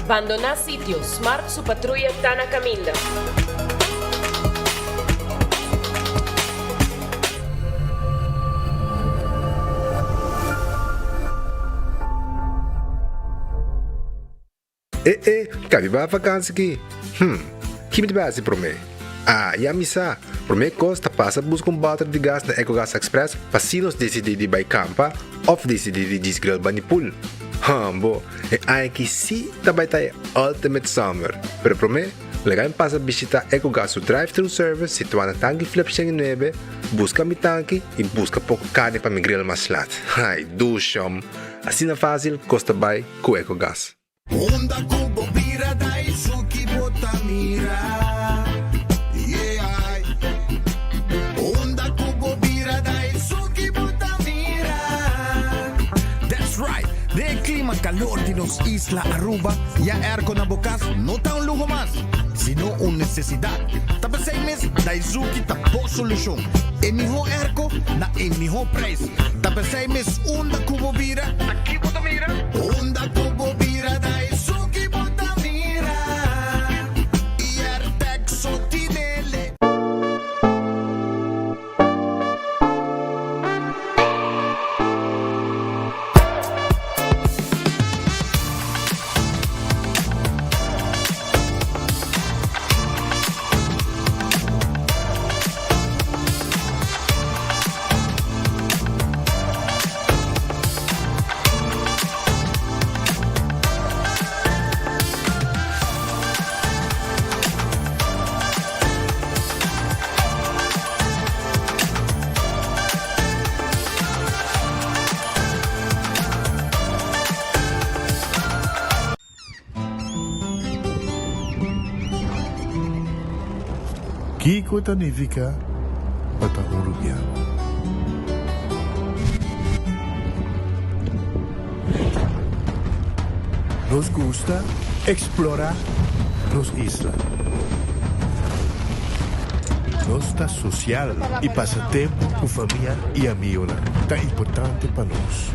Bandoná sitio, Smart su patruya ta na kaminda. E e, ka mi bai vakansi ki? Hm, ki mi ta bai hasi promé? Ah, ya mi sa! Promé kos ta pasa buska un bòter di gas na Ecogas Express pa si nos disidí di bai kampa òf disidí di djis grill bani pool. Hambo, e aña aki sí ta bai ta e ultimate summer! Pero promé, laga mi pasa bishitá Ecogas su drive-thru service situá na Tanki Flip 109, buska mi tanki i buska poko karni pa mi grill mas lat. Ai, dushom! Asina fásil kos ta bai ku Ecogas. Unda ku bo bira ta esun ki bo ta mira, yeah. Unda ku bo bira ta esun ki bo ta mira. That's right! Den e klima kalor di nos isla Aruba, ya airco na bo kas no ta un luho mas, sino un nesesidat. Ta p'esei mes Daizuki ta bo solushon. E mihó airco na e mihó prijs. Ta p'esei mes unda ku bo bira, ta ki bo ta mira? Unda ku bo bira ta esun ki bo ta mira. I Airtag so tinele. Kiko ta nifiká pa ta un rubiano? Nos gusta eksplorá nos isla. Nos ta sosial i pasa tempu ku famia i amigonan ta importante pa nos.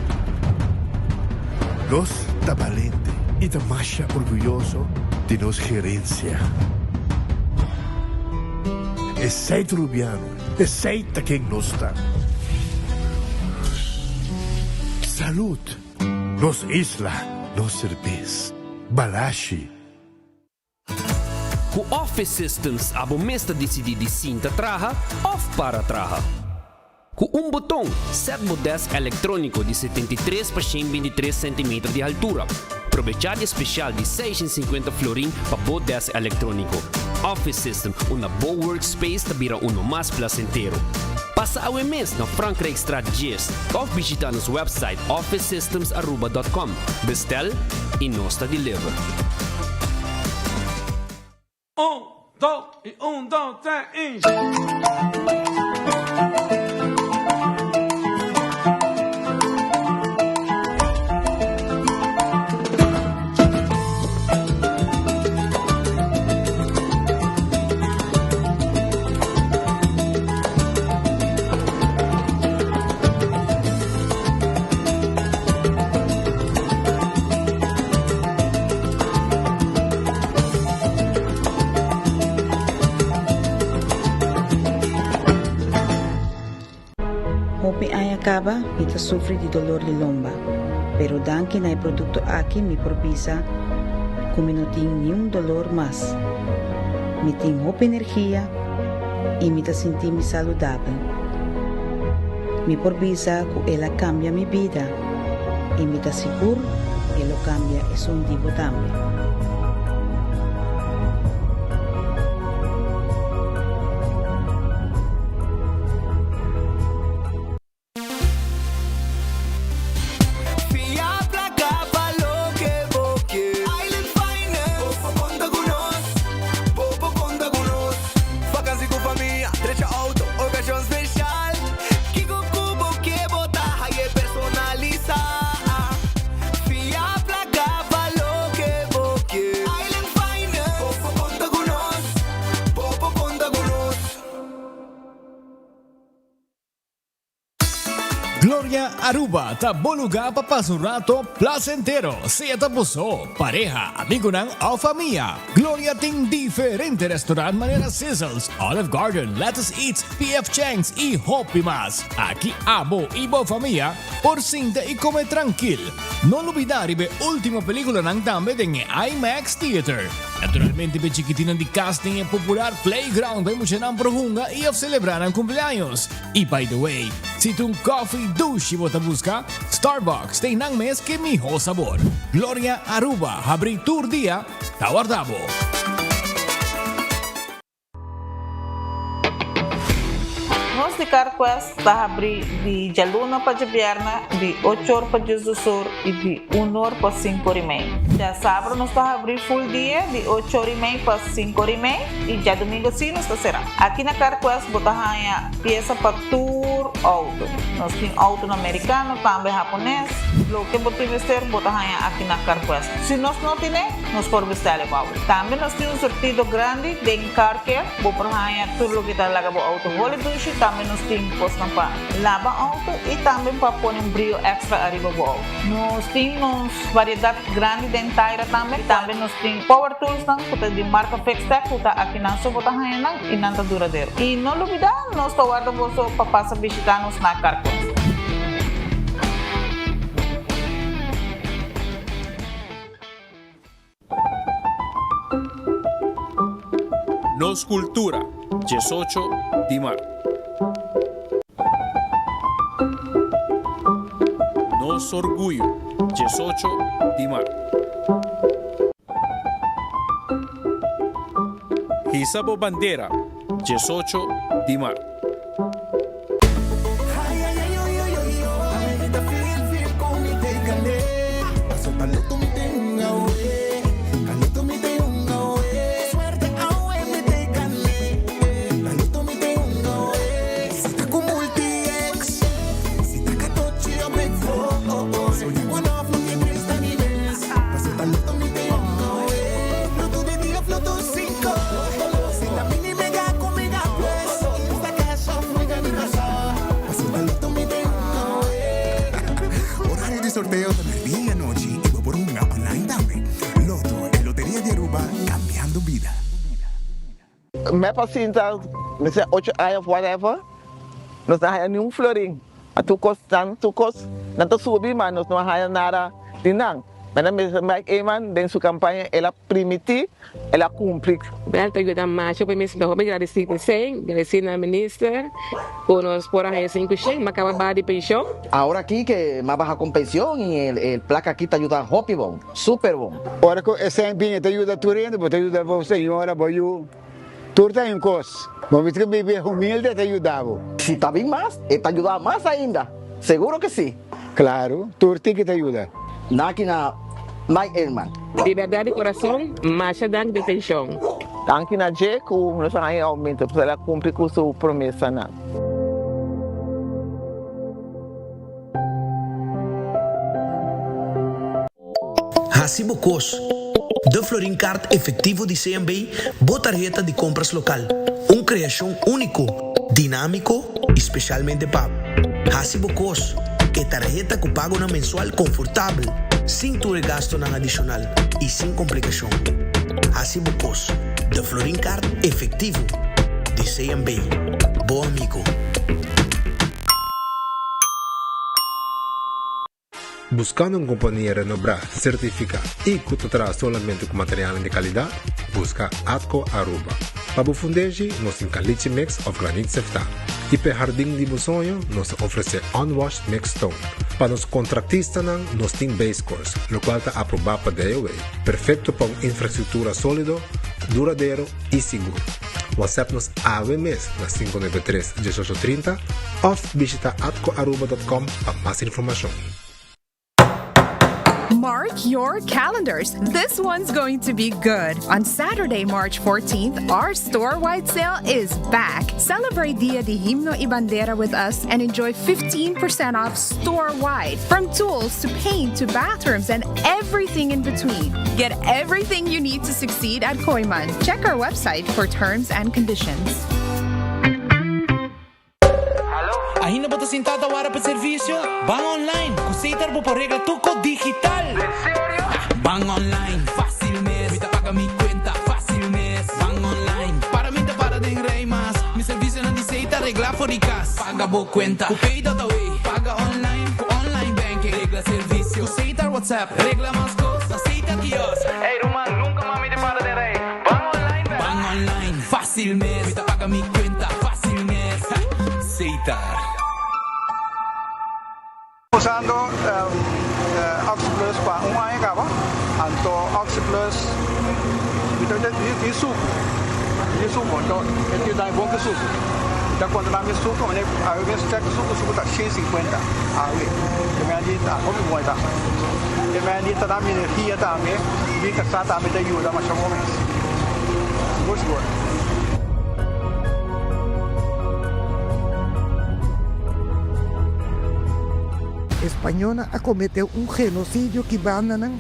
Nos ta balente i ta masha orguyoso di nos gerensia. Esei ta Rubiano, esei ta ken nos ta. Salud! Nos isla, nos serbes. Balashi. Ku Office Systems abo mes ta disidí di sinta traha òf para traha. Ku un boton, sèt bo dèsk elektróniko di 73 pa 123 sentimeter di haltura. Probechá di e spesial di 650 florin pa bo dèsk elektróniko. Office System, unda bo workspace ta bira uno mas plasentero. Pasa awe mes na Frankrijkstraat 10 òf bishitá nos wèpsait officesystemsaruba.com. Bestel i nos ta deliver. Un, dos i un, dos, tres i. Hopi aña caba mi ta sufri di dolor di lomba, pero danki na e producto aki mi por bisa cu mi no tin niun dolor mas. Mi tin hopi energia y mi ta sinti mi saludabel. Mi por bisa cu el a cambia mi bida y mi ta sigur e lo cambia esun di bo tambe. Fia placa pa loke bo kier. Island Finance. Bo por conta cu nos. Bo por conta cu nos. Vakantie cu famia, drecha auto, ocasion special. Kico cu bo ke bo ta haye personalisa. Fia placa pa loke bo kier. Gloria Aruba ta bo lugar pa pasa un rato placentero, sea ta bo so, pareha, amigonan of famia. Gloria tin diferente restaurant manera Sizzles, Olive Garden, Lettuce Eats, PF Chang's y hopi mas. Aki abo y bo famia por sinta y come trankil. No lubida riba e ultimo peliculanan tambe den e IMAX Theater. Naturalmente p'e chikitinnan di cas tin e popular playground pa e muchanan por hunga y of celebra nan cumpleaños. Y by the way, si ta un coffee dushi bo ta busca, Starbucks ta einan mes ke miho sabor. Gloria Aruba habri tur dia ta warda bo. Nos di CarQuest ta habri di djaluna pa djabièrnè di ocho or pa diesdos or i di un or pa sinku or i mei. Djasabra nos ta habri full dia di ocho or i mei pa sinku or i mei i djadumingu si nos ta será. Aki na CarQuest bo ta haña piesa pa tur outo. Nos tin outonan merikano, tambe hapones. Loke bo tin mester bo ta haña aki na CarQuest. Si nos no tine, nos por bestèl e pa bo. Tambe nos tin un surtido grandi den Car Care, bo por haña tur loke ta laga bo auto holi dushi, tambe nos tin kosnan pa laba auto y tambe pa pone un brio extra ariba bo auto. Nos tin nos variedad grandi den taira tambe, tambe nos tin power toolsnan ku ta di marca Fixtech ku ta akinan so bo ta haña nan y nan ta duradero. Y no lubida nos ta warda boso pa pasa bishita nos na Car Quest. Nos Cultura, 18 di maart. Nos Orguyo, 18 di maart. Hisa bo bandera, 18 di maart. Horario di sorteo ta na diei anochi y bo por hunga online tambe. Lotto, e loteria di Aruba, cambiando bida. Mep a sinta mester ocho aña of whatever, nos no a haya ni un florin. A tur cos nan tur cos nan ta subi ma nos no a haya nada di nan. Mena Mister Mike Eman den su campaña el a primiti, el a cumpli. Bel ta yuda masha pa mi sinta hopi gradeci p'esey, gradeci na minister cu nos por a haya 500, m'a caba baha di pension. Ahora aki ke m'a baha con pension y el placa aki ta yuda hopi bon, super bon. Ora cu esey bini ta yuda tur hende, bo ta yuda bo señora, bo yu, tur ta un cos. Bo mester bibi humilde ta yuda bo. Si ta bin mas, e ta yuda mas ainda, seguro ke si. Claro, tur tiki ta yuda. Naki na Mike Eman. Di berdad di corazon, masha dank di atencion. Danki na dje ku nos a haña e oumento, pasobra el a kumpli ku su promesanan. Hasi bo kos. De Florin Card Efectivo di CMB, bo tarheta di compras local. Un creacion unico, dinamico y specialmente pa bo. Hasi bo kos. E tarheta cu pagonan mensual confortabel, sin tur e gastonan adicional y sin complicacion. Hasi bo kos. De Florin Card Efectivo di CMB. Bo amigo. Buscando un compania renobrá, certificá y cu ta traha solamente cu materialnan di calidad? Busca Atco Aruba. Pa bo fundeshi, nos tin caliche mix of granit seftá. Y p'e hardin di bo soño, nos ta ofrece unwashed mixed stone. Pa nos contractistanan, nos tin base course, locual ta aprobá pa DOW, perfecto pa un infrastructura solido, duradero y sigur. WhatsApp nos awe mes na 593 1830 of bishita atcoaruba.com pa mas informacion. Mark your calendars. This one's going to be good. On Saturday, March 14th, our store wide sale is back. Celebrate Dia de Himno y Bandera with us and enjoy 15% off store wide. From tools to paint to bathrooms and everything in between. Get everything you need to succeed at Koiman. Check our website for terms and conditions. Ainda bo ta sintá ta wara pa servisio? Ban online! Ku Setar bo por regla tur kos digital! En serio? Ban online, fásil mes! Mi ta paga mi kuenta, fásil mes! Ban online, para mi ta para den rei mas! Mi servisionan di Setar reglá for di kas! Paga bo kuenta ku Pay.away! Paga online ku online banking! Regla servisio ku Setar WhatsApp! Regla mas kos na Setar Kiosk! Ey ruman, nunka mas mi ta para den rei! Ban online bèk! Ban online, fásil mes! Mi ta paga mi kuenta, fásil mes! Setar. Usando Oxi Plus pa un aña caba, anto Oxi Plus mi ta tin sucu, tin sucu, anto e tin dai bon ki sucu. Mi ta controla mi sucu, mane awe mes check sucu, sucu ta shen sinkuenta awe, e mei di ta hopi bon e ta. E mei di ta da mi energia tambe, mi casa tambe ta yuda masha bon mes, sigur sigur. Españolnan a comete un genocidio ki bandanan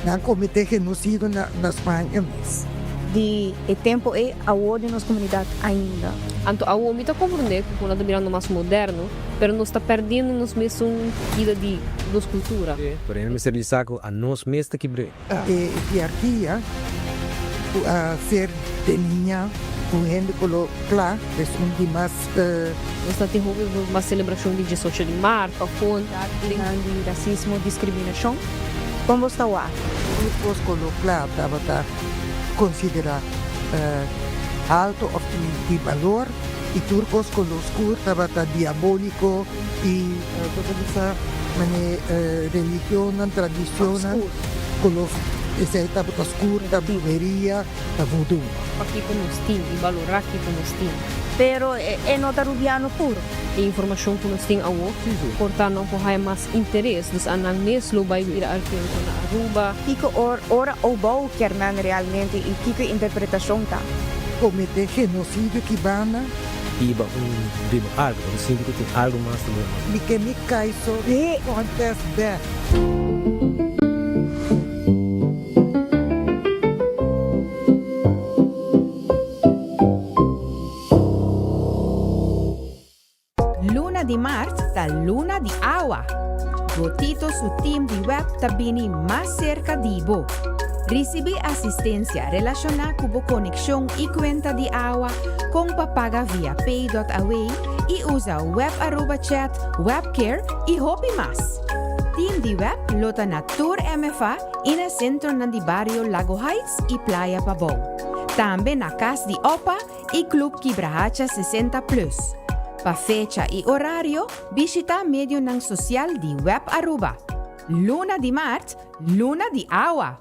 nan comete genocidio na na Spaña mes. Di e tempo ei awor den nos comunidad ainda. Anto awor mi ta comprende cu cu nan ta birando mas moderno, pero nos ta perdiendo nos mesun ida di nos cultura. Pero e mester bisa cu a nos mes ta kibr'é. E hierarkia ku a ser delineá ku hende koló kla esun di mas. Nos ta tin hopi mas selebrashon di diesocho di mart òf kon. Nan di rasismo, diskriminashon. Kon bos ta wak? Tur kos koló kla tabata konsiderá alto òf di balor i tur kos koló skur tabata diabóliko i. Bo ta bisa mane religionnan, tradicionnan cu los esey tabata scur, ta bruheria, ta voodoo. Pakico nos tin y balora kico nos tin. Pero e no ta Rubiano puro. E informacion cu nos tin awo por ta nan por haya mas interes, dus a nan mes lo bay bira arkeologo na Aruba. Kiko ora Obou kier men realmente y kiko e interpretacion ta? Comete genocidio kibana. Biba un riba algu, bo ta sinti ku tin algu mas ta duna. Mi ke mi kai so contest bek. Luna di mart ta luna di awa. Gotito su team di web ta bini mas serka di bo. Risibí asistensia relashoná ku bo konekshon i kuenta di awa, kon pa paga via Pay.away i usa Web Aruba Chat, Webcare i hopi mas. Team di web lo ta na tur MFA i na sentronan di bario Lago Heights i Playa Pabou. Tambe na Kas di Opa i Club Kibrahacha 60 Plus. Pa fecha i orario, bishita medionan sosial di Web Aruba. Luna di mart, luna di awa!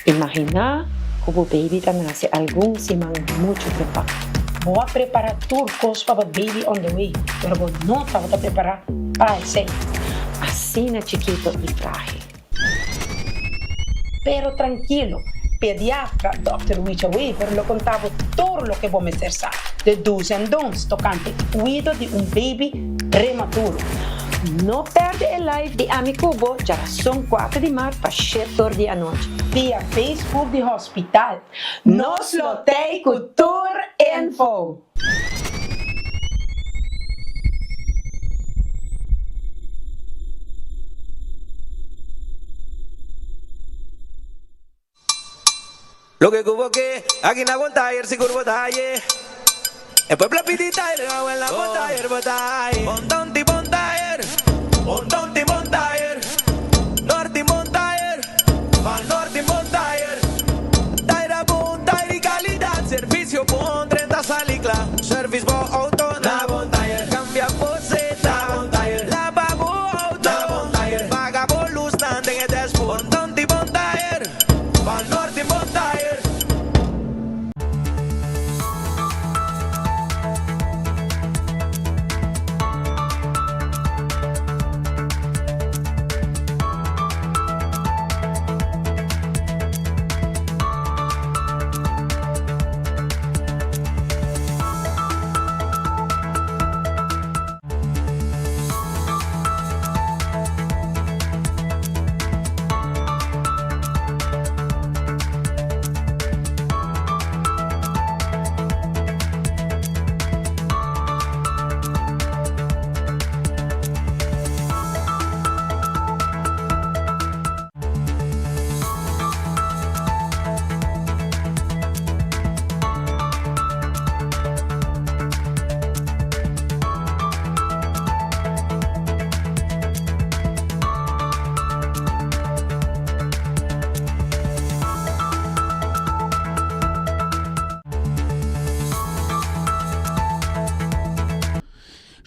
Imaginá ku bo baby ta nase algun siman muchu trempan. Bo a prepará tur kos pa bo baby on the way, pero bo no tabata prepará pa esei. Asina chikito i frágil. Pero trankilo, pediatra dòkter Wicha Wever lo konta bo tur loke bo mester sa, de do's and don'ts tokante kuido di un baby prematuro. No perde e live di Ami Ku Bo djarason kuater di mart pa shete or di anochi. Via Facebook di Hospital. Nos lo tei ku tur info! Loke ku bo ke, aki na bon tayer sigur bo ta haye. E pueblo a pidi tayer, awel na bon tayer bo ta haye. Bon tonti bon tayer, bon tonti bon tayer, norti bon tayer, van norti bon tayer. Tayer a bon tayer di kalidat, servisio bon, drenta sali kla. Servis bo outo na bon tayer, kambia bo seta na bon tayer, laba bo outo na bon tayer, paga bo lusnan den e dashboard. Bon tonti bon tayer. Van Norte bon tayer.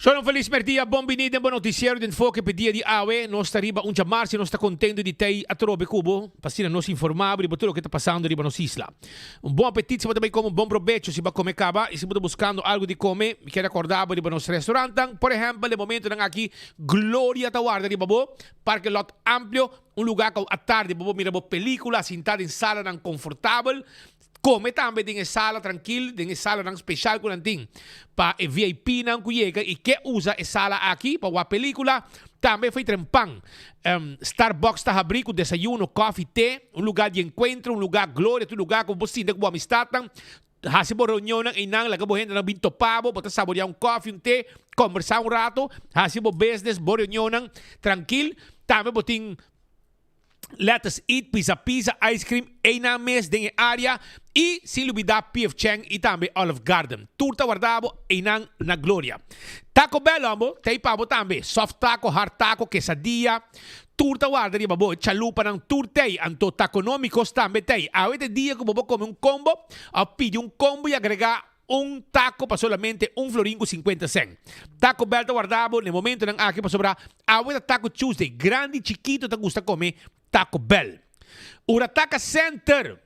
Shalom felis merdia, bon bini den bo noticiero di Enfoke p'e dia di awe. Nos ta riba un djamarsi, nos ta contento di tei atrobe cu bo pa asina nos informa bo riba tur loke ta pasando riba nos isla. Un bon apetit si bo ta bay come, un bon probecho si bo a come caba y si bo ta buscando algo di come, mi kier acorda bo riba nos restaurantnan. Por ehempel, den momentonan aki Gloria ta warda riba bo, parke lot amplio, un lugar cu atardi bo por mira bo pelicula sinta den salanan confortabel. Come tambe den e sala trankil, den e salanan special cu nan tin pa e VIP-nan cu yega y ke usa e sala aki pa wak pelicula. Tambe fey trempan. Starbucks ta habri cu desayuno, koffie, te, un lugar di encuentro, un lugar gloria, tur lugar cu bo por sinta cu bo amistadnan, haci bo reunionnan eynan, laga bo hendenan bin topa bo, bo ta saborea un koffie, un te, combersa un rato, haci bo business, bo reunionnan trankil. Tambe bo tin. Let us eat pizza pizza ice cream einan mes den e area y sin lubida PF Chang y tambe Olive Garden. Tur ta warda bo einan na Gloria. Taco Bell hombo ta ei pa bo tambe. Soft taco, hard taco, quesadilla, tur ta warda riba bo. E chalupanan tur t'ei. Anto Taconomicos tambe t'ei. Awe ta e dia cu bo por come un combo of pidi un combo y agrega Un taco pa solamente un florin cu 50 cent. Taco Bell ta warda bo n'e momentonan aki pasobra awe ta Taco Tuesday. Grandi y chikito ta gusta come Taco Bell. Urataka Center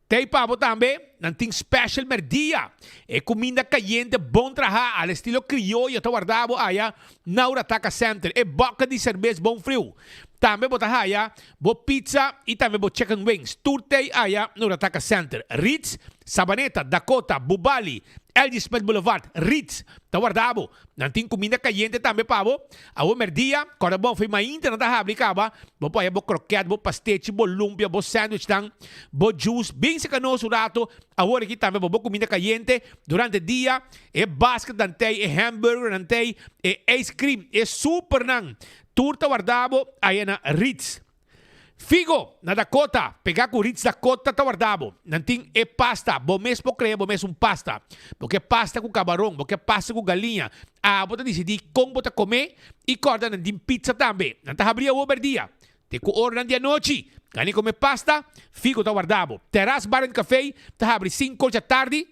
ta ei pa bo tambe. Nan tin special merdia. E cuminda cayente bon traha al estilo crioyo ta warda bo aya na Urataka Center. E boca di cerbes bon friu. Tambe bo ta haya bo pizza y tambe bo chicken wings. Tur t'ei aya na Urataka Center. Ritz, Sabaneta, Dakota, Bubali, LG Smith Boulevard, Ritz, ta warda bo. Nan tin cuminda cayente tambe pa bo. Awo merdia, corda bon fo'i mainta nan ta habri caba. Bo por haya bo kroket, bo pastechi, bo lumpia, bo sandwichnan, bo juice. Bin seca nos un rato. Awor aki tambe bo bo cuminda cayente durante dia. E basket nan t'ei, e hamburger nan t'ei, e ice cream, e supernan. Tur ta warda bo aya na Ritz. Figo, na Dakota, pega ku Ritz Dakota ta warda bo. Nan tin e pasta, bo mes por krea bo mes un pasta. Bo ke pasta ku kabaron, bo ke pasta ku galiña. Abo ta disidí kon bo ta komé i kòrda nan tin pizza tambe. Nan ta habrí awor bèrdia te ku oranan di anochi. Gani kome pasta, Figo ta warda bo. Terras Bar and Café ta habri sinku ocha tardi.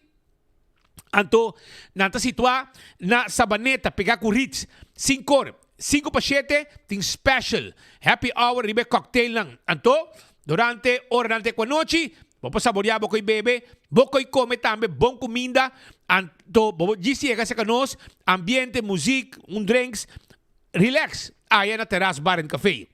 Anto nan ta situá na Sabaneta pegá ku Ritz. Sinkor, sinku pa shete tin special happy hour riba e cocktailnan. Anto durante oranan te ku anochi bo por saboreá bo koi bebe, bo koi kome tambe bon kuminda. Anto bo por djis yega serka nos, ambiente, muzik, un drinks, relax aya na Terras Bar and Café.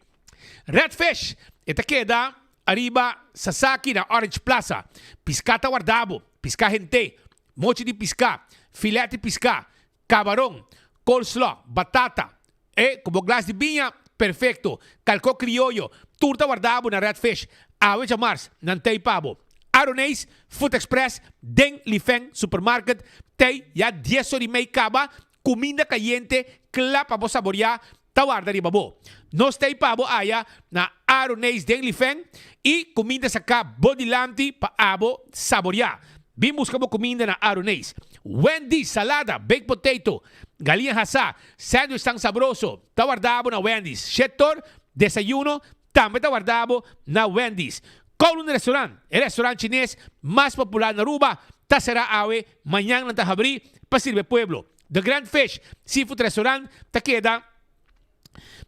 Red Fish e ta keda Ariba Sasaki na Orange Plaza. Piská ta warda bo. Piská hent'é, mochi di piská, filet di piská, kabaron, coleslaw, batata, e ku bo glas di biña, perfekto. Kalkó krioyo, tur ta warda bo na Red Fish. Awe djamars, nan t'ei pa bo. Aroneis, Food Express, den Lifeng Supermarket, t'ei ya dies or i mei kaba Kuminda kayente kla pa bo saboriá ta warda riba bo. Nos ta ei pa bo aya na Aroneis den Lifeng i kuminda saká bo dilanti pa abo saboriá. Bin buska bo kuminda na Aroneis. Wendy's, salada, baked potato, galiña hasá, sandwich tan sabroso ta warda bo na Wendy's. Shetor, desayuno, tambe ta warda bo na Wendy's. Kowloon Restaurant, e restaurant chines mas popular na Aruba, ta será awe Mañan nan ta habrí pa sirbi e pueblo. The Grand Fish Seafood Restaurant ta keda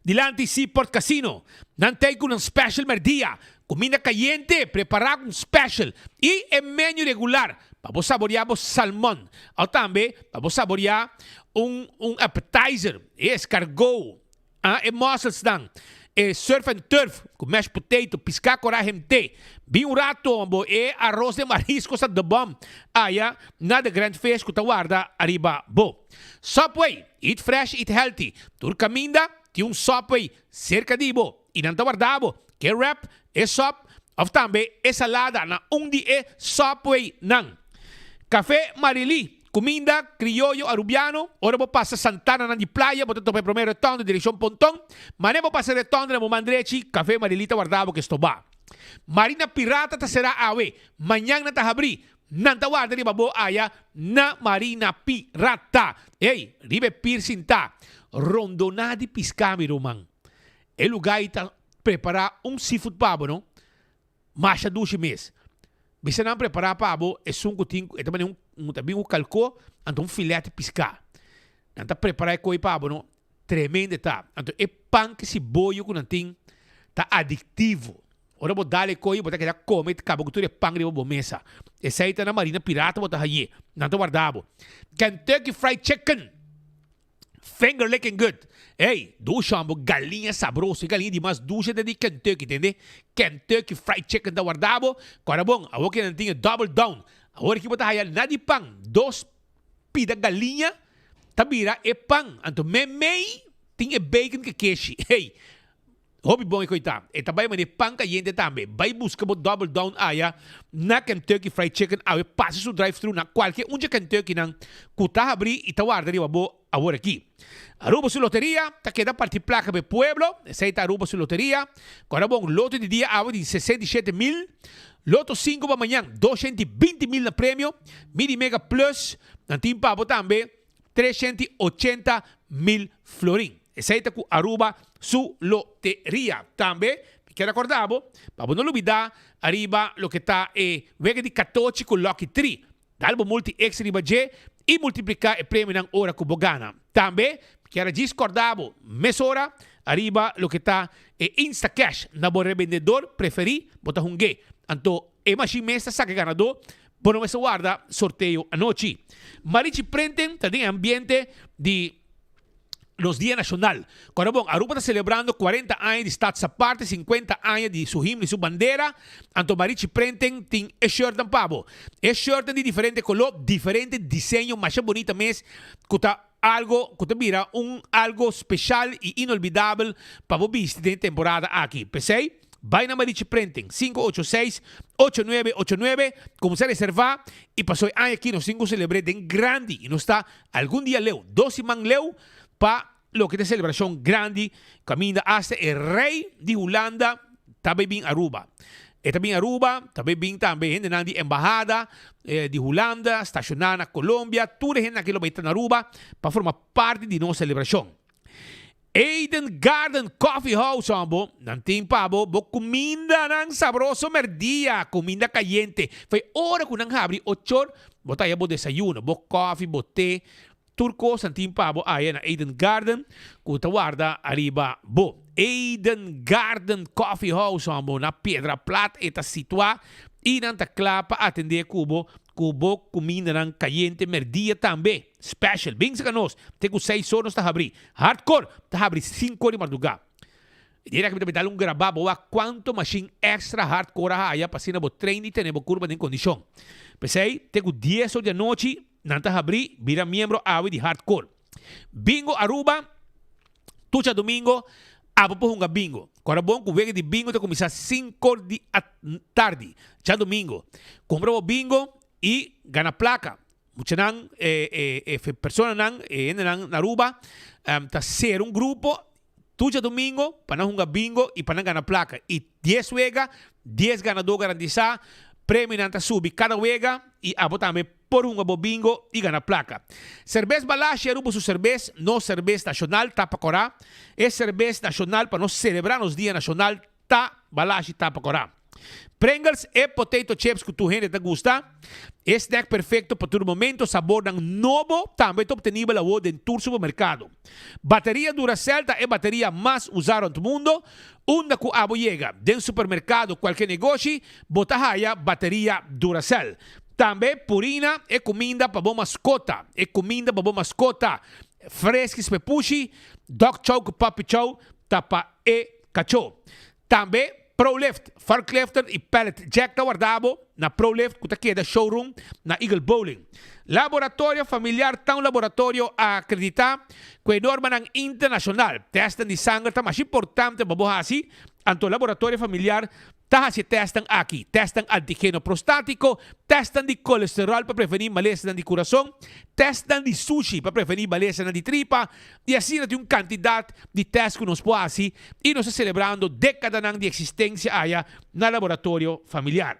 dilanti Seaport Casino. Nan ta ei ku nan special merdia, kuminda kayente prepará ku un special i e menu regular pa bo saboriá bo salmon o tambe pa bo saboriá un un appetizer, e escargot. A E musselsnan, e surf and turf ku mashed potato, piská korá hemté. Bin un rato bo e aros den marisco sa de bom aya na The Grand Fish ku ta warda ariba bo. Subway, eat fresh, eat healthy. Tur kaminda tin un Subway serka di bo i nan ta warda bo ke wrap, e sop of tambe e salada na un di e Subway-nan. Café Marily, Kuminda krioyo arubiano, Ora bo pasa Santana nan di playa bo ta topa e prome rotonda direkshon Ponton, mane bo pasa e rotonda na bo man drechi, Café Marily ta warda bo ke stoba. Marina Pirata ta sera awe, mañan nan ta habri, nan ta warda riba bo aya na Marina Pirata. Ey, riba e pir sinta, rondona di pisca mi ruman. E luga ei ta prepara un seafood pa bo no. Masha dushi mes. Bisa nan prepara pa bo esun ku tin e ta mane un ta bin ku kalko anto un filet di piská. Nan ta prepará e koi pa bo no. Tremendo e ta. Anto e pan ku siboyo ku nan tin ta adiktivo. Ora bo dal e koi bo ta keda kome i kaba ku tur e pan riba bo mesa. Esei ta na Marina Pirata bo ta hañ'é. Nan ta warda bo. Kentucky Fried Chicken! Finger licking good. Ey, dushi homber, galiña sabroso. E galiña di mas dushi ta di Kentucky, tende? Kentucky Fried Chicken ta warda bo. Kora bon, awor ke nan tin e double down. Awor aki bo ta haya na di pan, dos pida galiña ta bira e pan. Anto memey tin e bacon ke keshi. Ey, Hopi bon e koe ta. E ta bai mane pan kayente tambe. Bai buska bo Double Down aya na Kentucky Fried Chicken awe pasa su drive thru na kualke un dje Kentuckynan ku ta habri i ta warda riba bo awor aki. Aruba su loteria ta keda parti plaka pa e pueblo. Esei ta Aruba su loteria. Kora bon loto di dia awe di 67,000. Loto sinku pa mañan 220,000 na premio. Midi Mega Plus nan tin pa bo tambe. 380,000 florin. Esei ta ku Aruba su loteria. Tambe mi kier akorda bo pa bo no lubida ariba loke ta e wega di katochi ku Lucky Tree. Dal bo multi extra riba dje i multiplika e premionan ora ku bo gana. Tambe mi kier a djis korda bo mesora ariba loke ta e Instacash na bo rebendedor preferi bo ta hung'é. Anto e mashin mes ta saka e ganadó. Bo no mester warda sorteo anochi. Marichi Prenten ta den e ambiente di nos Dia Nacional. Kòrda bon, Aruba ta celebrando 40 aña di Staats Aparte, 50 aña di su himno y su bandera. Anto Marichi Prenten tin e shirtnan pa bo. E shirtnan di diferente color, diferente diseño masha bonita mes cu ta algo cu ta bira un algo special y inolvidabel pa bo bisti den e temporada aki. P'esey. Bai na Marichi Printing, 586 8989, kuminsá reservá i pasó e aña aki nos tin ku selebr'é den grandi i nos ta algun dia leu, dos siman leu, pa loke ta e selebrashon grandi kaminda asta e rei di Hulanda ta bai bin Aruba. E ta bin Aruba, ta bai bin tambe hendenan di embahada di Hulanda stashoná na Colombia, tur e hendenan aki lo bai ta na Aruba pa forma parti di nos selebrashon. Eden Garden Coffee House hombo, nan tin pa bo bo kumindanan sabroso merdia, kuminda kayente. Fei ora ku nan habri ochor, bo ta haya bo desayuno, bo kofi, bo te, tur kos nan tin pa bo aya na Eden Garden ku ta warda ariba bo. Eden Garden Coffee House hombo na Piedra Plat e ta situa i nan ta kla pa atende ku bo ku bo kumindanan kayente merdia tambe. Special, bin saka nos, te ku seis or nos ta habri. Hardcore ta habri sinku or di mardugá. E dia aki mi ta bidal un grabá bo wak kuantu mashin extra hardcore a haya pa asina bo train i tene bo kurpa den kondishon. P'esei, te ku dies or di anochi nan ta habri, bira miembro awe di Hardcore. Bingo Aruba, Tur djadumingo abo por hunga bingo. Kòrda bon ku wega di bingo ta kuminsá sinku or di tardi djadumingo. Kumpra bo bingo i gana plaka. Muchanan, e e e personanan, e hendenan na Aruba ta sera un grupo tur djadumingo pa nan hunga bingo i pa nan gana plaka. I dies wega, dies ganadó garantisa, premionan ta subi kada wega i abo tambe por hunga bo bingo i gana plaka. Serbes Balashi Aruba su serbes, nos serbes nashonal ta pa kòrá. E serbes nashonal pa nos selebrá nos dia nashonal Ta balashi tapa korá. Pringles e potato chips ku tur hende ta gusta. E snack perfecto pa tur momento. Sabornan nobo tambe ta obtenibel awor den tur supermercado. Bateria Duracell ta e bateria mas usa rond mundo. Unda ku abo yega, den supermercado, kualke negoshi, bo ta haya bateria Duracell. Tambe Purina e kuminda pa bo maskota. E kuminda pa bo maskota. Freskis pepushi, dog chow ku puppy chow ta pa e Kachó. Tambe Prolift, Forklifter i Pallet Jack ta warda bo na Prolift ku ta keda showroom na Eagle Bowling. Laboratorio Familiar ta un laboratorio akreditá ku e normanan internashonal. Tèstnan di sanger ta masha importante pa bo hasi, anto Laboratorio Familiar Ta hasi e tèstnan aki, tèstnan antigeno prostátiko, tèstnan di kolesteròl pa prevení malesanan di kurason, tèstnan di sushi pa prevení malesanan di tripa, i asina tin un kantidat di tèst ku nos por hasi i nos ta selebrando dékadanan di eksistensia aya na Laboratorio Familiar.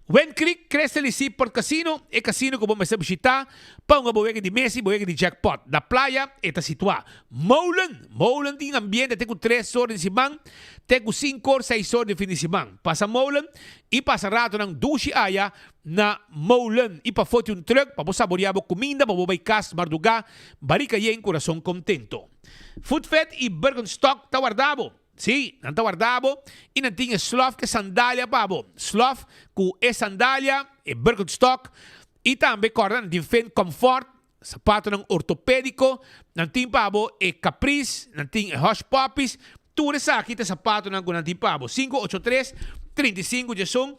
Wind Creek, Crystal y Seaport Casino, e casino cu bo mester bishita pa hunga bo wega di mesa y bo wega di jackpot. Na playa e ta situa. Molen, Molen tin ambiente te cu tres or di siman te cu cinco or, seis or di fin di siman. Pasa Molen y pasa ratonan dushi aya na Molen y pafo tin un truck pa bo saborea bo cuminda pa bo bay cas marduga, barica yen, curason contento. Foodfed y Birkenstock ta warda bo. Sí, nan ta warda bo i nan tin e slof ku e sandalia pa bo. Slof ku e sandalia, e Birkenstock, i tambe kòrda nan tin Finn Comfort, sapatonan ortopédiko, nan tin pa bo e Caprice, nan tin e Hush Puppies, tur esaki ta e sapatonan ku nan tin pa bo. 583 35 djesun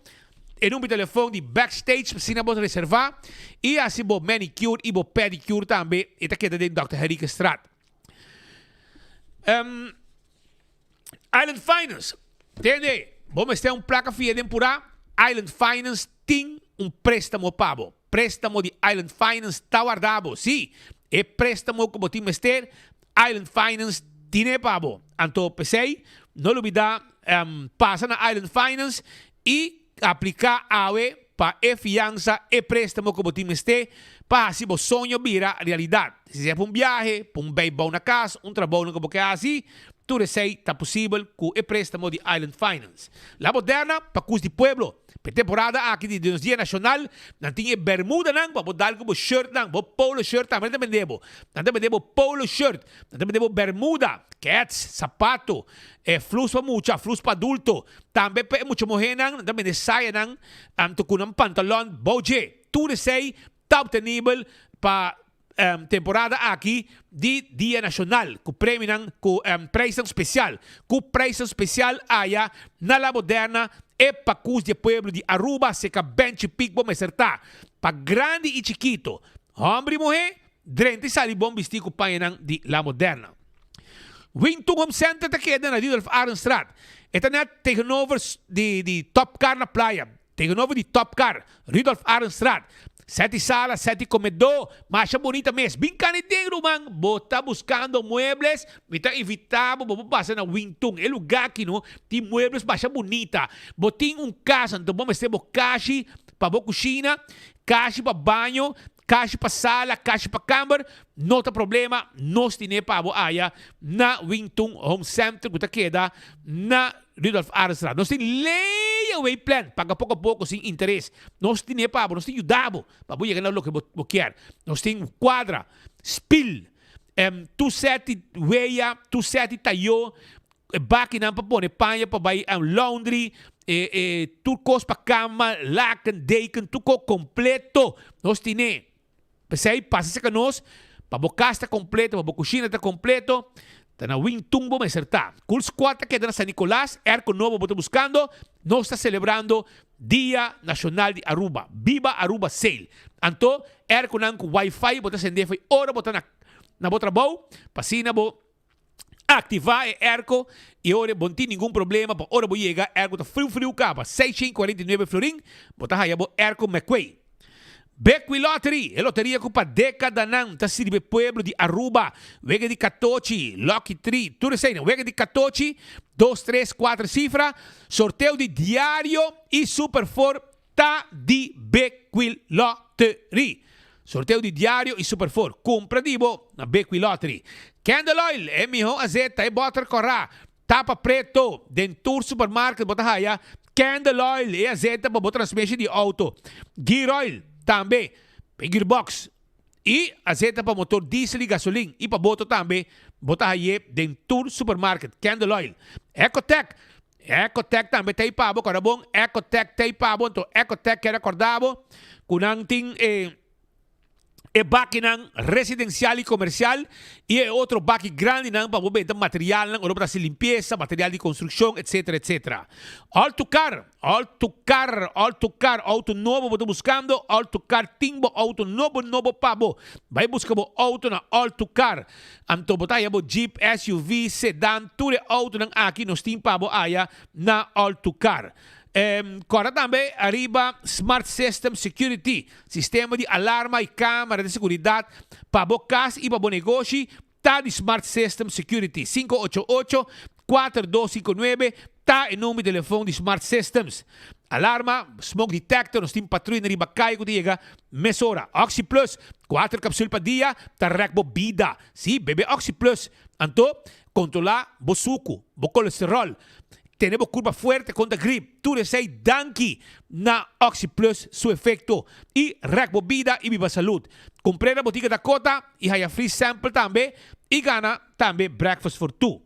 e number di telefòn di Backstage pa asina bo reservá i hasi bo manicure i bo pedicure tambe, e ta keda den Dòkter Henriquezstraat. Island Finance, tende, bo mester un plaka fia den purá, Island Finance tin un préstamo pa bo. Préstamo di Island Finance ta warda bo. Sí, e préstamo ku bo tin mester, Island Finance tine pa bo. Anto p'esei, no lubidá pasa na Island Finance i apliká awe pa e fiansa, e préstamo ku bo tin mester pa hasi bo soño bira realidat. Si sea pa un biahe, pa un beibou na kas, un trabounan ku bo ke hasi, tur esei ta posibel ku e préstamo di Island Finance. La Moderna pa kus di pueblo. Pa e temporada aki di nos Dia Nashonal, nan tin e bermudanan pa bo dal ku bo shirtnan, bo polo shirt tambe nan ta bende bo. Nan ta bende bo polo shirt, nan ta bende bo bermuda, kèts, sapato, e flus pa mucha, flus pa adulto. Tambe pa e mucha muhénan, nan ta bende sayanan anto ku nan pantalòn bou dje. Tur esei ta obtenibel pa temporada aki di Dia Nacional cu premionan cu prijsnan special. Cu prijsnan special aya na La Moderna e pacus di e pueblo di Aruba seca benchi pic bo mester ta. Pa grandi y chikito, homber y muhe, drenta y sali bon bisti cu pañanan di La Moderna. Wingtung Home Center ta keda na Rudolf Arendstraat. E ta net tegenover di Top Car na Playa. Tegenover di Top Car, Rudolf Arendstraat. Seti sala, seti comedor, masha bonita mes. Bin cani den ruman, bo ta buscando muebles, mi ta invita bo, bo por pasa na Wingtung. E lugar aki no, tin muebles masha bonita. Bo tin un casa, anto bo mester bo kashi pa bo cushina, kashi pa baño, kashi pa sala, kashi pa kamber, no ta problema, nos tine pa bo aya na Wingtung Home Center cu ta keda na Rudolf Arendstraat, Nos tin layaway plan, paga poko a poko sin interes. Nos tine pa bo, nos tin yuda bo pa bo yega na loke bo kier. Nos tin kuadra, spil, tur set di weya, tur set di tayo, e bakinan pa pone paña pa bai laundry, e tur kos pa kama, laken, deken, tur kos kompleto nos tine. P'esei pasa serka nos pa bo kas ta kompleto, pa bo kushina ta kompleto, ta na Wingtung bo mester ta. Cool Squad ta keda na San Nicolas, airco nobo bo ta buskando, nos ta selebrando Dia Nashonal di Aruba, Biba Aruba Sale. Anto, airconan ku wifi bo ta sende fo'i ora bo ta na na bo trabou, pa asina bo aktivá e airco i ora bo no tin ningun problema pa ora bo yega airco ta friu friu kaba, 649 florin bo ta haya bo airco McQuay. Bequi Lottery, e loteria ku pa dekadanan ta sirbi e pueblo di Aruba. Wega di katochi, Lucky Tree, tur eseinan. Wega di katochi, dos, tres, kuater sifra, sorteo di diario i Super Four ta di Bequi Lottery. Sorteo di diario i Super Four. Kumpra di bo na Bequi Lottery. Candle Oil, e mihó azeta, e bòter kòrá. Tapa preto, den tur supermarket bo ta haya candle oil, e azeta pa bo transmission di auto, gear oil tambe, pa e gearbox, y azeta pa motor diesel y gasolin y pa boto tambe bo ta haye den tur supermarket, candle oil. Ecotec, Ecotec tambe ta ei pa bo, kòrda bon, Ecotec ta ei pa bo, anto Ecotec kere kòrda bo ku nan tin e. E bakinan residencial y comercial y e otro baki grandinan pa bo benta materialnan ora bo ta haci limpieza, material di construccion, etc. Etc. All to car, all to car, all to car, auto nobo bo ta buscando, all to car tin bo auto nobo nobo pa bo. Bay busca bo auto na all to car. Anto bo ta haya bo jeep, SUV, sedan, tur e autonan aki nos tin pa bo haya na all to car. Corda tambe ariba Smart System Security. Sistema di alarma y camera di seguridad pa bo cas y pa bo negoshi ta di Smart System Security. Cinco ocho ocho, 4259 ta e number di telefon di Smart Systems. Alarma, smoke detector, nos tin patruya na riba kaya ku ta yega mesora. Oxi Plus, kuater kapsul pa dia ta rèk bo bida. Sí, bebe Oxi Plus. Anto, kontrolá bo suku, bo kolesteròl. Tene bo kurpa fuerte kontra grip. Tur esei danki na Oxi Plus su efekto. I rèk bo bida i biba salud. Kumpr'é na Botika Dakota i haya free sample tambe i gana tambe breakfast for two.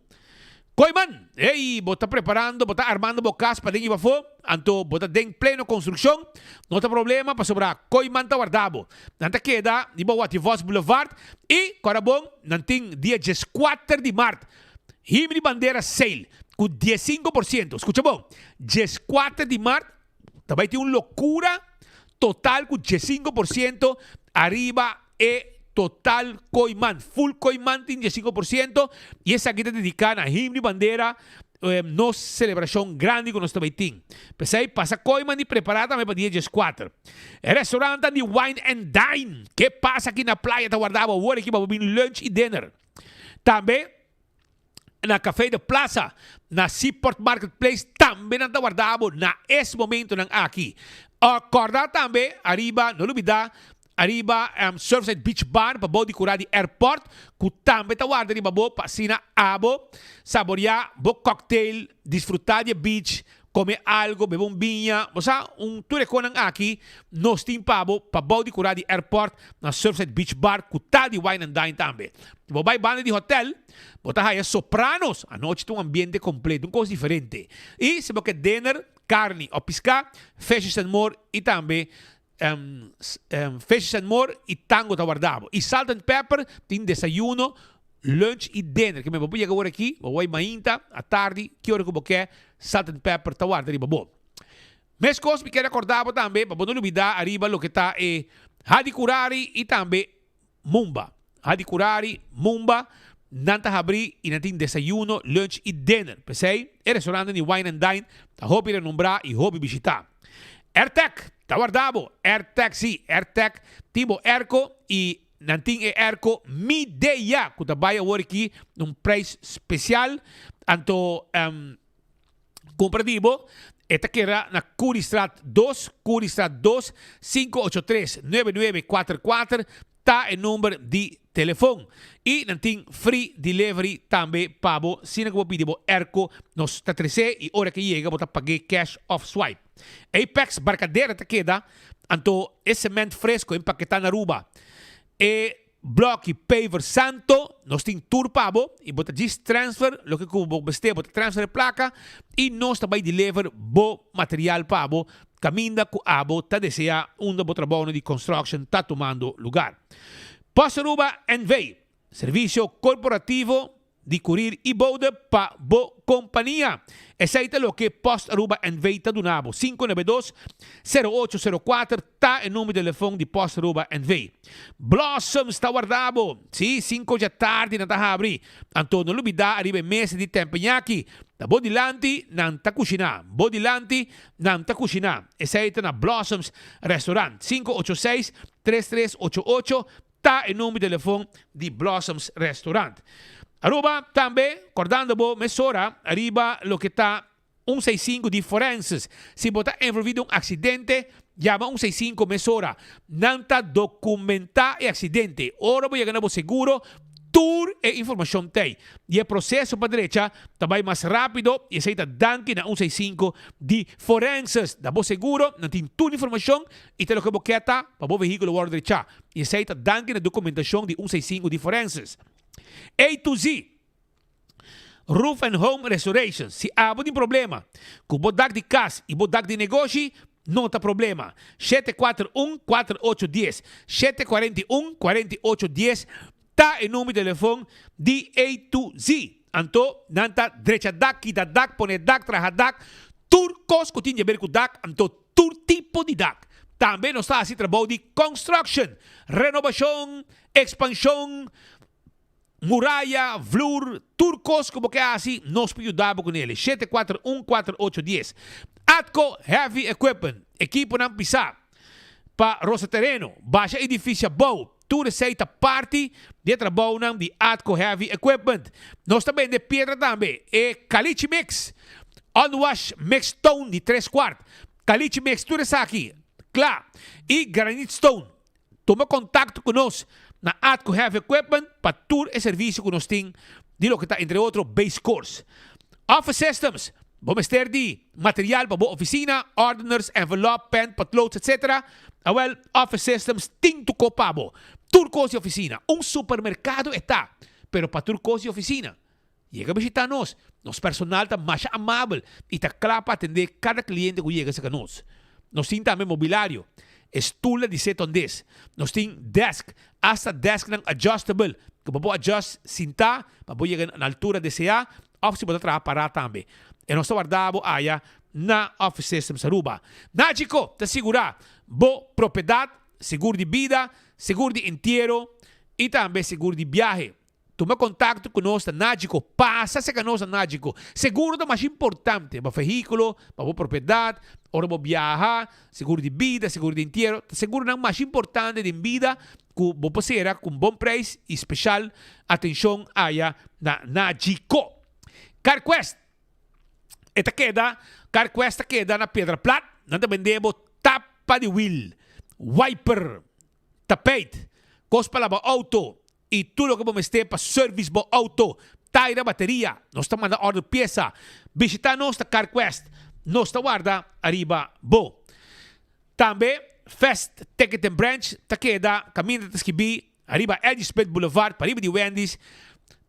Koiman! Ey, bo ta preparando, bo ta armando bo kas paden i pafó, anto bo ta den pleno konstrukshon, no ta problema pasobra Koiman ta warda bo. Nan ta keda riba Wativos Boulevard i kòrda bon, nan tin dia dieskuater di mart Himno di Bandera sale ku 15%. Skucha bon, 14 di mart ta bai tin un lokura total ku 15% ariba e total Kooiman. Full Kooiman tin 15% i esaki ta dediká na Himno di Bandera, nos selebrashon grandi ku nos ta bai tin. P'esei pasa Kooiman di prepará tambe pa dia 14. E restaurantnan di Wine and Dine ke pasa aki na playa ta warda bo awor aki pa bo bin lunch i dinner. Tambe na Café de Plaza, na Seaport Marketplace tambe nan ta warda bo na es momentonan aki. Corda tambe ariba, no lubida, ariba Surfside Beach Bar pa bou di cura di airport cu tambe ta warda riba bo pa asina abo saborea bo cocktail, disfruta di e beach, Come algo, bebe un biña, bo sa, un tur e konan aki nos tin pa bo pa bou di kura di airport na Surfside Beach Bar ku ta di Wine and Dine tambe. Si bo bai banda di hotel, bo ta haya Sopranos, anochi ta un ambiente completo, un kos diferente. I si bo ke dinner, carni of pisca, Fishes and More i tambe Fishes and More i Tango ta warda bo. I Salt and Pepper tin desayuno, lunch i dinner. Ke men bo por yega ora aki, bo bai mainta, atardi, ki ora ku bo ke, Salt and Pepper ta warda riba bo. Meskos mi kere akorda bo tambe pa bo no lubida ariba loke ta e Hadicurari i tambe Mumba. Hadicurari, Mumba, nan ta habri i nan tin desayuno, lunch i dinner. P'esei, e restaurantnan di Wine and Dine ta hopi renombrá i hopi bishitá. Airtec ta warda bo! Airtec, sí, Airtec tin bo airco i nan tin e airco Midea ku ta bai awor aki na un prijs spesial. Anto, Kumpra di bo, e ta keda na Curiestraat dos, Curiestraat dos, 583 9944 ta e number di telefon. I nan tin free delivery tambe pa bo, sina ku bo pidi bo airco nos ta trese i ora ke yega bo ta pag'é cash of swipe. Apex Barcadera ta keda, anto e cement fresco empaketá na Aruba. E Bloki paver santo, nos tin tur pa bo y bo ta djis transfer loke cu bo mester, bo ta transfer e placa y nos ta bay deliver bo material pa bo caminda cu abo ta desea unda bo trabounan di construction ta tumando lugar. Post Aruba NV, servicio corporativo di kurir i boude pa bo kompania. Esei ta loke Post Aruba NV ta duna bo. 592 0804 ta e number di telefon di Post Aruba NV. Blossoms ta warda bo. Sí, sinku djatardi nan ta habri. Anto no lubida ariba e mesa di tempeñaki. Ta bo dilanti nan ta kushiná. Bo dilanti nan ta kushiná. Esei ta na Blossoms Restaurant. 586 3388 Ta e number di telefon di Blossoms Restaurant. Aruba tambe kordando bo mesora riba loke ta un sei sinku di forenses. Si bo ta envolvi den un aksidente, yama un sei sinku mesora. Nan ta dokumenta e aksidente. Ora bo yega na bo seguro, tur e informashon t'ei. I e proseso pa drecha ta bai mas rápido i esei ta danki na un sei sinku di forenses. Na bo seguro nan tin tur informashon I ta loke bo ke ta pa bo vehíkulo wòrdu drechá. I esei ta danki na dokumentashon di un seisinku di Forenses. A to Z, Roof and Home Restoration, Si abo tin problema ku bo dak di kas i bo dak di negoshi, no ta problema. 741 4810, 741 4810, ta e number di telefon di A to Z. Anto nan ta drecha dak, kita dak, pone dak, traha dak, tur kos ku tin di haber ku dak, anto tur tipo di dak. Tambe nos ta hasi trabou di construction, renobacion, expansion, muraya, vloer, tur cos cu bo ke hasi nos por yuda bo cu nele. 7 4 1 4 8 10. Atco Heavy Equipment, ekiponan pisa pa rosa tereno, basha edificio abou. Tur esei ta parti di e trabounan di Atco Heavy Equipment. Nos ta bende piedra tambe, e Caliche Mix, Unwash Mix Stone di tres kwart, Caliche Mix tur esaki kla y Granite Stone. Tuma kontakto ku nos na Atco Heavy Equipment pa tur e servisio ku nos tin di loke ta entre otro base course. Office Systems, Bo mester di material pa bo ofisina, ordeners, envelop, pen, potlood, etc. Awel, Office Systems tin tur kos pa bo. Tur kos di ofisina. Un supermerkado e ta, pero pa tur kos di ofisina. Yega bishita nos. Nos personal ta masha amabel i ta kla pa atendé kada kliente ku yega serka nos. Nos tin tambe mobilario, stoelnan di setondes. Nos tin desk, hasta desknan adjustable ku bo por adjust sintá pa bo yega na altura deseá òf si bo ta traha pará tambe. E nos ta warda bo aya na Office Systems Aruba. Nagico ta sigurá bo propiedat, sigur di bida, sigur di entiero i tambe sigur di biahe. Tuma kontakto ku nos na Nagico. Pasa serka nos na Nagico. Seguro ta mas importante pa vehíkulo, pa bo propiedat, ora bo biaha, seguro di bida, seguro di entiero. Ta seguronan mas importante den bida ku bo por sera ku un bon preis i speshal atenshon aya na Nagico. CarQuest e ta keda CarQuest ta keda na Piedra Plat. Nan ta bende bo tapa di wiel, wiper, tapijt, kos pa laba outo, I tur loke bo mester pa service bo auto, taira, bateria, nos ta manda order piesa. Bishita nos ta CarQuest, nos ta warda ariba bo. Tambe Fast Ticketing Branch ta keda kaminda ta skibi ariba Eddie Smith Boulevard pariba di Wendy's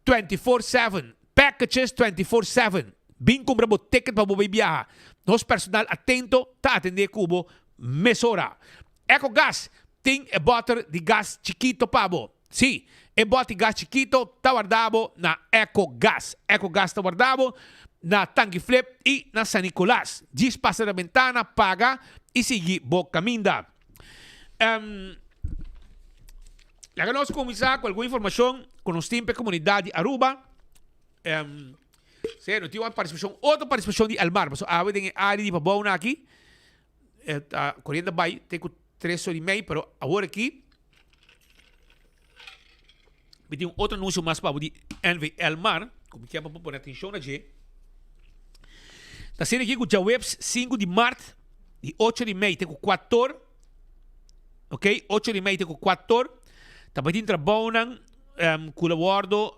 24/7. Packages 24/7. Bin kumpra bo ticket pa bo bay biaha. Nos personal atento ta atende ku bo mesora. Ecogas tin e bòter di gas chikito pa bo. Sí, e bòt di gas chikito ta warda bo na Ecogas. Ecogas ta warda bo na Tanki Flip i na San Nicolas. Djis pasa na bentana, paga i sigui bo kaminda. Um, laga nos kuminsá ku algun informashon ku nos tin pa e komunidat di Aruba. Um, sí, no tin un partisipashon, otro partisipashon di Elmar, pasobra awe den e área di Pabou aki, E ta koriente bai te ku tres or i mei, pero awor aki mi tin un otro anuncio mas pa bo di NV Elmar, ku mi kier pa bo pone atenshon na dje. Ta sende aki ku djaweps sinku di mart di ocho di mei te ku kuator, ok, ocho di mei te ku kuator, ta bai tin trabounan ku lo wòrdu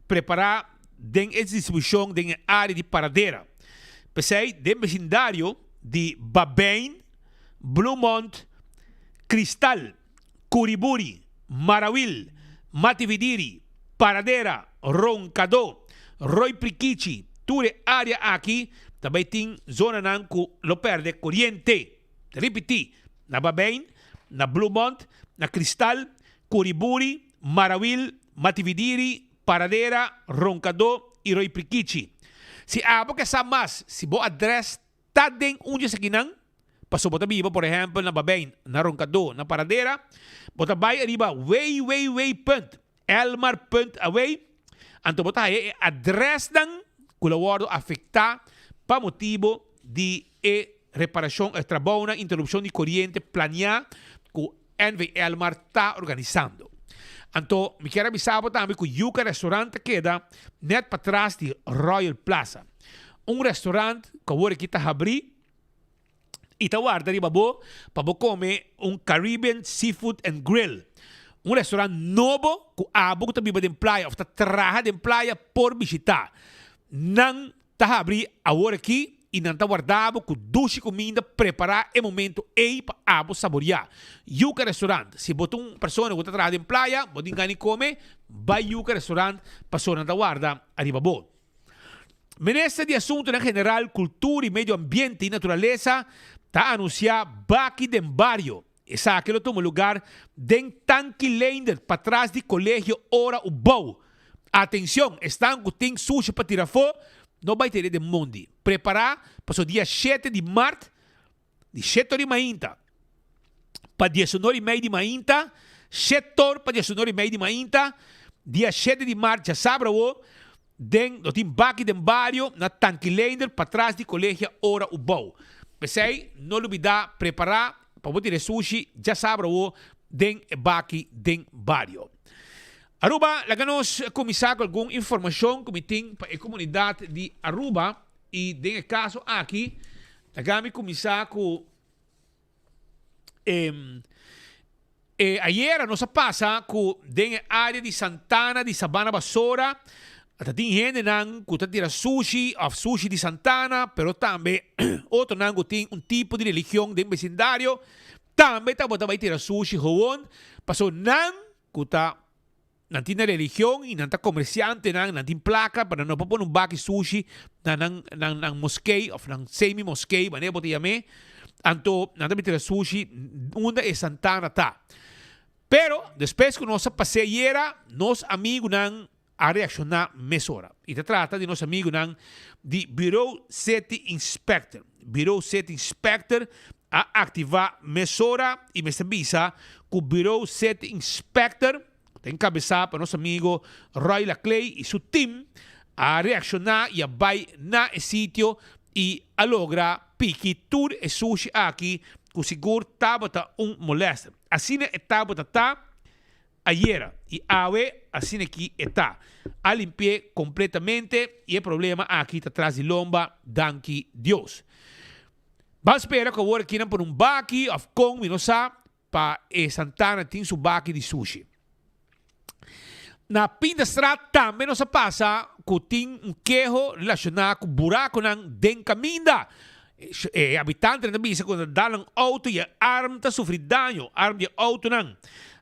prepará den e distribushon den e área di Paradera. P'esei den besindario di Babijn, Bloemond, Kristal, Kuriburi, Marawil, Matividiri, Paradera, Ronkadó, Rooi Prikichi, tur e área aki ta bai tin zonanan ku lo pèrdè koriente. Ta ripití, na Babijn, na Bloemond, na Kristal, Kuriburi, Marawil, Matividiri, Paradera, Ronkadó i Rooi Prikichi. Si abo ke sa mas, si bo adrès ta den un di esakinan, pasobra bo ta biba por ehèmpel na Babijn, na Ronkadó, na Paradera, bo ta bai ariba www punt elmar punt aw, anto bo ta haya e adrèsnan ku lo wòrdu afektá pa motibu di e reparashon, e trabounan, interupshon di koriente planiá ku NV Elmar ta organisando. Anto mi kier a bisa bo tambe ku Yuca Restaurant ta keda net patras di Royal Plaza. Un restaurant ku awor aki ta habrí i ta warda riba bo pa bo kome un Caribbean Seafood and Grill. Un restaurant nobo ku abo ku ta biba den playa òf ta traha den playa por bishitá. Nan Ta habri awor aki i nan ta warda bo ku dushi kuminda prepará e momento ei pa abo saboriá. Yuca Restaurant, Si bo ta un persona ku ta traha den playa, bo tin gana di kome, bai Yuca Restaurant pasobra nan ta warda ariba bo. Minister di Asuntunan General, Kultura i Medio Ambiente i Naturalesa ta anunsiá Baki den Bario. Esaki lo tuma lugar den Tanki Leendert patras di Colegio Ora Ubou. Atencion, esnan cu tin sushi pa tira afo, no bay tene den mondi. Prepara paso dia shete di mart, di shete or di mainta pa diesunor y mei di mainta, shete or pa diesunor y mei di mainta, dia shete di mart djasabra awo, Den lo tin baki den bario na Tanki Leendert patras di Colegia Ora Ubou. P'esei no lubida prepara pa bo tira e sushi djasabra awo. den e baki den bario. Aruba, laga nos kuminsá ku algun informashon ku mi tin pa e komunidat di Aruba i den e kaso aki laga mi kuminsá ku e e ayera nos a pasa ku den e área di Santana di Sabana Basora ta tin hendenan ku ta tira sushi òf sushi di Santana pero tambe otronan ku tin un tipo di religion den besindario tambe tabata bai tira sushi gewoon pasobra nan ku ta Nan tin nan religion y nan ta comerciantenan, nan tin placa, pero nan no por pone un baki sushi na nan nan nan moskee of nan semi moskee, manera bo ta yam'é. Anto nan ta mete sushi unda e santana ta. Pero despues cu nos a pas'é ayera, nos amigunan a reacciona mesora. Y ta trata di nos amigunan di Bureau City Inspector. Bureau City Inspector a activa mesora y mester bisa cu Bureau City Inspector, cu ta encabeza pa nos amigo Roy Laclay y su team, a reacciona y a bay na e sitio y a logra piki tur e sushi aki cu sigur tabata un molester. Asina e tabata ta Ayera y awe asina ki e ta. A limpi'é completamente y e problema aki ta tras di lomba, danki Dios. Ban spera cu awor aki nan pone un baki of con mi no sa pa e Santana tin su baki di sushi. Na Pindastraat tambe nos a pasa cu tin un keho relaciona cu buraconan den caminda. E habitantenan ta bisa ku nan ta dal nan outo i e arm ta sufri daño, arm di e outonan.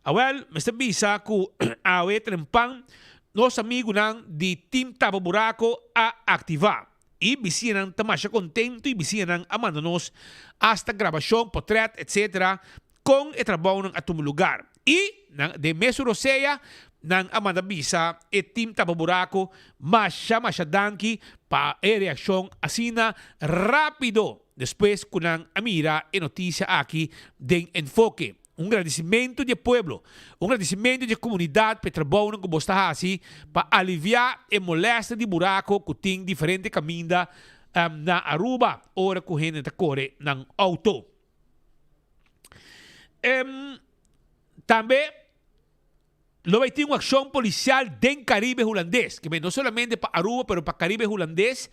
Awèl, mester bisa ku awe trempan nos amigunan di Team Tapa Buraco a aktivá. I bisiñanan ta masha kontentu i bisiñanan a manda nos asta grabashon, potrèt, etsetera kon e trabounan a tuma lugar. I nan den mesun rosea nan a manda bisa e team Tapa Buraco masha masha danki pa e reaccion asina rapido despues cu nan a mira e noticia aki den Enfoke. Un gradicimento di e pueblo, un gradicimento di e comunidad pa e trabounan cu bos ta haci pa alivia e molester di buraco cu tin diferente caminda na Aruba ora cu hende ta core nan auto. Tambe lo bay tin un accion policial den Caribe Hulandes, ke no solamente pa Aruba pero pa Caribe Hulandes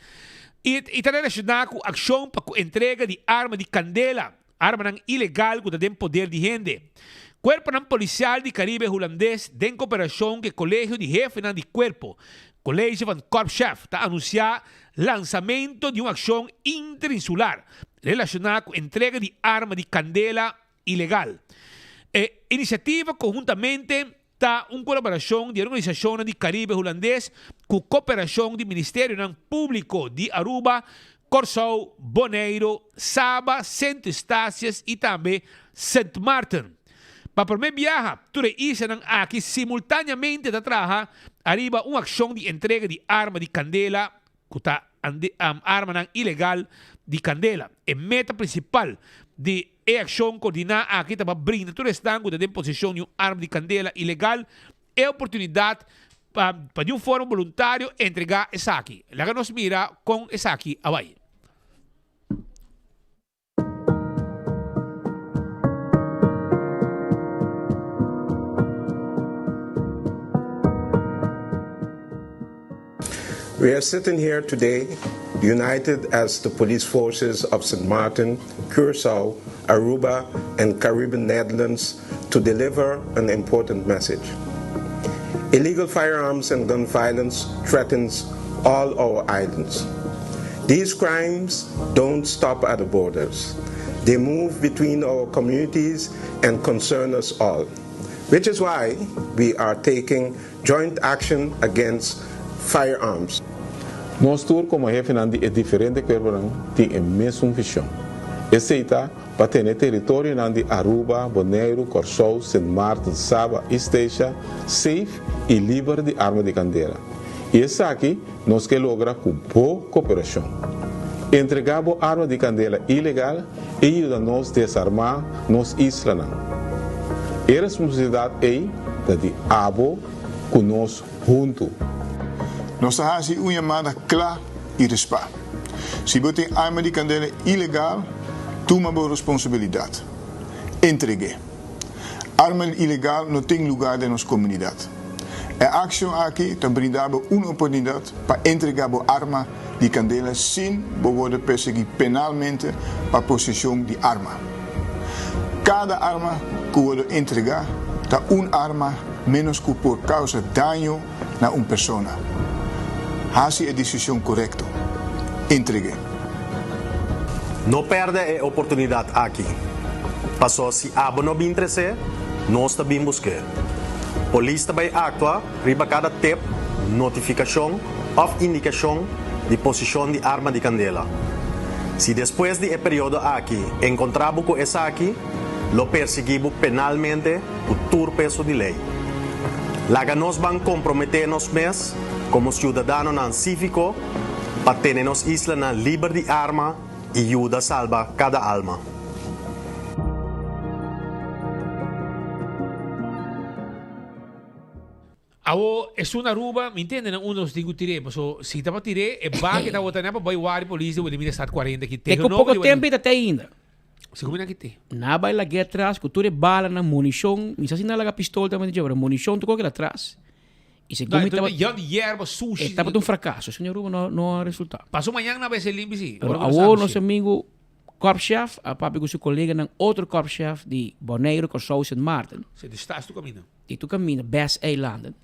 y ta relaciona cu accion pa cu entrega di arma di candela, armanan ilegal cu ta den poder di hende. Cuerponan policial di Caribe Hulandes den cooperacion cu e Colegio di Hefenan di Cuerpo, College van Korpschef, ta anuncia lansamento di un accion interinsular relashoná ku entrega di arma di kandela ilegal. E inisiativa konhuntamente ta un kolaborashon di organisashonnan di Karibe Hulandes ku koperashon di ministerionan públiko di Aruba, Kòrsou, Boneiru, Saba, Sint Eustatius i tambe Sint Maarten. Pa promé biaha, tur e islanan aki simultáneamente ta traha ariba un akshon di entrega di arma di kandela ku ta armanan ilegal di kandela. E meta prinsipal di e akshon koordiná aki ta pa brinda tur esnan ku ta den poseshon di un arma di kandela ilegal e oportunidat pa pa di un forma boluntario entregá esaki. Laga nos mira kon esaki a bai. We are sitting here today, united as the police forces of St. Martin, Curacao, Aruba, and Caribbean Netherlands to deliver an important message. Illegal firearms and gun violence threatens all our islands. These crimes don't stop at the borders. They move between our communities and concern us all, which is why we are taking joint action against firearms. Nos tur komo hefenan di e diferente kuerponan tin e mesun vishon. Esei ta pa tene teritorionan di Aruba, Boneiru, Kòrsou, Sint Maarten, Saba i Statia safe i liber di arma di kandela. I esaki nos ke logra ku bo koperashon. Entregá bo arma di kandela ilegal i yuda nos desarmá nos islanan. E responsabilidat ei ta di abo ku nos huntu. Nos ta hasi un yamada kla i respá. Si bo tin arma di kandela ilegal, tuma bo responsabilidat. Entreg'é. Arma ilegal no tin lugá den nos komunidat. E akshon aki ta brinda bo un oportunidat pa entregá bo arma di kandela sin bo wòrdu persiguí penalmente pa poseshon di arma. Kada arma ku wòrdu entregá ta un arma ménos ku por kousa daño na un persona. Hasi e desishon korekto. Entreg'é. No pèrdè e oportunidat aki. Paso si abo no bin tres'é, nos ta bin busk'é. Polis ta bai aktua riba kada tep, notifikashon òf indikashon di posishon di arma di kandela. Si despues di e periodo aki enkontrá bo ku esaki, lo persiguí bo penalmente ku tur peso di lei. Laga nos ban komprometé nos mes komo siudadanonan síviko pa tene nos islanan liber di arma i yuda salba kada alma. Awo esun na Aruba, mi ntende nan unda nos tin ku tir'é, paso si ta pa tir'é, e baki ta wota nan pa bai wari polis di Wilhelminastad 40 ki Te ku poko tempu i ta te ainda. Si ku mi nan ki te. Nan a bai lag'é atras ku tur e balanan, munishon, mi sa si nan a laga pistol tambe dje, pero munishon tur koke la atras. I segun mi tabata. Jan di yerba, sushi. E tabata un frakaso, señor Aruba no no a resultá. Paso mañan nan a bai ser limpi si. Pero awor nos amigu korpschef a papia ku su koleganan otro korpschef di Boneiru, Kòrsou, Sint Maarten. Si, di stas tur kaminda. Di tur kaminda, bes eilanden.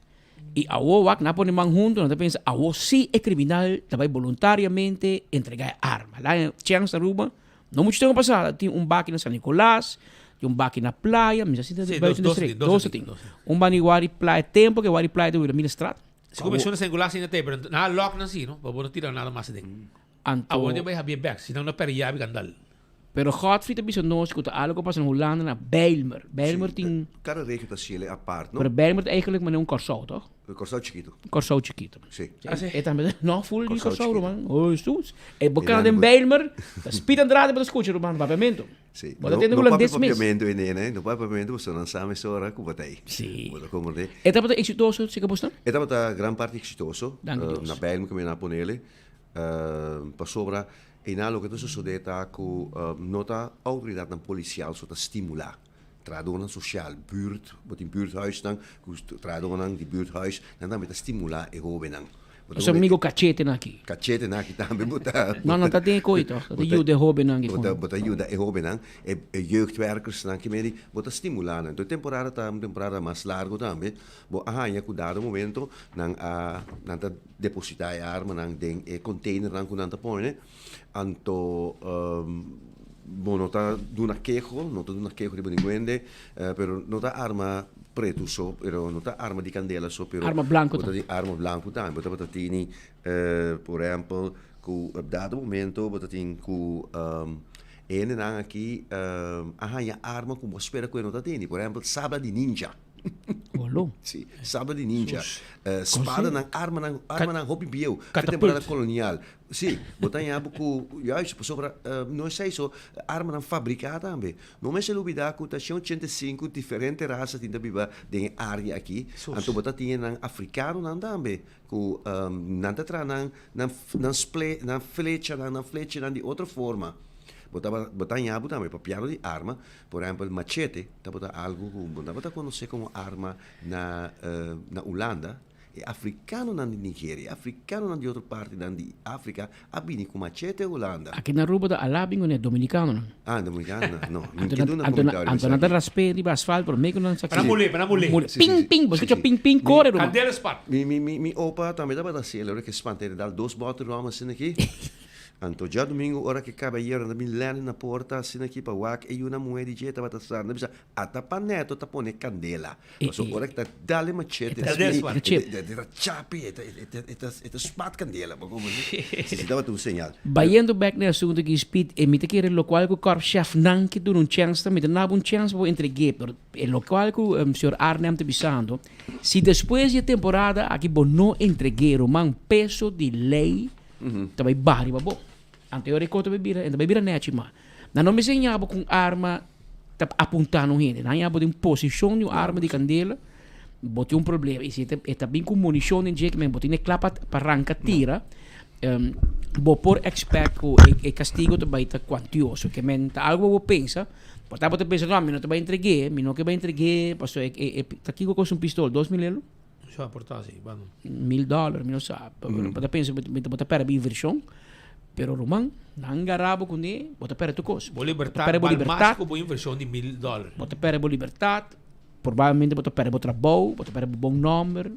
I awor wak nan a pone man huntu, nan ta pensa awor si e kriminal ta bai boluntariamente entregá e arma. La chèns Aruba no muchu tempu pasá tin un baki na San Nicolas, tin un baki na Playa, mi sa si ta buiten de streek, dos ta tin. Un bani wak di Playa, tempu ke wak di Playa ta Wilhelminastraat. Si ku menshoná San Nicolas ainda te, pero nan a lòk nan si, no? Pa bo no tira nada mas aden. Anto. Awor nan bai habia bèk, si nan no pèrdè yabi kandal. Pero Godfrey ta bisa nos ku ta algo ku pasa na Hulanda na Bijlmer. Bijlmer tin. Kada regio ta siele apart, no? Pero Bijlmer ta eigenlijk manera un Kòrsou, toch? Kòrsou chikitu. Kòrsou chikitu. Si. E tambe ta no full di Kòrsou, ruman. Hesus. E bo kana den Bijlmer, ta Speed Andrade bo ta skucha, ruman, papiamentu. Si. Bo ta tende hulandes mes. No papia papiamentu ei, ne? No papia papiamentu pasobra nan sa mesora ku bo ta ei. Si. Bo ta komprendé. E tabata eksitoso, si ke bo sta? E tabata gran parti eksitoso. Danki Dios. Na Bijlmer ku mi a ponele. Pasobra einan loke ta sosodé ta ku no ta outoridatnan polisial so ta stimulá. Trahadónan sosial, buurt, bo tin buurthuisnan ku trahadónan di buurthuis, nan tambe ta stimulá e hóbennan. Nos amigo Cachetenan aki. Cachetenan aki tambe bo ta. No, nan ta den e koe tòg. Nan ta yuda e hóbennan aki. Bo ta yuda e hóbennan, e jeugdwerkersnan ki medi, bo ta stimulá nan. Enton e temporada ta un temporada mas largu tambe. Bo a haña ku dado momento nan a nan ta depositá e armanan den e containernan ku nan ta pone. Anto bo no ta duna keho, no ta duna keho riba ningun hende, pero no ta arma pretu so, pero no ta arma di kandela so, pero Arma blanku bo ta tambe. tin arma blanku tambe. Bo tabata tini, por ehèmpel, ku op dado momento bo ta tin ku e hendenan aki a haña arma ku bo a spera ku e no ta tini. Por ehèmpel, sabla di ninja. Olo. Sí, sabla di ninja. Spadanan, armanan, armanan hopi bieu. Fe temporada kolonial. Sí, bo ta haña bo ku, juist, pasobra no esei so, armanan fabriká tambe. No mester lubidá ku ta shen ochenta i sinku diferente rasa tin ta biba den e área aki. Anto bo ta tin e nan afrikanonan tambe ku nan ta traha nan nan nan sple nan flechanan nan flechanan di otro forma. Bo ta bo ta haña bo tambe papiando di arma. Por ehempel, machete tabata algu ku bo tabata konosé komo arma na na Hulanda. E afrikanonan di Nigeria, e afrikanonan di otro partinan di Afrika a bini ku machete Hulanda. Aki na Aruba ta alá bin kuné dominikanonan. Ah, dominikanonan, no. Mi ke duna Anto komentario anto nan ta esaki. rasp'é riba asfalt pero mei ku nan sa Pa nan mulé, pa nan mulé. Mulé. Sí, sí, Ping, sí. ping, bo Sí, skucha sí. ping, ping, Mi kore ruman. Kandela spat. Mi mi mi mi opa tambe tabata así, el ora ke spanta e dal dos bòter ròm asina aki. Anto djadumingu ora ke kabayeronan ta bin lèn na porta asina aki pa wak e yuna muhé di dje tabata sa, nan bisa, Ata pa neto ta pone kandela. Pasobra ora ke ta dal e machete e ta chapi, e ta spat kandela. Bo komprende? Si si tabata un señal. Bayendo bek na e asuntu ki Speed, e mi ta kere lokual ku korpschefnan ke duna un chèns ta mi ta naba un chèns pa bo entreg'é, pero e lokual ku señor Arnhem ta bisando, si despues di e temporada aki bo no entreg'é ruman peso di lei ta bai baha riba bo. Anto e ora e kos ta bai bira, e ta bai bira nèchi mas. Nan no mester ña bo ku un arma ta apuntá na un hende. Nan ña bo den posishon di un arma di kandela, bo tin un problema. I si e ta bin ku munishon den dje, bo tin e kla pa ranka tira. Bo por expect ku e castigo ta bai ta cuantioso. Ke men ta algo bo pensa, por ta bo ta pensa, no, mi no ta bai entreg'é, mi no ke bai entreg'é, paso e, e, e, ta kiko kosta un pistol? 2000 euro? Sa por ta si, bueno. $1000, mi no sa. Bo ta pensa, bo ta perde bo inversion, pero ruman, nan gara bo kuné, bo ta perde tur kos. Bo libertad bal mas ku bo inversion di $1000. Bo ta perde bo libertad. Probablemente bo ta perde bo trabou, bo ta perde bo bon nomber,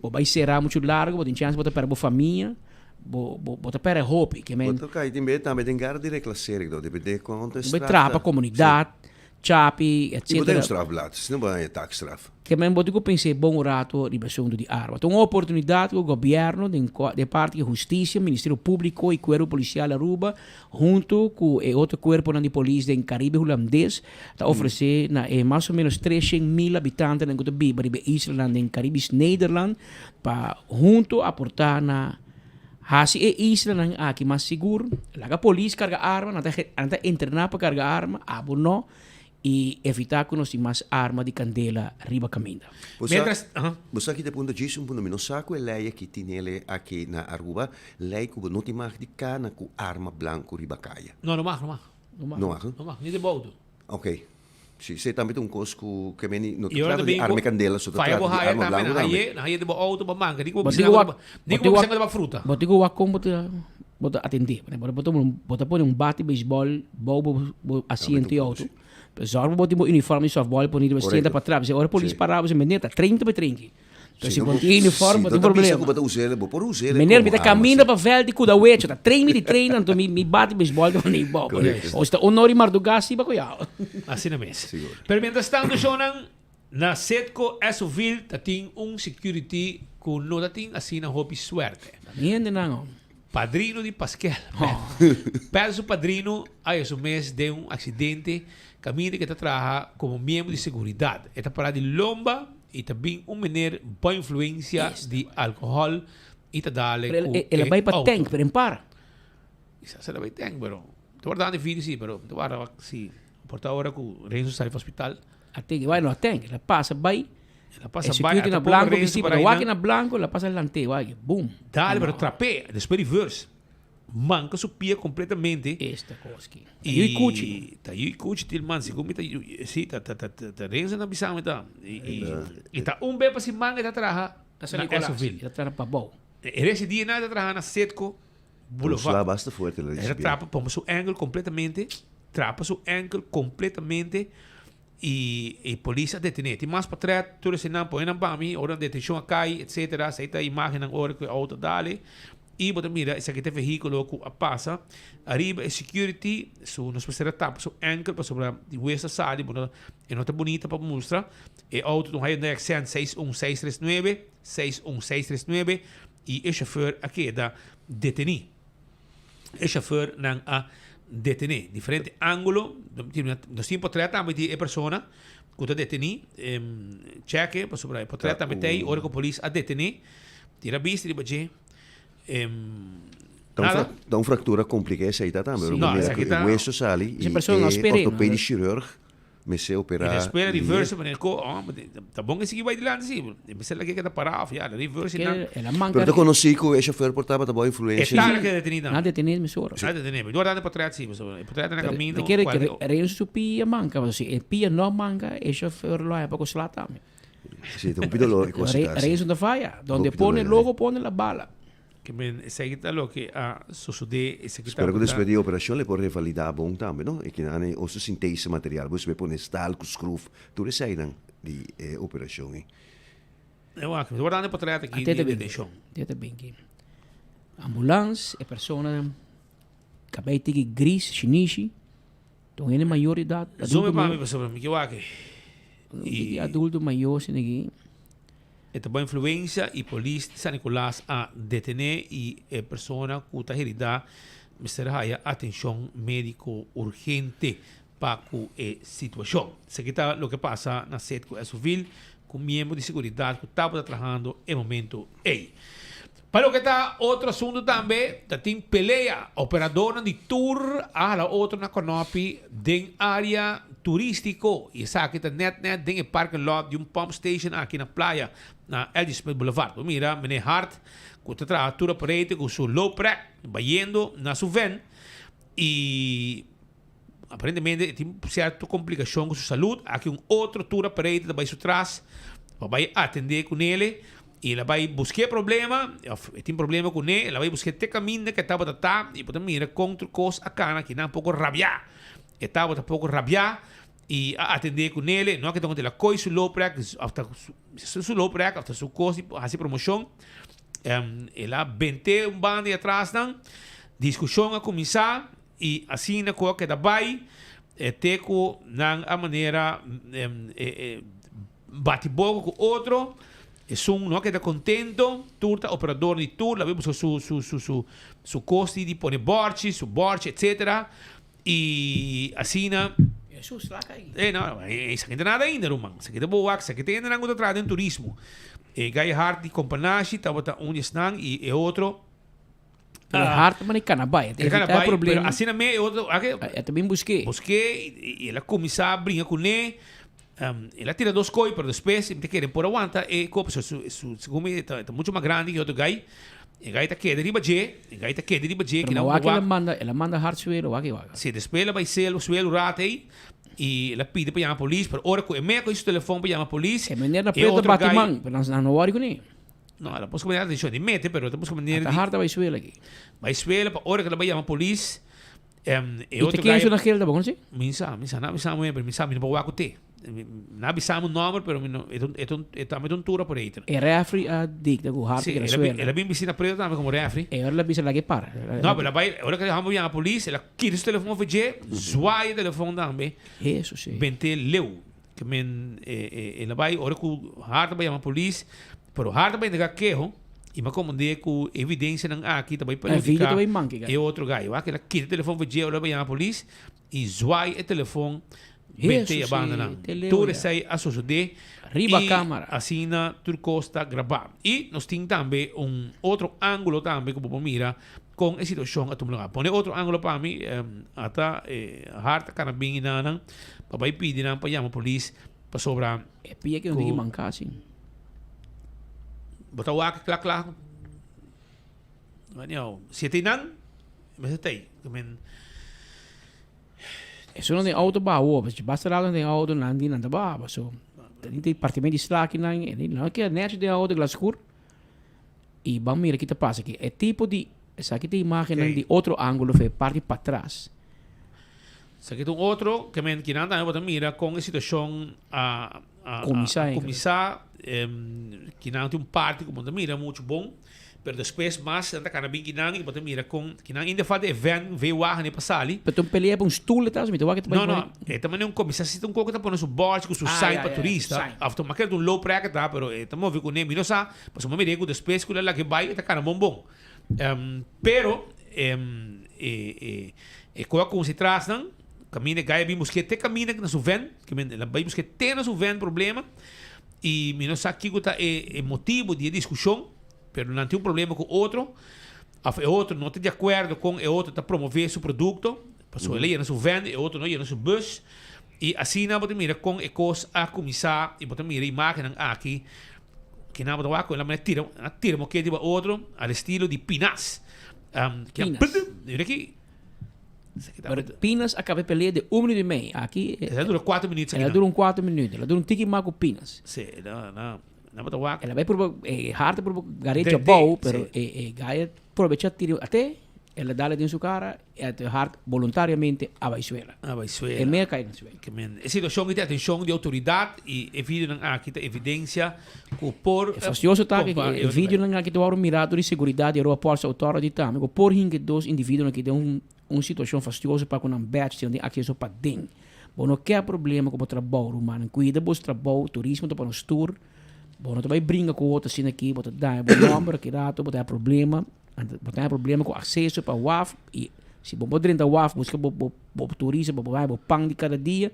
bo bai sera muchu largo, bo tin chance bo ta perde bo famia, bo bo bo ta perde hopi. Ke men. Bo ta kai tin be tambe den gara di reclassering do, depende kuantu e Bo bai straf traha ta. pa komunidat, chapi, I bo ta etcetera. un strafblad, si no bo haña taakstraf. Ke men bo tin ku pens'é bon un rato riba asuntu di arma. Ta un oportunidat ku gobièrnu den kua den parti di hustisia, Ministerio Públiko i Kuerpo Polisial Aruba huntu ku e otro kuerponan di polis den Karibe Hulandes ta ofresé na e mas o ménos 300.000 habitantenan ku ta biba riba e islanan den Karibisch Nederland pa huntu aportá na hasi e islanan aki mas sigur. Laga polis karga arma, nan ta nan ta entrená pa karga arma, abo no. I evitá ku nos tin mas arma di kandela riba kaminda. Bo sa, bo sa ki ta punto djis un punto mi no sa ku e lei aki tin ele aki na Aruba, lei ku bo no tin mag di kana ku arma blanku riba kaya. No, no mag, no mag. No mag, no? No mag, ni den bo auto. Ok. Si, esei tambe ta un kos ku ke meni no ta trata di arma e kandela, so ta trata di arma blanku tambe. Nan haye den bo auto pa manka, ni ku bo bisa nan ni ku bo bisa nan ta fruta. Bo tin ku wak kon bo ta Bo ta atendé. Bo ta bo ta pone un bat di beisbòl bou bo bo asiento di outo. Pero zòrg pa bo tin bo uniform di sòftbòl poni riba sienta pa tras. Ora polis para bo si meneer ta 30 pa trinki. Pero si bo tin uniform bo tin problema. Meneer mi ta kaminda pa vèlt di kuda wecho ta train mi di train anto mi mi bat di beisbòl ta pone bou. O si ta un ora di mardugá si pa kuyao. Asina mes. Pero mientras tanto shownan na Setco Esoville ta tin un security ku no ta tin asina hopi suerte. Mi hendenan oh. Padrino di Paskel. Pèrdè su padrino a su mes den un aksidente kaminda ku e ta traha komo miembro di seguridat. E ta pará di lomba i ta bin un mener bo influensia di alkohòl i ta dale ku e El a bai pa outo. tank pero en para. Kisas el a bai tank pero ta warda den video si pero ta warda wak si por ta ora ku Renzo sali for hospital. A tank bai no a tank el a pasa bai. El a pasa E security bai, na ata poco blanco Renzo bisti, por pero ahí wak nan. na blanco, el a pasa lante, wak, boom. Dale, pero trapé, despues reverse. Manca su pia completamente. Esta cos ki. Ta yu y cuchi. Ta yu y cuchi til man, segun mi ta yu, si, ta, ta, ta, ta Renzo na bisa mi ta. Y, y, y ta un be pa siman e ta traha Na San na Nicolas, Esoville. e ta traha pa bou. E rest di dia nan e ta traha na Setco Boulevard. Un sla basta fuerte la E ta ricibi. trapa, pone su angle completamente, trapa su angle completamente. Y e polis a detene. Tin mas patret, tur esenan pone nan pa mi, ora detencion a cay, etcetera. Esey ta imagennan ora cu e auto a dale. Y bo ta mira esaki ta e vehiculo cu a pasa. Ariba e security, su nos mester a tapa su enkel pasobra di hues a sali, bo no, e no ta bunita pa mustra. E auto ta un Hyundai Accent 61639, 61639, y e chauffeur a keda deteni. E chauffeur nan a detene. Diferente angulo, nos tin potret tambe di e persona cu ta deteni. Check pasobra e potret tambe ta ey ora cu polis a detene. Tira bista riba dje. Nada. Ta un fractura complica esey ta tambe. No, esaki ta. E hueso sali y e ortopedisch chirurg Mester operá. Y despues la reverse manera ko oh ta bon e sigui bai dilanti si e mester lag'e keda pará of ya la reverse y nan. Pero ta konosí ku e shofer por tabata bou influensia. E tal ke detení nan. Nan detení mesora. Nan detení. Mi dor dando potret si pasobra e potret ta na kamino. Te kere ke Renzo su pia manka pasobra si e pia no manka e shofer lo haya poko sla tambe. Si ta hopi dolor e kos ta. Renzo ta faya. Donde pone logo pone la bala. Ke men esaki ta loke a sosodé, esaki Spero ku tabata. despues di e operashon lo e por revalidá bon tambe, no? E kinan e osteosintese material, bo esbe pone staal ku skruf, tur eseinan di e operashon ei. E wak, mi ta wardando e potret aki di detenshon. Te ta bin ki. Ambulans, e persona kabei tiki gris, shinishi, ta un hende mayor di edat. Zoom e pa mi pasobra mi ke wak e. Tiki adulto mayor esaki. E ta bo influencia y polis di San Nicolas a detene y e persona cu ta herida mester haya atencion medico urgente pa cu e situacion. Esaki ta loke pasa na Setco Esoville cu miembro di seguridad cu tabata trahando e momento ey. Pa loke ta otro asuntu tambe, ta tin pelea. Operadornan di tur a hala otro na konopi den área turístiko i esaki ta nèt nèt den e parking lot di un pump station aki na playa na L.G. Smith Boulevard. Bo mira meneer Hart ku ta traha tour operator ku su looprek bayendo na su ven i Aparentemente e tin cierto complicacion cu su salud. Aki un otro tour operator ta bay su tras pa bay atende cu nele y el a bay busca e problema of e tin problema cu ne, el a bay busca te caminda cu e tabata ta y bo ta mira con tur cos a cana aki nan poco rabia. E tabata poco rabia y a atende cu nele, no a keda conta el a coy su looprek of ta su looprek of ta su cos di haci promocion. El a bente un banda y atras nan, discusion a cuminsa. I asina ku a keda bai, te ku nan a manera bati boka ku otro, esun no a keda kontento, tur ta operador di tur, labi buska su su su su su kos di pone bòrchi, su bòrchi etsetera, i asina. Esun slak ai. E no, esaki no ta nada ainda ruman, esaki ta bo wak, esaki ta hendenan ku ta traha den turismo. E Guy Hart di Kompanashi tabata un di esnan i e otro. Pero hard mane cana bay. E cana bay, pero asina me e otro ake. E ta bin buske. Buske y el a cuminsa bringa cune. El a tira dos kooi pero despues mi ta kere por a wanta e kooi pasobra su su segun mi ta mucho mas grandi ke otro guy. E guy ta keda riba dje, e guy ta keda riba dje. Pero wak el a manda, el a manda hard suelo wak wak. Si despues el a bay suelo un rato ey y el a pidi pa yama polis pero ora cu e me a coge su telefon pa yama polis E meneer na preto bati man pero nan no worry cune. No, el a busca manera di mete, pero el ta busca manera di... Ata harta bai suela aki. Bai suela pa ora ku el a bai yama polis, e otro gai... I ta ken su na gel tabata, si? Mi sa, mi sa, nan a bisa mi, pero mi sa, mi no por wak ku te. Nan a bisa mi un nomber, pero mi no, e ta un, e ta un, e ta un tour operator. E refri a dicta ku harta keda suela. Si, el a bin bisi na preto tambe komo refri. E ora el a bisa laga e para. No, pero el a bai, ora ku el a hamba yama polis, el a kita su telefon for dje, zwaai e telefon tambe. Hesus, si. Bent'é leu. Ke men el a bai ora ku Hart a bai yama polis, pero Hart a bai entrega keho i mi a komprendé ku evidensianan aki ta bai perhudiká e otro gai. Wak el a kita e telefon for dje ora el a bai yama polis i zwai e telefon bente e bandanan. Tur esei a sosodé i asina tur kos ta grabá. I nos tin tambe un otro ángulo tambe ku bo por mira kon e situashon a tuma lugá. Pone otro ángulo pa mi, ata Hart a kana bin i nanan. Pa bai pidi nan pa yama polis pasobra. E pia ke no tin ki manka si. Bo ta wak kla kla. Anyhow, si e tin nan, mester ta ei. I mean. Esun nan den auto baha wou, pasobra basta rato nan den auto nan di nan ta baha paso. Tin departamento di slaki nan, nan keda nechi den auto glas skur. I ban mira ki ta pasa aki. E tipo di esaki ta imagennan di otro angulo for e parti patras. Esaki ta un otro ke men kinan tambe bo ta mira kon e situashon a a kuminsá. Kinan tin un parti ku bo no ta mira muchu bon, pero despues mas nan ta kana bin kinan i bo ta mira kon kinan inda falta e vèn V-wagen ei pa sali. Pero ta un pelea pa un stul e ta, mi ta wak e ta bai No, no, e ta manera un kuminsá si ta un koko ta pone su bòrchi ku su sign pa turista. Òf ta maker ta un low prek e ta, pero e ta move kuné. Mi no sa, pasobra mi mira ku despues ku el a laga e bai e ta kana bon bon. Pero e e koe a kumsa e trasnan, kaminda e gai a bin busk'é te kaminda na su vèn, ke men el a bai busk'é te na su vèn problema, i mi no sa kiko ta e e motibu di e diskushon, pero nan tin un problema ku otro, òf e otro no ta di akuerdo kon e otro ta promové su produkto, pasobra el a yena su vèn, e otro no a yena su bus, i asina bo ta mira kon e kos a kuminsá i bo ta mira imágennan aki. Kinan bo ta wak ku el a manera tira, a tira moket riba otro al estilo di Pinas. Pinas. Mira aki. Pero Pinas a kaba e pelea de un minuut i mei. Aki. El a dura kuater minuut. El a dura un kuater minuut. El a dura un tiki mas ku Pinas. Si, no, no. Nan bo ta wak. El a bai purba, e Hart a purba gar'é djabou, pero e gai a probecha tira at'é, el a dal den su kara. E hart boluntariamente a bai suela. A bai suela. E mea kai na suela. Ke men e situacion aki tin atencion di autoridad y e videonan aki ta evidencia cu por. E fastioso ta cu e videonan aki ta wòrdu mira dor di seguridad di Aruba Ports Authority tambe cu por hinca e dos individuonan aki den un situacion fastioso pa cu nan badge si nan tin acceso paden. Bo no ke problema cu bo trabou rumannan. Cuida bos trabou, turismo ta pa nos tur. Bo no ta bai bringa cu otro asina aki, bo ta daña bo nomber aki rato, bo ta haya problema. Bo ta haña problema ku akseso pa waf i si bo por drenta waf buska bo bo bo turista bo por haña bo pan di kada dia,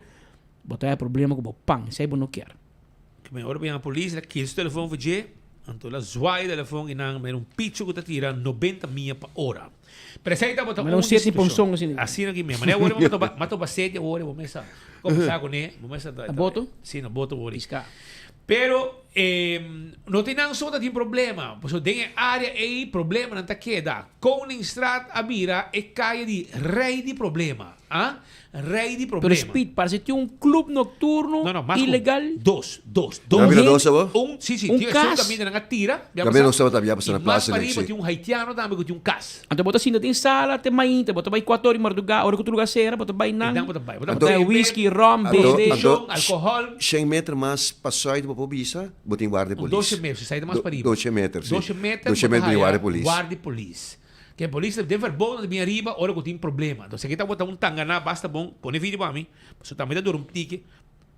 bo ta haña problema ku bo pan, esei bo no kier. Ki men ora bo yama polis, el a kere su telefon for dje. Anto el a zwaai e telefon y nan mira un picho cu ta tira 90 mia pa ora. Pero esey tabata Mira un un seti situacion. ponzon asina. Asina ki mi. Manera awor mi topa, mi topa seti awor bo mesa comenzá cune, bo mesa ta. Na boto? Si, na boto awor. Pisca. Pero no tin nan so ta tin problema, pasobra den e area ey problemanan ta keda. Koningstraat a bira e kaya di rey di problema. Ah, rey di Pero problema. Speed, parece tin un club nocturno No, no, mas ku ilegal. dos, dos, dos. Nan bira dos abo? Un, si, si, Un tin esun kas. kaminda nan a tira, bia Kaminda pasa. nos tabata bia pasa I na mas plaza pariba nek, si. tin un haitiano tambe ku tin un kas. Anto bo ta sinta den sala te mainta, bo ta bai kuater ora di mardugá, ora ku tur lugar sera, bo ta bai nan. Einan bo ta bai, bo ta Anto, bebe, whisky, rom, Anto, bebe. anto, alkohòl. Shen meter mas pa sùit bo por bisa, bo tin guardia Un polis. doshe meter, si sai ta mas pariba. Doshe meter, si. Doshe meter, Doshe bo ta meter tin haya guardia polis. guardia polis. Ke polis ta den verbod nan ta bin ariba ora ku tin problema. Entonces aki ta bota un tangana basta bon, pone video pa mi, pasobra tambe ta dura un tiki.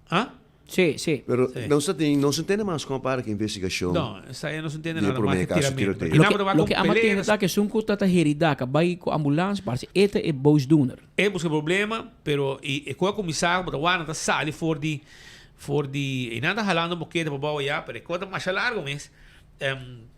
Ah? Sí, sí. Pero Sí. nos ta tin, nos no tende mas kon para ki investigashon No, esei nos no tende di e nada mas promé ke kaso tiramento. tiroteo. Ki nan Loke, bo ta wak loke un ama pelea tende ta ku esun ku ta ta herida ka bai ku ambulans parse e ta e boosdoener. E buska problema, pero i e ku a kuminsá bo ta wak nan ta sali for di for di i nan ta halando un bokete pa bou ayá, pero e kos ta masha largo mes.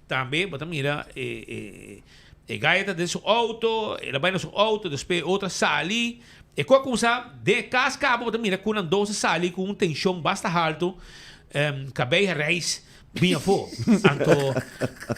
Tambe bo ta mira e e gaya ta den su auto, el a bai na su auto, despues e otro a sali. E ku a kumsa den e kas kaba bo ta mira ku nan dos a sali ku un tenshon basta haltu, kabei hareis bin afó. Anto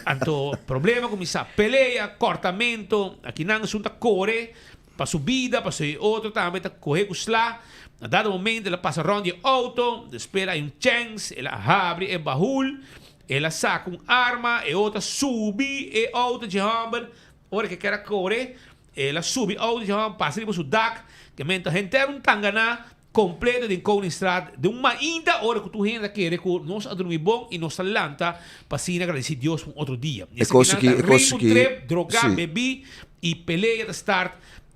anto problema kuminsá, pelea, kòrtamento, akinan esun ta kore pa su bida, pasobra e otro tambe ta kohe ku sla. Na dado momento el a pasa rònt di e auto, despues el a hay un chèns, el a habri e bahul, El a saca un arma, e otro a subi e auto dje homber, ora ke ker a core, el a subi auto dje homber, pasa riba su dak, ke mento henter un tangana completo den Koningstraat, den un mainta ora cu tur hende a kere cu nos a drumi bon y nos ta lanta pa asina agradeci Dios pa un otro dia. E cos Esakinan aki, ta e cos riba un aki, trip, droga, si. bebi y pelea ta start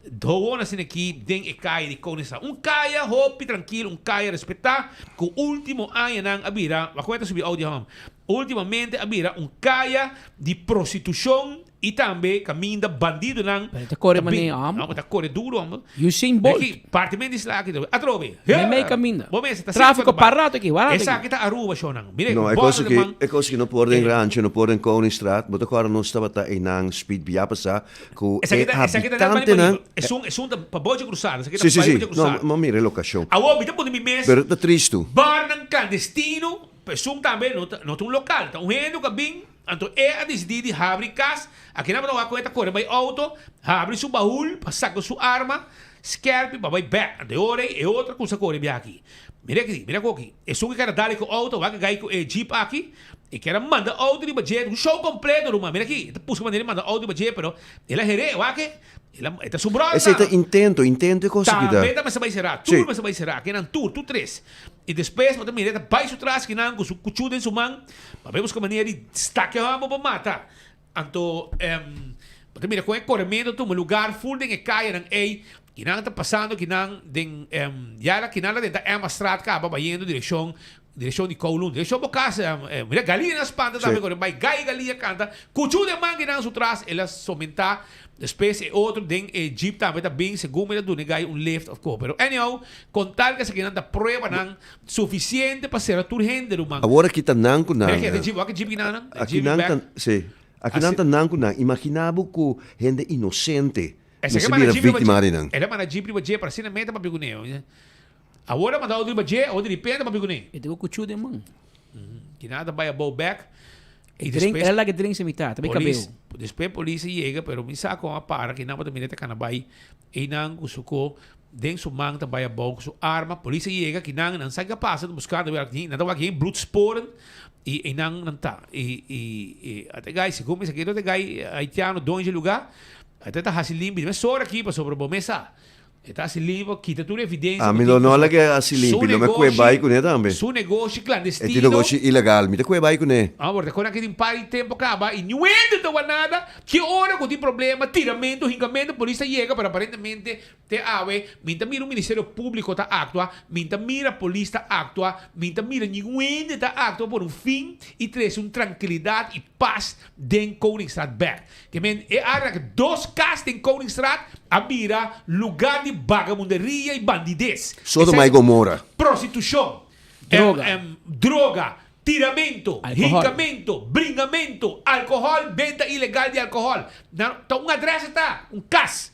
Gewoon asina aki den e kaya di Koningsstraat. Un kaya hopi trankil, un kaya respetá, ku último añanan a bira, wak ku ta subi audio hòm, últimamente a bira un kaya di prostitushon i tambe kaminda bandidonan Pero ta kore ta bin. manera hòm. No, ta kore duro hòm. Usain Bolt. Aki, parti men di sla aki tambe. Atrobe. Meimei kaminda. Bo mester ta Tráfiko sinku ta bai. parato aki, warato aki. Esaki ta Aruba, shownan. Mira, No, e bòrda kos de aki, man. e kos aki no por den Rancho, no por den Koningstraat. Bo ta kòrda nos tabata einan speed bia pasá Ku Esaki e ta, esaki ta net bani habitantenan. pariba. Esun, esun ta pa bochi cruzada. Esaki ta Sí, sí, bai sí. bochi No, cruzada. ma mira e lokashon. Awor mi ta pone mi mes. Pero ta tristu. Barnan clandestino, pa esun tambe no ta, no ta un local. Ta un hende ku a bin, anto e a disidí di habri kas. Aki nan bo ta wak ku e ta kore bai auto, habri su bahul pa saka su arma, skerpi pa bai bek. Anto e ora ei e otro a kumsa kore bia aki. Mira aki, mira ku aki. Esun ku keda dal ku auto, wak a gai ku e jeep aki. E kier a manda auto riba dje, un show completo ruman, mira aki, e ta busca manera di manda auto riba dje, pero el a her'é, wak e, el a, e ta su bròder Esei ta tambe. intento, intento e cosa ki ta. Tambe ta mester bai será, Sí. tur mester bai será, kinan tur, tur tres. I despues bo ta mira e ta bai su tras kinan ku su kuchú den su man, pa bai busca manera di staka e hòmber pa mata. Anto, bo ta mira kon e korementu tuma lugar ful den e kayanan ei, kinan ta pasando kinan den, ya la kinan la den ta Emmastraat kaba bayendo direkshon Direccion di Kowloon, direccion bo cas, mira galia nan spanta tambe cu bay gai galia canta, cuchu den man kinan su tras el a somenta, despues e otro den e jeep tambe ta bin segun mi ta duna e gai un lift of co, pero anyhow con tal cu esakinan ta pruebanan suficiente pa cera tur hende ruman. Awor aki ta nan cu nan. Mira aki e jeep, wak e jeep kinan nan, e Aki jeep nan back. ta, si, aki nan ta nan cu nan, imagina bo cu hende inocente Esaki mester manda bira jeep riba victima dje, di nan. el a manda jeep riba dje, pero asina meta papia cu ne. Awor a manda otro riba dje, awor di repente papia kuné. E tin ku chu den man. Ki nan ta bai abou bek. E drink, el a laga e drink se mitad, ta bai Polis, kabeu. despues polis a yega, pero mi sa kon a para ki nan bo ta mira ta kana bai einan ku su ko den su man ta bai abou ku su arma. Polis a yega ki nan nan sa ki a pasa, ta buskando nan ta wak heen bloedsporen i einan nan ta. I i i ata e gai segun mi sa kendo ta e gai haitiano doño dje luga, ata ta hasi limpi mesora aki pasobra bo mes sa. E ta hasi limpi, kita tur evidencia. Ami lo no laga hasi limpi, lo me kue bai kuné tambe. Su negoshi clandestino. E tin negoshi ilegal, mi ta kue bai kuné. Awor, te kona ki tin par di tempo kaba i niun hende ta wak nada, ki ora ku tin problema, tiramento, hinkamento, polis ta yega, pero aparentemente te awe mi ta mira un ministerio publico ta actua, mi ta mira polis ta actua, mi ta mira ningun hende ta actua por un fin i trese un trankilidad i pas den Koningstraat bek. Ke men e área ku dos kas den Koningstraat a bira lugá di bagamunderia i bandides. Sodoma i Gomora. Prostitushon, Droga. droga, tiramento, Alkohòl. hinkamento, bringamento. Alkohòl, benta ilegal di alkohòl. Nan ta un adrès e ta, un kas.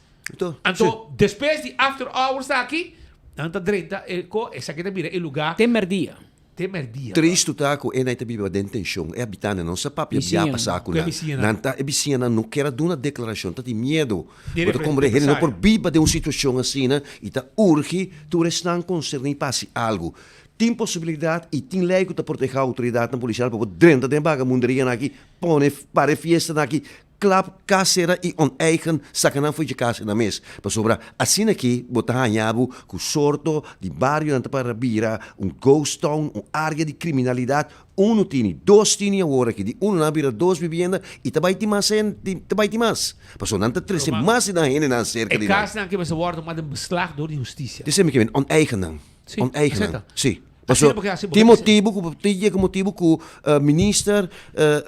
Anto despues di after hours aki, nan ta drenta e ko, esaki ta bira e lugá. Te merdia. Te merdia. Tristu ta ku e nai ta biba den tenshon. E habitantenan no sa papia bia pasá ku nan. Nan ta, e bisiñanan no kier a duna deklarashon, ta tin miedu. Bo ta komprende, hende no por biba den un situashon asina i ta urgi tur esnan konserní pa hasi algu. Tin posibilidat i tin lei ku ta protehá outoridatnan polisial pa bo drenta den bagamunderianan aki, pone, para e fiestanan aki, klap kas sera i oneigen saka nan for dje kas nan mes. Pasobra asina aki bo ta haña bo ku sorto di barionan ta para bira un ghost town, un área di kriminalidat. Unu tini, dos tini awor aki, di unu nan a bira dos bibienda i ta bai tin mas hende, ta bai tin mas. Pasobra nan ta trese mas di nan hendenan serka E di nan. kasnan aki mester wòrdu tuma den beslag dor di hustisia. Esei mi ke men, oneigen nan. Sí, Oneigen nan. aseta. Sí. Asina Paso porque así tin porque motibu ku tin yega motibu ku minister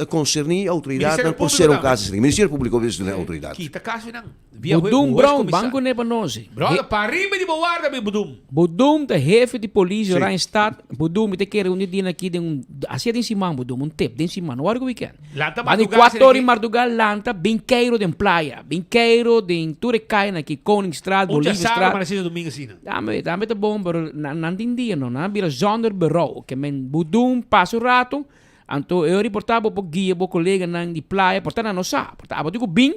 konserní outoridatnan Ministerio por ser Públiko un tambe. kas asina. Ministerio Públiko obviamente ta un outoridat. Kita kas nan. Via Budum hues Brown, comisar. banco ne pa nos. Brother, pa riba di bo warda mi Budum. Budum ta hefe di polis Sí. Oranjestad. Budum, mi ta kere un di dia aki den un, asia den siman Budum, un tip den siman, no wòrdu ku weekend. Lanta Banda di mardugá kuater asina ora di aki. mardugá lanta, bin keiro den playa, bin keiro den tur e kayanan aki, Koningstraat, Un dja sábado Bolivierstraat. amanesé djadumingu asina. Tambe, tambe ta bon, pero nan, nan tin dia no, nan a bira zonder berouw. Ke men Budum pasa un rato, anto e ora por ta bo por guia bo koleganan di playa, por ta nan no sa, por ta abo tin ku bin,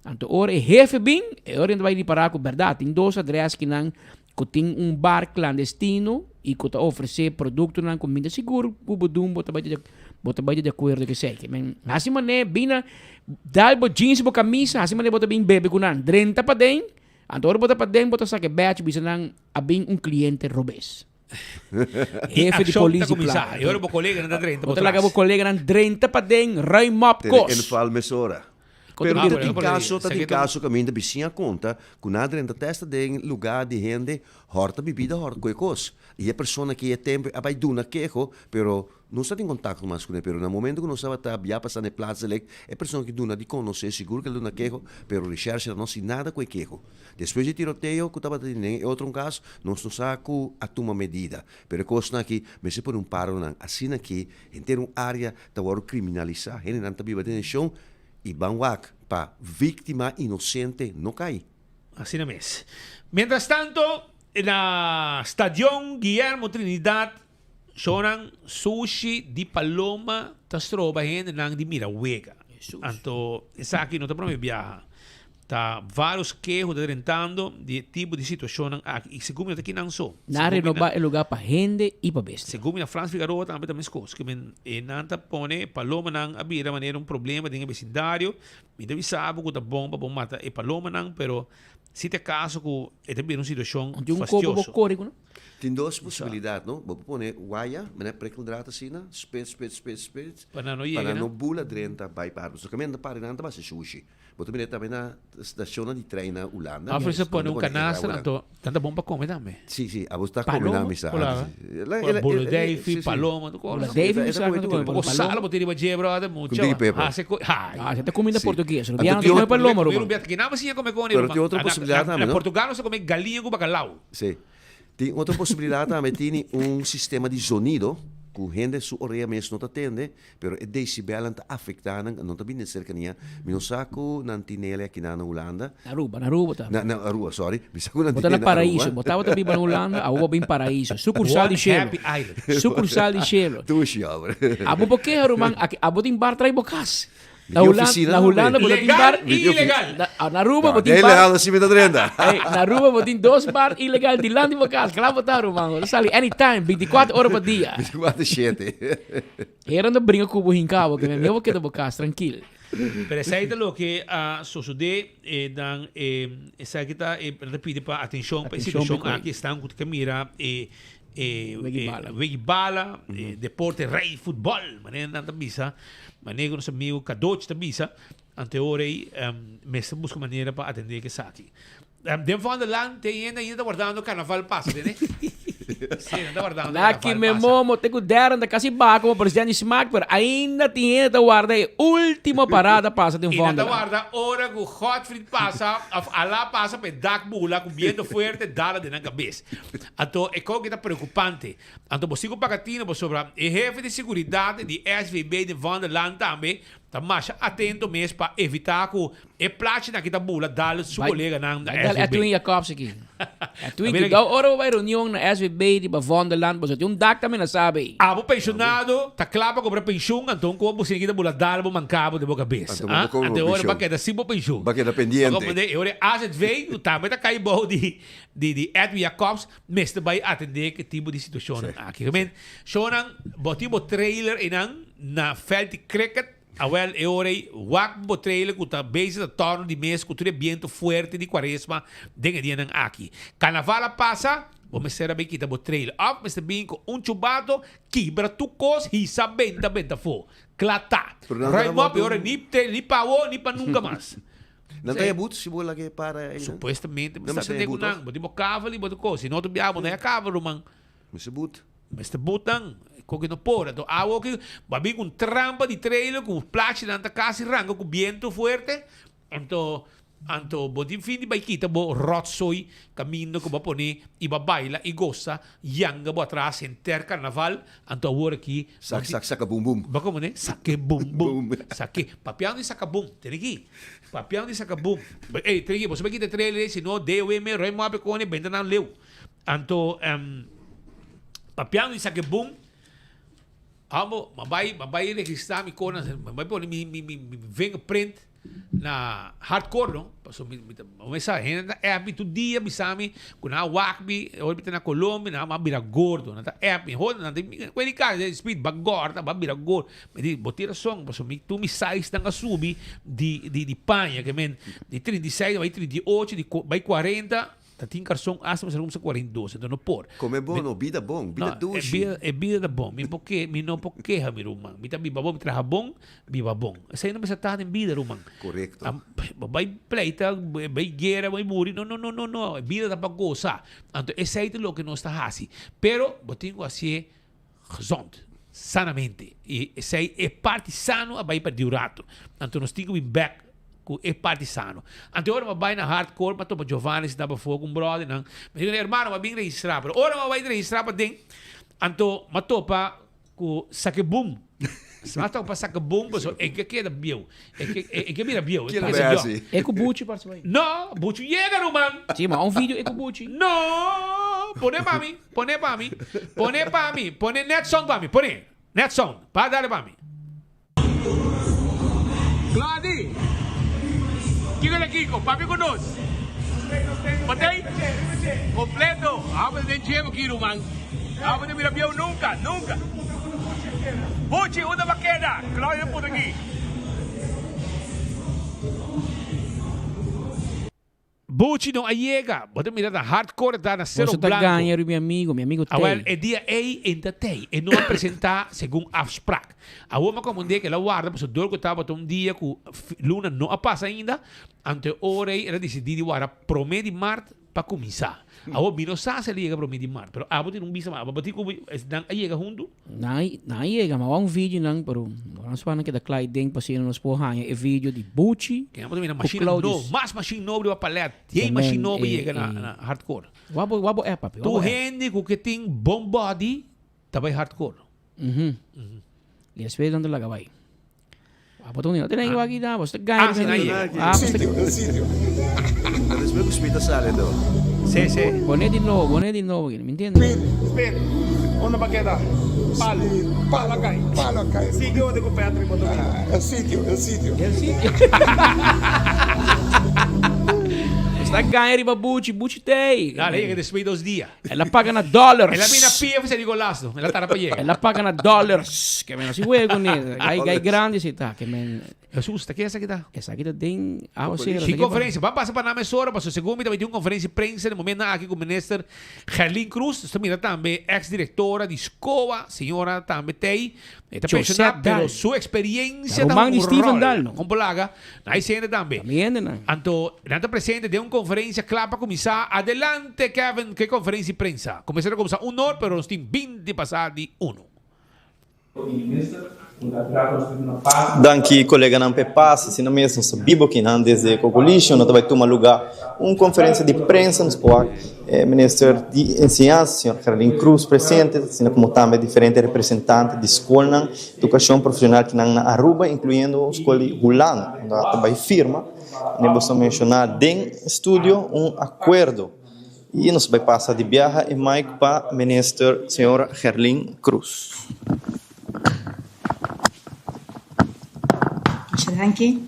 anto ora e hefe bin, e ora nan ta bai ripará ku bèrdat tin dos adrès kinan ku tin un bar klandestino i ku ta ofresé produktonan ku mi ta sigur ku Budum bo ta bai bo ta bai di akuerdo ku esei. Ke men hasi manera bin na dal bo jeans bo kamisa, hasi manera bo ta bin bebe ku nan, drenta paden. Anto ora bo ta paden bo ta saka e badge bisa nan a bin un cliente robes. E Hefe di accion polis ta di cuminsa. playa. E ora bo coleganan ta drenta Bo bo ta laga tras. bo coleganan drenta paden ruim op Tene kos. inval mesora. Kon Pero ta ta bira? tin caso, ta tin Esaki ta caso caminda bisiña conta cu nan a drenta testa den lugar di hende horta bibida horta cu e cos. Y e persona ki e tempo a bay duna keho pero Nos ta tin kontakto mas kuné, pero na momento ku nos tabata bia pasa na e plaatsdelict, e persona ki duna di konosé sigur ku el duna keho, pero reshèrshe no si nada ku e keho. Despues di tiroteo ku tabata tin den e otro un kas, nos no sa ku a tuma medida. Pero e kosnan aki mester pone un paro nan. Asina ki henter un área ta wòrdu kriminalisá, hendenan ta biba den nashon i ban wak pa víktima inosente no kai. Asina mes. Mientras tanto, na Stadion Guillermo Trinidad Shownan sushi di paloma ta stroba hendenan di mira wega. Anto esaki no ta prome biaha. Ta varios keho ta drentando di e tipo di situacionnan aki y segun mi no ta kinan so. Nan a renoba e lugar pa hende y pa bestia. Segun mi na Frans Figaroa tambe ta mescos. Ke men e nan ta pone palomanan a bira manera un problema den e vecindario. Mi ta bisa bo cu ta bon pa bo mata e palomanan pero si ta e caso cu e ta bira un situacion fastioso. Tin dos posibilidad, no? Bo por pone waya, manera prikkeldraad asina, spit, spit, spit, spit, Pa nan no pa yega, nan no? no bula drenta bai pa Arbus. Caminda ta pari nan ta basa sushi. Bo ta mira tambe na stacionnan di trein na Hulanda. Afro se pone Nan ta un pone e canasta, raunan. anto nan ta bon pa come tambe. Si, si, abo ta come Paloma? nan misa Hola, antes. eh? Hola, bolo dijfi, paloma, tu cosa. Bola dijfi mi sa cu ta come, Poco paloma. sal bo tin riba dje, brother, mucho. Con tiki peper. Hace co- Ai. Ah, esei ta comida Si. portugues. Anto Rubiano ta tin come otro- paloma, Pero ruman. Rubiano, ki nan bo siña come con, Pero ruman? tin otro Na- na- posibilidad na- tambe, na no? Portugal nos ta come galiña cu bacalao. Si. Tin otro posibilidad tambe, tini un sistema di zonido cu hende su orea mes no ta tende, pero e decibelnan ta afecta nan, no ta bini den cercania. Mi no sa cu nan tin nele aki na Hulanda. Na Aruba, na Aruba ta. Na, na Aruba, sorry. Mi sa cu nan Bo tin ta na na Aruba. Paraíso, bo tabata biba na Hulanda, awor bo bin Paraíso. Sucursal di One shelo. happy island. Sucursal di shelo. Dushi, hombre. Abo por keha, ruman, aki abo tin bar trai bo cas. Mi Na tin Hulanda, oficina na tambe. Hulanda bo ta tin Legal bar. y ilegal. Na, na Aruba bo No, tin de bar. ilegal así mi ta drenta. Hey, na Aruba bo tin dos bar ilegal dilanti bo cas. Klaar bo ta, ruman. Bo ta sali anytime, 24 ora pa dia. 24 siete. Heren ta bringa cu bo hinca bo, ke men bo keda bo cas trankil. Pero esei ta loke a sosode eh, dan eh, esaki ta eh, nan ta pidi pa atencion pa e Atencion situacion pa e aki esnan cu ta ke mira e e Wegi e bala. wegi bala, e deporte rey futbol, manera nan ta bisa, manera cu nos amigo Cadochi ta bisa, anteora ei mester busca manera pa atende cu esaki. Den Vondelland te hende ainda ta wardando carnaval pasa, tene? Sí, nan ta wardando Naki carnaval me pasa. momo te cu Darren ta casi baha como presidente di Smaak, pero ainda tin hende ta warda e ultimo parada pasa den Y nan ta Vondelland. warda ora cu Godfried pasa of Alá pasa pa e dak bula cu biento fuerte dala den nan cabes. Anto e koki ta preocupante. Anto bo sigu paga tino pasobra e hefe di seguridad di SVB den Vondelland tambe. Ta masha atento mes pa evita cu e plachinan aki ta bula dal su coleganan na Bai dal SVB. Edwin Jacobs aki. Edwin, Mira cuidao ora bo bai reunion na SVB di ba Vondelland, boso tin un dak ta menasa bay. Abo pensionado ta cla pa cobra pensioen, anto con bo sinti ta bula dal bo mancabo den bo cabes. Anto bo cobra bo Anto e ora pensioen. ba keda sin bo pensioen. Ba keda pendiente. Ba comprende? E ora e AZV cu tambe ta cay bou di di Edwin Jacobs mester bai atende cu tipo di situacionnan aki. Gemeente, shownan, bo tin bo trailer eynan na veld di cricket, awel e ora ey wak bo trailer cu ta bezig ta torno di mes cu tur e biento fuerte di cuaresma den e dianan aki. Carnaval a pasa, bo mester a bay kita bo trailer of mester bin cu un chubato kibra tur cos hisa benta benta afo. Cla ta. Pero nan ta Ruim op e wak ora un ni trailer ni pa awo ni pa nunca mas. Nan ta yabut si bo laga e para einan? Supuestamente Nan mester mester atende ku yabut, nan. of? Bo tin bo kavel i bo tin kos. Si no ta biaha bo no haya kavel ruman. Mester but. Mester but nan. Kon ki no por. Anto awo ki bo a bin ku un trampa di trailer ku plachinan ta kasi ranka ku biento fuerte. Anto anto bo tin fin di bai kita bo rotzooi kaminda ku bo a pone i bo a baila i gosa yanga bo atras henter karnaval. Anto awor aki bo Sak tin sak saka bum bum. Bo komo ne? Sake bum bum. Sake. Papiando di saka bum. Tene aki. Papiando di saka bum. Ey, trigi, boso bai kita trailer ei, si no DOW me roi moape kone benta nan leu. Anto, papiando di saka bum, amo, ma bai, ma bai registra mi kona, ma bai pone mi, mi, mi, mi fingerprint na hardcore, no? Paso mi, mi ta, mi sa, hende ta app mi tur dia bisa mi ku nan a wak mi, ora mi ta na Colombia, nan a bira gordo, nan ta app mi, ho, nan ta, kue di kasa, speed, ba gorda, ba bira gordo. Mi di, bo tin rason, pasobra mi tur mi size nan a subi di di di paña, ke men di 36 bai 38, di bai 40, ta tin karson asta mi sa kumsa 42, enton no por. Come bon no, bida bon, bida No, e dushi. bida, e bida ta bon, mi por ke, mi no por keha mi ruman, mi ta biba bon, mi traha bon, biba bon. Esei no mester ta den bida ruman. Korekto. Bo bai pleita, bai guera, bai muri, no, no, no, no, no, e bida ta pa gosa. Anto esei ta loke nos ta hasi, pero bo tin ku hasié Gezond, sanamente. I esei e parti sano a bai perdi un rato. Anto nos tin ku bin bek ku e parti sano. Anto ora mi a bai na hardcore mi a topa Giovanni sintá pafó ku un bròdernan. Mi di ku nan, hermano mi a bin registrá. Pero ora mi a bai registrá paden, anto mi a topa ku Sakeboom. Mi a topa Sakeboom pasobra e ke keda bieu. E ke e ke bira bieu. Kier bai hasi? E ku Buchi parse bai. No, Buchi yega ruman. Si, ma un video e ku Buchi. No, pone pa mi. Pone pa mi, pone pa mi, pone net sound pa mi, pone net sound, pa dale pa mi. Claudy, kiko ta kiko? Papia ku nos. Batey? Completo. Abo den djebo ki ruman. Abo no mira bieu nunca, nunca. Buchi, unda bo a keda? Claudy ta puntra aki. Buchi no a yega. Bo ta mira ta hardcore ta na Cerro Boso ta Blanco. gaña riba mi amigo, mi amigo Awel, tey. e dia ey e ta tey. E no a presenta segun afspraak. Awor mi a komprende ku el a warda pasobra dor ku tabata un dia ku luna no a pasa ainda, anto e ora ey el a disidí di warda prome di mart pa kuminsá. Awor mi no sa si el a yega prome di mart, pero abo tin un bisa mas. Abo tin ku nan a yega huntu? Nan a yega, ma wou un video nan, pero nan su a keda kla den pa asina nos por haña e video di Buchi Ken abo ta mira ku machine nobo, Claudius. mas machine nobo riba palet. Yei Ke machine men nobo e yega na e na hardcore. Wou bo app papi, wou Tur bo app. hende ku ke tin bon body ta bai hardcore. Mhm. I despues nan ta laga bai. Abo ta unir. Tene aki da, bo sta gaña. Ah, si na yega. Ah, bo sta. El sitio. Ta despues ku Smith a sali anto. Si, si. Pone di nobo, pone di nobo, mi entiende. Smith, unda bo a keda? Palo. Palo a kai. Palo a kai. Sigui unda ku Patrick bo ta bira. El sitio, el sitio. El sitio. Bo sta gaña riba Buchi, Buchi t'ey. Dale, yega despues dos dia. El a paga na dollars. El a bini na PFC di golazo. El a tarda pa yega. El a paga na dollars. Ke men no si juego ni. Gai gai grandi si ta. Ke men. Jesus, ta ke esaki ta? Esaki ta den aguacero. Sin conferencia. Ban pasa pa nan mesora pasobra segun mi ta tin un conferencia di prensa den momentonan aki cu minister Gerlin Cruz. Nos ta mira tambe ex directora di SCOA, señora tambe t'ey. E ta pensioná, pero su experiencia ta Ruman di un Steven rol. Dahl, no? Con por laga, na hay sende tambe. Ta mi hendenan. Anto, nan ta presente den un conferencia cla pa cuminsa. Adelante, Kevin, cu e conferencia di prensa. Comenzá ta cuminsa un or, pero nos tin binti pasá di uno. Minister. Danki koleganan pa e pas, asina mes nos ta bibo kinan desde Cocolisio, no ta bai tuma luga un konferensia di prensa, nos por wak e minister di enseñansa señor Gerlin Cruz presente, asina komo tambe diferente representante di skolnan edukashon profeshonal kinan na Aruba inkluyendo skol di Hulanda unda ta bai firma, manera bo a menshona den studio un akuerdo. Y nos bai pasa di biaha e mic pa Minister señora Gerlin Cruz. Masha danki.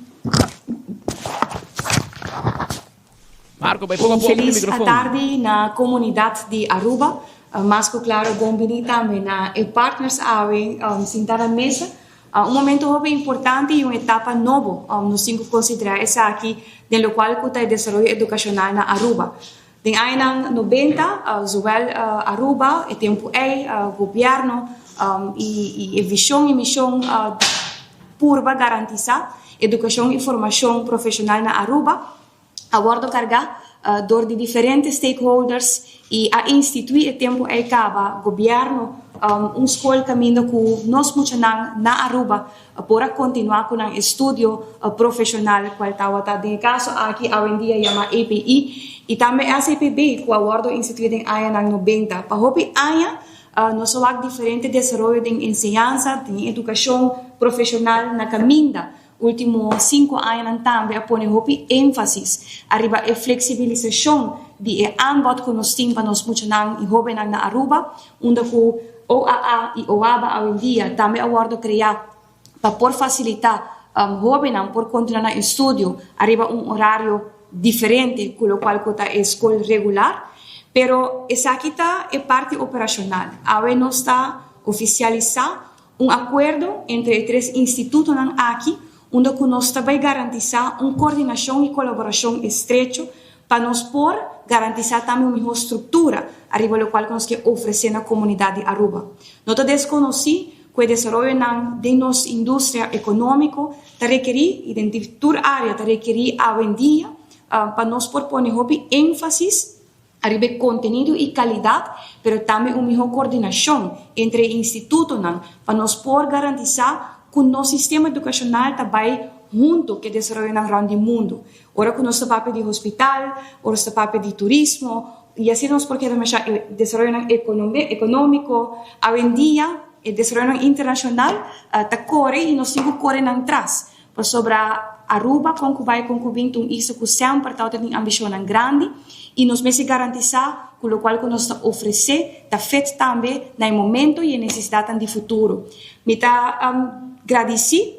Marco, bai poco a Un poco cu e feliz microfoon. atardi na comunidad di Aruba. Mas cu claro bon bini tambe na e partners awe sinta na mesa. Un momento hopi importante y un etapa nobo, nos tin cu considera esaki den locual cu ta e desaroyo educacional na Aruba. Den añanan nobenta, zowel Aruba, e tempo ey, gobierno y e vision y mision di purba garantisa educacion y formacion profesional na Aruba, a wordo carga dor di diferente stakeholders y a institui e tempo ey caba gobierno un scol caminda cu nos muchanan na Aruba por a continua cu nan estudio profesional cual tawata den e caso aki awendia yama API y tambe SAPB cu a wordo institui den añanan nobenta. Pa hopi aña nos a wak diferente desaroyo den enseñansa, den educacion profesional na caminda. Ultimo sinku añanan tambe a pone hopi énfasis ariba e fleksibilisashon di e aanbod ku nos tin pa nos muchanan i hóbennan na Aruba, unda ku OAA i OABA awendia tambe a wòrdu kreá pa por fasilitá hóbennan por kontinuá nan estudio ariba un orario diferente ku lokual ku ta e skol regular. Pero esaki ta e parti operashonal. Awe nos ta ofisialisá Un akuerdo entre e tres institutonan aki unda ku nos ta bai garantisá un kordinashon i kolaborashon estrecho pa nos por garantisá tambe un mihó struktura ariba lokual ku nos ke ofresé na komunidat di Aruba. No ta deskonosí ku e desaroyonan den nos industria ekonómiko ta rekerí i den tur área ta rekerí awendia pa nos por pone hopi énfasis Ariba e kontenido i kalidat, pero tambe un mihó kordinashon entre e institutonan pa nos por garantisá ku nos sistema edukashonal ta bai huntu ku e desaroyonan rònt di mundu. Ora ku nos ta papia di hospital, ora nos ta papia di turismo, i asina nos por keda mashá e desaroyonan ekonómiko. Awendia e desaroyonan internashonal ta kore i nos tin ku kore nan tras. Pasobra Aruba, kon ku bai kon ku bin, ta un isla ku semper tabata tin ambishonnan grandi i nos mester garantisá ku lokual ku nos ta ofresé ta fit tambe na e momento i e nesesidatnan di futuro. Mi ta gradisí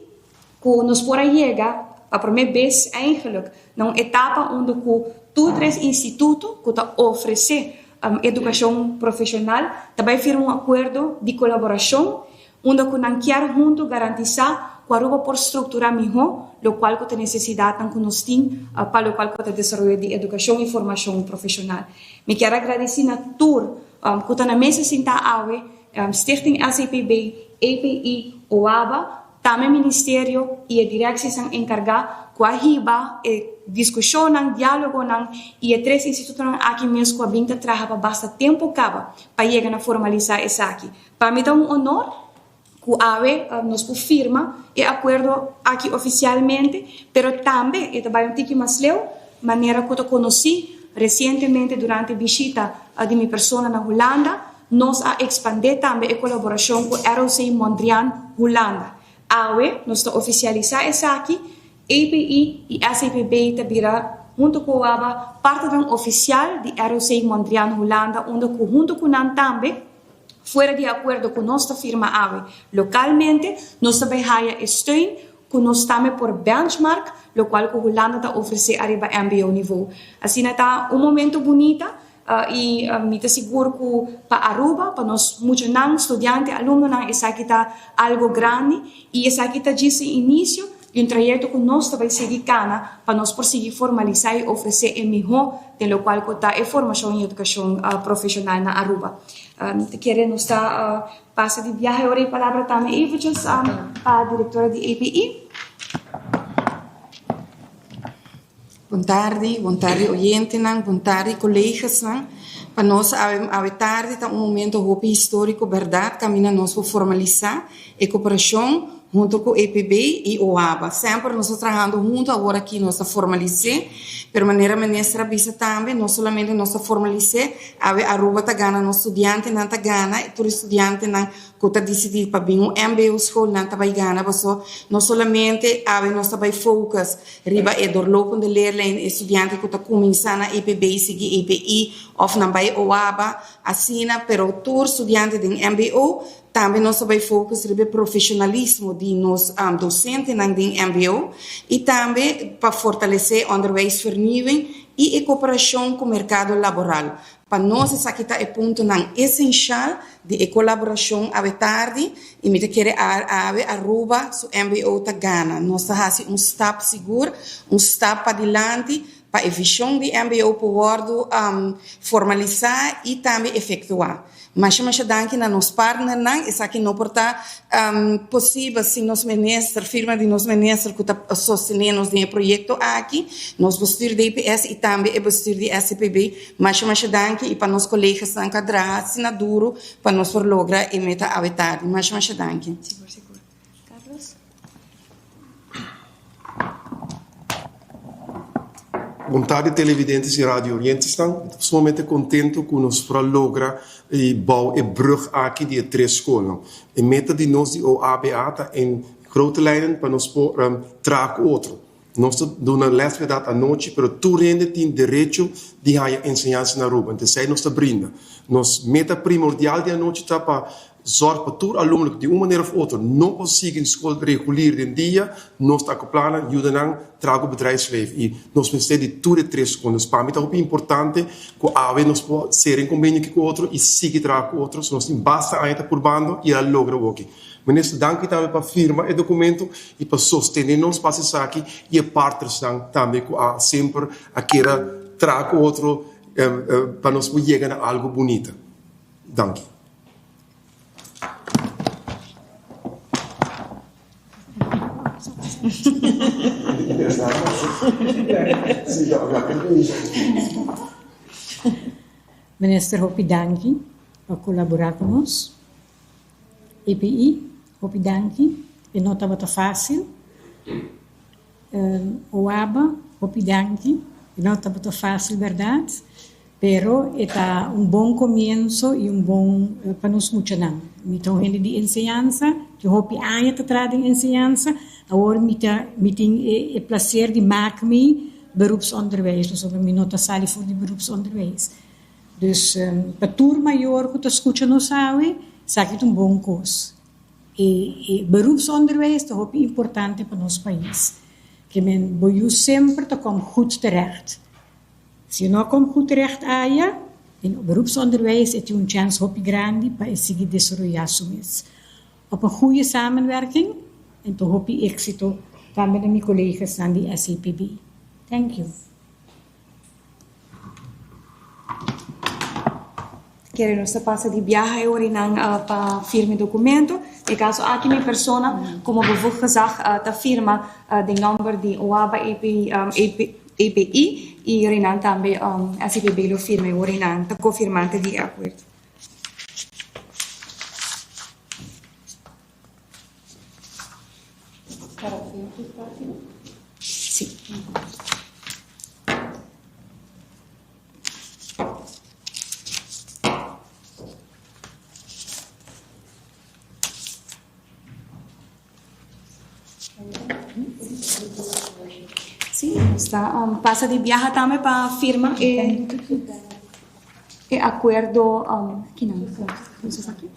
ku nos por a yega pa promé bes eigenlik na un etapa unda ku tur tres instituto ku ta ofresé edukashon profeshonal ta bai firma un akuerdo di kolaborashon unda ku nan kier huntu garantisá ku Aruba por strukturá mihó lokual ku ta nesesidatnan ku nos tin pa lokual ku ta desaroyo di edukashon i formashon profeshonal. Mi kier a gradisí na tur ku ta na mesa sintá awe, Stichting SAPB, API, OABA, tambe Ministerio i e direksiesnan enkargá ku a hiba e diskushonnan, diálogonan i e tres institutonan aki mes ku a bin ta traha pa basta tempu kaba pa yega na formalisá esaki. Pa mi ta un honor ku awe nos por firma e akuerdo aki ofisialmente, pero tambe e ta bai un tiki mas leu, manera ku ta konosí resientemente durante bishita di mi persona na Hulanda, nos a ekspandé tambe e kolaborashon ku ROC Mondriaan Hulanda. Awe nos ta ofisialisá esaki, API i SAPB ta bira huntu ku OABA partnernan ofisial di ROC Mondriaan Hulanda unda ku huntu ku nan tambe, Fuera di e akuerdo ku nos ta firma awe lokalmente, nos ta bai haya e steun ku nos tambe por benchmark lokual ku Hulanda ta ofresé ariba mbo nivo. Asina ta un momento bunita i mi ta sigur ku pa Aruba, pa nos muchanan, studiante, alumnonan esaki ta algo grandi i esaki ta djis e inisio di un trayekto ku nos ta bai sigui kana pa nos por sigui formalisá i ofresé e mihó den lokual ku ta e formashon i edukashon profeshonal na Aruba. Mi ta kere nos ta pasa di biaha e ora e palabra tambe eventjes pa direktora di API. Bon tardi, bon tardi oyentenan, bon tardi kolegasnan. Pa nos awe awe tardi ta un momento hopi historico berdad caminda nos por formalisa e cooperacion. Hunto ku EPB i OABA. Semper nos ta trahando hunto, awor aki nos ta formalis'é, pero manera minister a bisa tambe, no solamente nos ta formalis'é, awe Aruba ta gana, nos studiantenan ta gana, i tur e studiantenan ku ta disidí pa bin un mbo school nan ta bai gana, paso no solamente awe nos ta bai focus riba e doorlopende leerlijn, e studiante ku ta kuminsá na EPB sigui EPI òf nan bai OABA, asina, pero tur studiante den mbo Tambe nos ta bai focus riba e profesionalismo di nos docentenan den mbo y tambe pa fortalece onderwijsvernieuwing y e cooperacion cu mercado laboral. Pa nos esaki ta e puntonan esencial di e colaboracion awe tardi y mi ta kere awe Aruba su mbo ta gana. Nos ta haci un stap sigur, un stap padilanti pa e vision di mbo por wordo formalisa y tambe efectua. Masha masha danki na nos partnernan, esaki no por ta posibel sin nos minister, firma di nos minister ku ta sostene nos den e proyekto aki, nos bestuur DPS i tambe e bestuur di SCPB. Masha masha danki i pa nos kolegasnan ku a traha asina duru pa nos por logra e meta awe tardi. Masha masha danki. Sigur sigur. Carlos. Bon tardi televidentes y radio oyentesnan. Mi ta sumamente contento cu nos por a logra y bou e brug aki di e tres scolnan. E meta di nos di OABA ta en grote lijnen pa nos por traha cu otro. Nos ta duna les verdad anochi pero tur hende tin derecho di haya enseñansa na Aruba. Entonces nos ta brinda. Nos meta primordial di anochi ta pa Zorg pa tur alumno ku di un manera of otro no por sigui skol regulier den dia, nos ta akopla nan, yuda nan traha ku bedrijfsleven. I nos mester di tur e tres skol. Dus pa mi ta hopi importante ku awe nos por sera un kombenio aki ku otro i sigui traha ku otro. So nos tin basta aña ta purbando i a logra awoki. Minister, danki tambe pa firma e dokumento i pa sostene nos pa hasi esaki i e partnersnan tambe ku a semper a keda traha ku otro pa nos por yega na algu bunita. Danki. Minister hopi danki pa kolabora ku nos. EPI hopi danki, e no tabata fásil. Oaba, hopi danki. E no tabata fácil berdad, pero e ta un bon comienzo y un bon pa nos muchanan. Mi ta un hende di enseñansa, tin hopi aña ta traha den enseñansa, awor mi ta mi tin e placer di mak mi beroepsonderwijs, pasobra mi no ta sali for di beroepsonderwijs. Dus pa tur mayor cu ta scucha nos awe, esaki ta un bon cos. E beroepsonderwijs ta hopi importante pa nos pais. Ke men bo yu semper ta kom goed terecht. Si e no kom goed terecht aya, den beroepsonderwijs e tin un chèns hopi grandi pa e sigui desaroyá su mes. Op een goede samenwerking en to hopi éxito tambe na mi kolegasnan di SEPB. Thank you. Kere nos ta pasa di biaha e orinan pa firma e documento. E caso aki mi persona como bevoegd gezag ta firma den nomber di OABA, EPI y orinan tambe SIPB lo firma e orinan ta cofirmante di e acuerdo. Sí. Sí, está um, pasa di viaja tambe pa firma e, e acuerdo um, aquí no, aquí.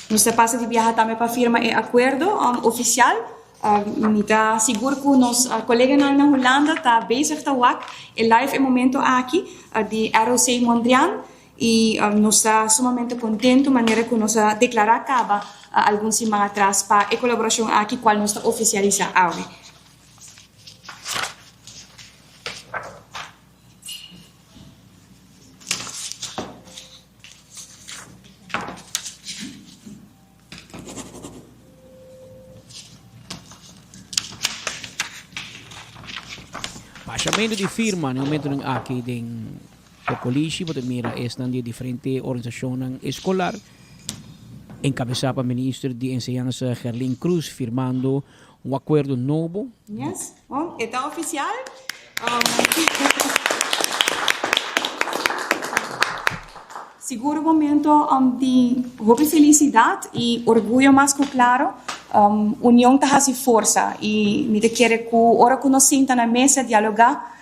Nos ta pasa di biaha tambe pa firma e akuerdo ofisial. Mi ta sigur ku nos koleganan na Hulanda ta bezig ta wak e live e momento aki di ROC Mondriaan i nos ta sumamente kontentu manera ku nos a deklará kaba algun siman atras pa e kolaborashon aki kual nos ta ofisialisá awe. Pashamento di firma na e momentonan aki den Cocolishi bo ta mira esnan di e diferente organisacionnan escolar. Encabeza pa Minister di Enseñansa Gerlin Croes firmando un acuerdo nobo. Yes, bon, e ta oficial. Sigur un momento di hopi felicidad y orguyo mas cu claro. Union ta haci forsa y mi ta kere cu ora cu nos sinta na mesa dialoga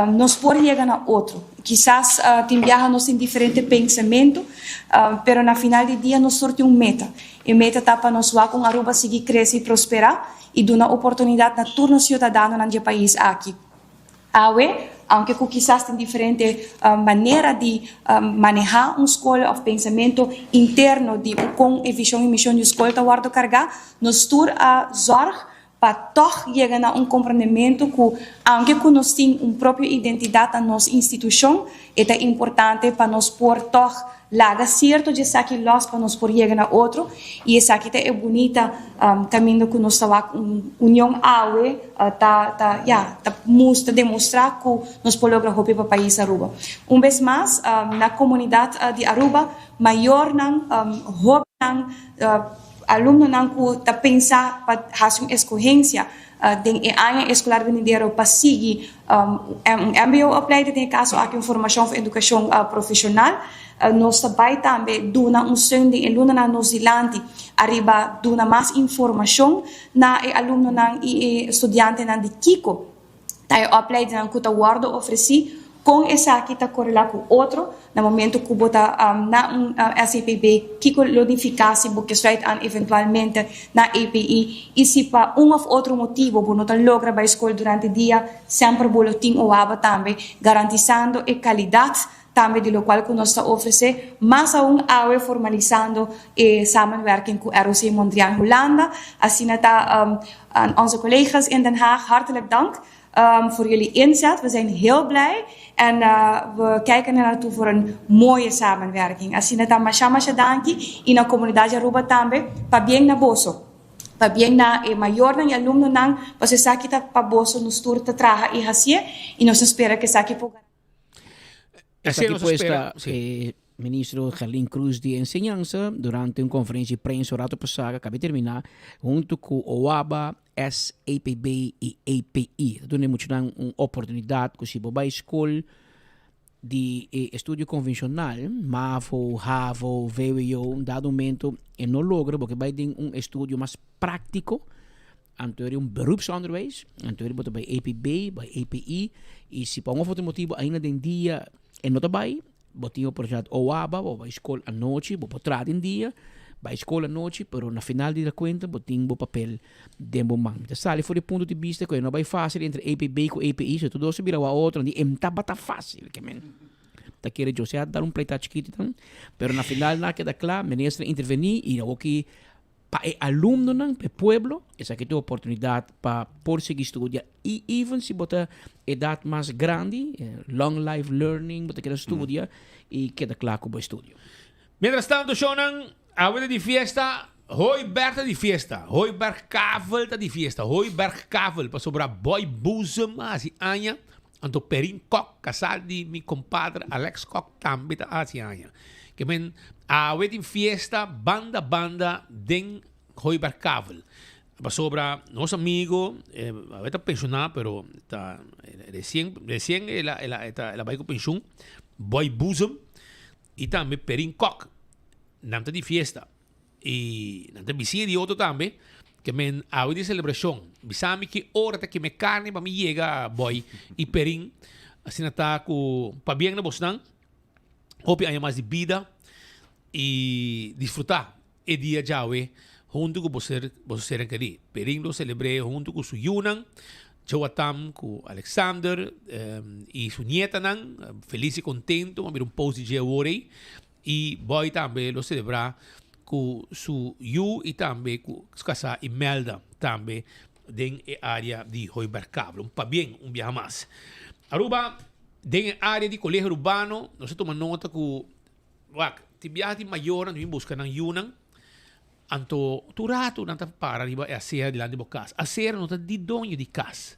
nos por yega na otro. Kisas tin biaha nos tin diferente pensamento, pero na final di dia nos tur tin un meta. E meta ta pa nos wak un Aruba sigui crece y prospera y duna oportunidad na tur nos ciudadanonan dje pais aki. Awe, aunke ku kisas tin diferente manera di manehá un skol òf pensamentu interno di kon e vishon i mishon di un skol ta wòrdu kargá, nos tur a zòrg pa tòg yega na un komprendementu ku aunke ku nos tin un propio identidat na nos institushon, e ta importante pa nos por tòg Laga sierto dje esaki lòs pa nos por yega na otro, i esaki ta e bunita kaminda ku nos ta wak un union awe ta ta ya ta mus ta demostrá ku nos por logra hopi pa pais Aruba. Un bes mas na komunidat di Aruba, mayornan, hóbennan, alumnonan ku ta pensa pa hasi un eskohensia den e aña eskolar benidero pa sigui un mbo opleiding, den e kaso aki un formashon òf edukashon profeshonal. Nos ta bai tambe duna un steun den e lunanan nos dilanti ariba duna mas informashon na e alumnonan i e studiantenan di kiko ta e opleidingnan ku ta wòrdu ofresí, kon esaki ta korelá ku otro na momento ku bo ta na un SAPB, kiko lo nifiká si bo ke sluit aan eventualmente na API i si pa un òf otro motibu bo no ta logra bai skol durante dia, semper bo lo tin OABA tambe garantisando e kalidat tambe di lokual ku nos ta ofresé, mas aun awe formalisando e samenwerking ku ROC Mondriaan Hulanda. Asina ta aan onze collega's in Den Haag hartelijk dank voor jullie inzet. We zijn heel blij en we kijken er naartoe voor een mooie samenwerking. Asina ta masha masha danki y na comunidad di Aruba tambe. Pabien na boso. Pabien na e mayornan y alumnonan pasobra esaki ta pa boso nos tur ta traha y hacié y nos ta spera cu esaki por. Esaki pues ta e ministro Gerlin Croes di Enseñansa durante un conferencia di prensa un rato pasa a caba termina hunto cu OABA, SAPB y API. Ta duna e muchanan un oportunidad cu si bo bay school di e estudio convencional, mavo, havo, vwo, un dado momento e no logra bo ke bay den un estudio mas practico, Anto eri un beroepsonderwijs, anto eri bo ta bai APB, bai API, y si pa un of otro motibo ainda den dia e no ta bai, bo tin oportunidad OABA, bo bai skol anochi, bo por traha den dia, bai skol anochi, pero na final di la cuenta bo tin bo papel den bo man. Mi ta sali for di punto di bista cu e no bai facil entre APB cu API, so tur dos ta bira wou otro, di e tabata facil, ke men ta kere Jose a dar un pleita chikito tan, pero na final nan a keda cla, minister a interveni y awoki Pa e alumnonan, pa e pueblo, esaki ta un oportunidat pa por sigui studia i even si bo ta edat mas grandi, long life learning, bo ta keda studia i keda kla ku bo estudio. Mientras tanto shownan, awe ta di fiesta, Hooiberg ta di fiesta, Hooiberg Kavel ta di fiesta, Hooiberg Kavel, pasobra Boy Boezem a hasi aña, anto Perin Kok, kasá di mi kompadre Alex Kok tambe ta hasi aña. Ke men awe tin fiesta banda banda den Hooiberg Kavel. Pasobra nos amigo, awe ta pensioná pero ta resien resien el a el a el a bai ku penshun, Boy Boezem i tambe Perin Kok, nan ta di fiesta. I nan ta bisiña di otro tambe, ke men awe di selebrashon. Bisa mi ki ora ta keme karni pa mi yega Boy i Perin. Asina ta ku pabien na bosnan. Hopi aña mas di bida i disfrutá e dia djawe huntu ku bo ser boso sernan kerí. Perin lo selebr'é huntu ku su yunan, Joatam ku Alexander i su nietanan, felis i kontentu. A mira un post di dje awor ei. I Boy tambe lo selebrá ku su yu i tambe ku su kasá Imelda tambe den e área di Hooibergkabel. Un pabien un biaha mas. Aruba den e área di Colegio Urbano nos a tuma nota ku wak tin biaha tin mayornan ta bin buska nan yunan anto tur ratu nan ta para riba e asera dilanti bo kas. Asera no ta di doño di kas.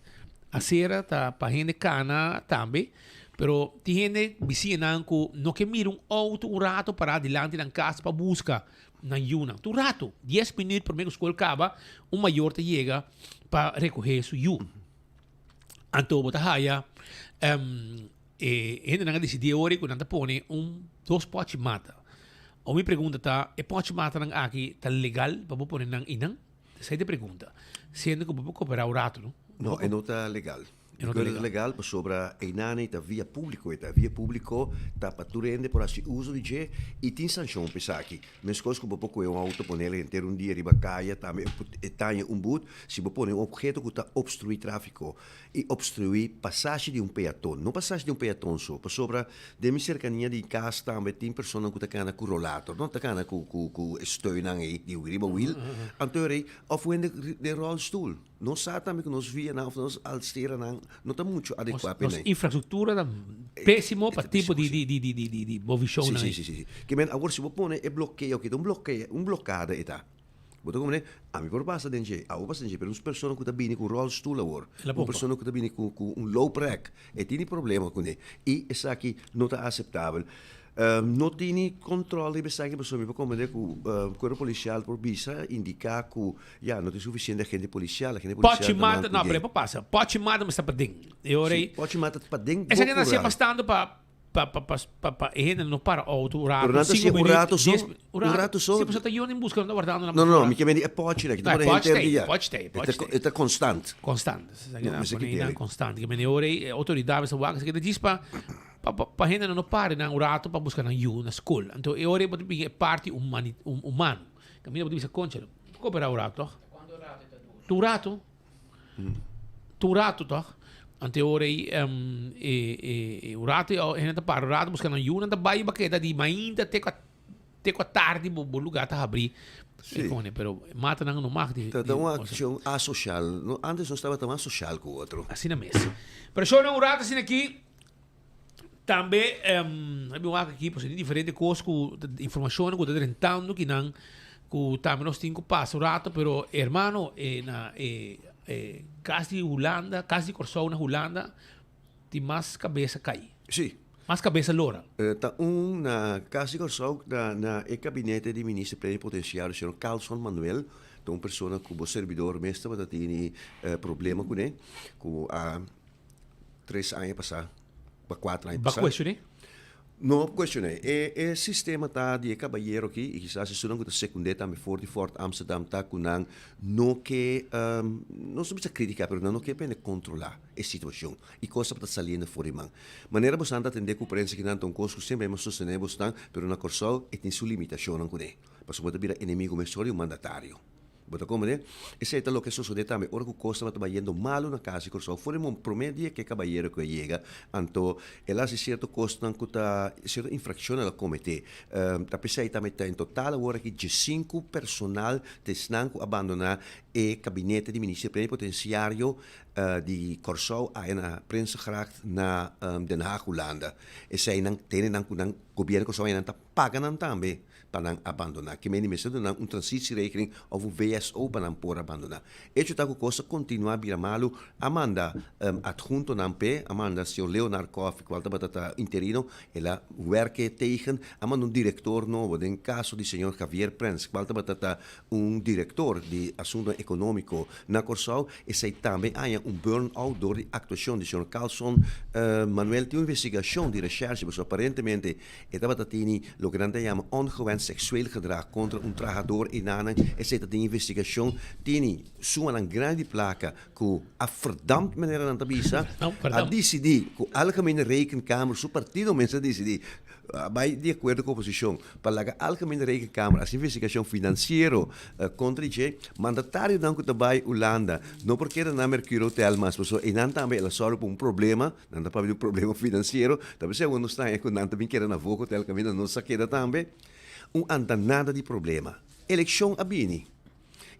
Asera ta pa hende kana tambe pero tin hende bisiñanan ku no ke mira un outo un ratu para dilanti nan kas pa buska. nan yunan. Tur rato, dies minuut prome ku skol kaba, un mayor ta yega pa rekohe su yu. Anto bo ta haya e hendenan a disidí ora ku nan ta pone un dos pòchi mata. Awor mi pregunta ta, e pòchi matanan aki ta legal pa bo pone nan einan? Esei ta e pregunta. Siendo ku bo por koperá un rato, no? No, e no ta legal. E no ta legal. legal pasobra einan ei ta via públiko, e ta via públiko ta pa tur hende por hasi uso di dje i tin sanshon pa esaki. Meskos ku bo por kohe un outo ponel henter un dia riba kaya tambe e taña un but si bo pone un opheto ku ta opstruí tráfiko i opstruí pasashi di un peaton. No pasashi di un peaton so, pasobra den mi serkania di kas tambe tin personanan ku ta kana ku rolator, no ta kana ku ku ku e steunnan ei di riba wil, anto rei òf un hende den ròlstul. Nos sa tambe ku nos vianan òf nos alsteranan no ta muchu adekuá p'e Nos infrastruktura ta pésimo pa tipo di di di di di di movishonnan ei. Si, si, si, si. Ke men awor si bo pone e blokeo, ke ta un blokeo, un blokada e ta. Bo ta komprende? Ami por pasa den dje, abo pasa den dje, pero un persona ku ta bini ku ròlstul awor, un persona ku ta bini ku ku un looprek, e tini problema kuné. I esaki no ta aseptabel. No tini kòntròl riba esaki pasobra mi por komprende ku kuerpo polisial por bisa, indiká ku Ya, no tin suficiente agente policial, agente policial Pochi ta man mata, no, cu pero den. e por pasa. Pochi mata mester paden. E ora Sí, ei. pochi mata paden bo Esaki nan cural. siempre stando pa pa pa pa pa pa e hende no para auto un Pero rato, nan ta cinco hacié un minuut, rato so, dies un rato so. Sí, pasobra ta yona en busca, nan ta wardando nan No, no, no, pafora. mi ke mende e pochi nan, ki ta No, e pone pochi henter ta ei, dia. pochi ta ei, E pochi ta ta ei. e ta constant. Constant. Esaki No, nan mester pone kit'é nan ei. constant. Ke mende ora ei e autoridad mester wak esaki ta djis pa pa pa pa hende nan no para nan un rato pa busca nan yu na skol. Anto e ora ei bo ta bin e parti humani humano. Caminda bo ta bisa concha, Cooperá un rato toch? Ta un rato. Ta un rato toch? Anto e ora ei e e un rato e hende ta para un rato busca nan yu nan ta bai baketa di mainta te cu te cu atardi bo bo lugar ta habri. Sí. Pone, pero matanan no mag di Ta ta un accion asocial. No, antes nos tabata mas social cu otro. Asina mes. Pero shownan un rato asina aki. Tambe a bin wak aki pasobra tin diferente kos ku informashonnan ku ta drentando kinan ku tambe nos tin ku pasa un rato pero hermano e na e e kas di Hulanda kas di Kòrsou na Hulanda tin mas kabesa kai. Sí. Mas kabesa lora. Ta un na kas di Kòrsou na na e kabinete di minister plenipotenciario señor Carlson Manuel ta un persona ku bo serbidor mes tabata tini problema kuné ku a tres aña pasá, pa kuater aña Ba pasá. kuestion'é? No kuestion'é. E e sistema ta di e kabayero aki i kisas esunnan ku ta sekund'é tambe for di Fort Amsterdam ta ku nan no ke, no sa bisa kritiká pero nan no ke pende kontrolá e situashon i kos tabata saliendo for di man. Manera bosan ta atendé ku prensa kinan ta un kos ku semper hemos sostené bosnan pero na Kòrsou e tin su limitashonnan kuné pasobra bo ta bira enemigo mesora di un mandatario. Bo ta komprendé? Esei ta loke a sosodé tambe ora ku kos tabata bayendo malu na kas di Kòrsou. For di mon promé dia ku e kabayero ku a yega, anto el a hasi sierto kosnan ku ta, sierto infrakshon el a kometé. Ta p'esei tambe ta en total awor aki diesinku personal ta esnan ku a bandoná e kabinete di Minister Plenipotensiario di Kòrsou aya na Prinsengracht na Den Haag, Hulanda. Eseinan tene nan ku nan gobièrnu di Kòrsou aya nan ta paga nan tambe. pa nan a bandoná. Ke mende mester duna nan un transitieregeling òf un VSO pa nan por a bandoná. Echo ta ku kos a kontinuá bira malu, a manda adhuntonan p'e, a manda señor Leonard Koffie kual tabata ta interino, el a wèrk'e tegen, a manda un direktor nobo, den kaso di señor Javier Prens kual tabata ta un direktor di asuntonan ekonómiko na Kòrsou, esei tambe a haña un burn-out dor di aktuashon di señor Carlson Manuel. Tin un investigashon di reshèrshe pasobra aparentemente E tabata tini loke nan ta yama ongewenst seksueel gedrag kontra un trahador i nanan esei ta den investigashon tini sumanan grandi di plaka ku a verdampt manera nan ta bisa a disidí ku Algemene Rekenkamer su partido mes a disidí a bai di akuerdo ku oposishon pa laga Algemene Rekenkamer hasi investigashon finansiero kontra di dje mandatarionan ku ta bai Hulanda no por keda na Mercure Hotel mas pasobra einan tambe el a sòru pa un problema. Nan ta papia di un problema finansiero, ta p'esei awor nos ta haña ku nan ta bin keda na Vogue Hotel kaminda nos a keda tambe. Un andanada di problema. Elekshon a bini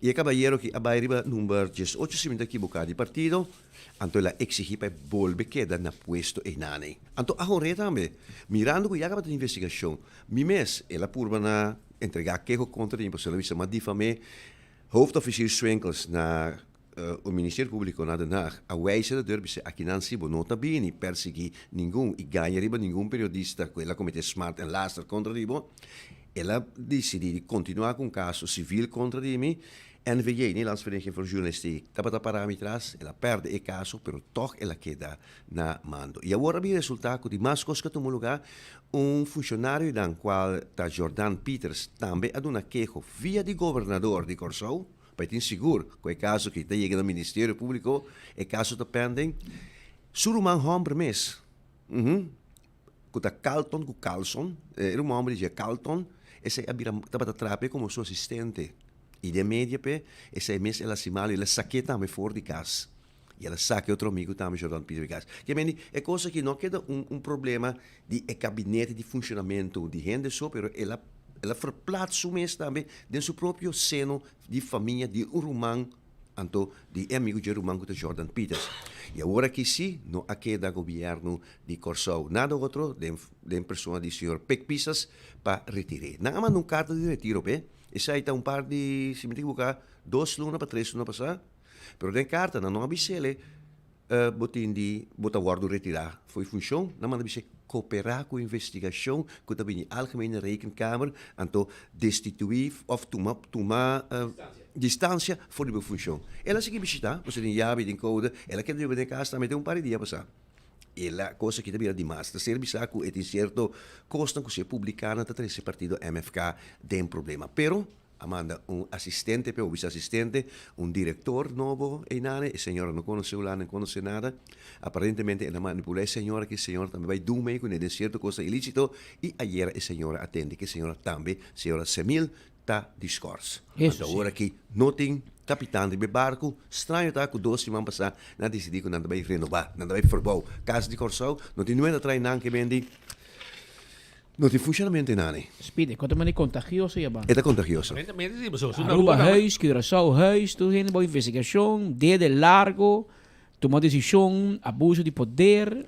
i e kabayero ki a bai riba number diesocho si mi ta kiboká di partido, anto el a eksigí pa e bolbe keda na puesto einan ei. Anto a hor'é tambe, mirando ku ya kaba tin investigashon, mi mes el a purba na entregá keho kontra di mi pasobra el a bisa m'a difam'é Hoofdofficier Swinkels na Un Ministerio Públiko na Den Haag a wijsa de deur bis'é akinan si bo no ta bini persiguí ningun i gaña riba ningun periodista ku el a kometé smart en laster kontra di bo. El a disidí di kontinuá ku un kaso sivil kontra di mi. NVJ, Nederlandse Vereniging voor Journalistiek, tabata pará mi tras. El a pèrdè e kaso, pero tòg el a keda na mando. I awor a bin resultá ku di mas kos ku a tuma lugá, un funshonario dan kual ta Jordan Pieters tambe a duna keho via di gobernador di Kòrsou, pa e tin sigur ku e kaso aki ta yega na Ministerio Públiko, e kaso ta pending. Su ruman hòmber mes, uhum, ku ta Carlton ku Carlson, e ruman hòmber di dje Carlton, esei a bira tabata traha p'e komo su asistente. I den media p'e, esei mes el a hasi malu, el a sak'é tambe for di kas. I el a saka e otro amigu tambe, Jordan Peter, di kas. Ke mende, e kos aki no a keda un un problema di e kabinete di funshonamentu di hende so, pero el a el a verplaats su mes tambe den su propio seno di famia di un ruman Anto di e amigu dje ruman ku ta Jordan Peters. I awor aki sí no a keda gobièrnu di Kòrsou nada otro den den persona di señor Pik Pisas pa retir'é. Nan a manda un karta di retiro p'e. Esei ta un par di, si mi ta ekiboká, dos luna pa tres luna pasá. Pero den karta nan no a bis'é Bo tin di bo ta wòrdu retirá for e funshon, nan manda bis'é koperá ku investigashon ku ta bini Algemene Rekenkamer, anto destituí òf tuma tuma distansia for di bo funshon. El a sigui bishitá, bo sa tin yabi, tin koude, el a keda biba den e kas tambe te un par di dia pasá. E la kos aki ta bira dimas. Ta ser bisá ku e tin sierto kosnan ku si e publiká nan ta trese partido MFK den problema. Pero A manda un asistente p'e, un viceasistente, un director nobo einane. E señora no conoce Hulanda, no conoce nada. Aparentemente el a manipula e señora, cu e señora tambe bay dun mee cune den cierto cosnan ilicito. Y ayera e señora a tende cu e señora tambe, señora Semil, ta di schors. Eso Anto si. awor aki no tin capitan riba e barco. Straño ta cu dos siman pasa nan a dicidi cu nan ta bay renoba, nan ta bay verbouw Cas di Corsou. No tin nuenta trae nan ke bendi. No tin funshonamento enane. Speedy, kon ta mane kontagioso ya ban? E ta kontagioso. Aruba huis, Curaçao huis, tur hende bou investigashon, dede largo, tuma desishon, abuso di poder.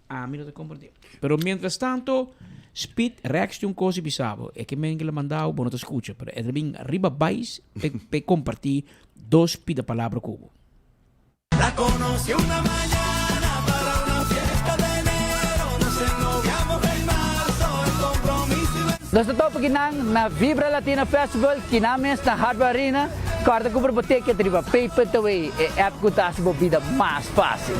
Ami no ta komprendé. Pero mientras tanto, Speed, Rex tin un kos di bisa bo. E ke men ke la manda bo, bo no ta skucha, pero e ta bin riba bais p'e kompartí dos pida palabra ku bo. La conocí una mañana para una fiesta de enero Nos ennoviamos en marzo, el compromiso iba en Nos ta topa kinan na Vibra Latina Festival, kinan mes na Hardware Arena. Corda cumpra bo ticket riba Pay.away, e app cu ta haci bo bida mas facil.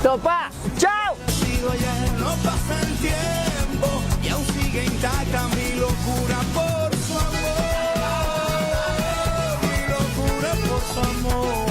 Topa! Ciao! Sigo yendo pasa el tiempo y aun sigue intacta mi locura por su amor Mi locura por su amor.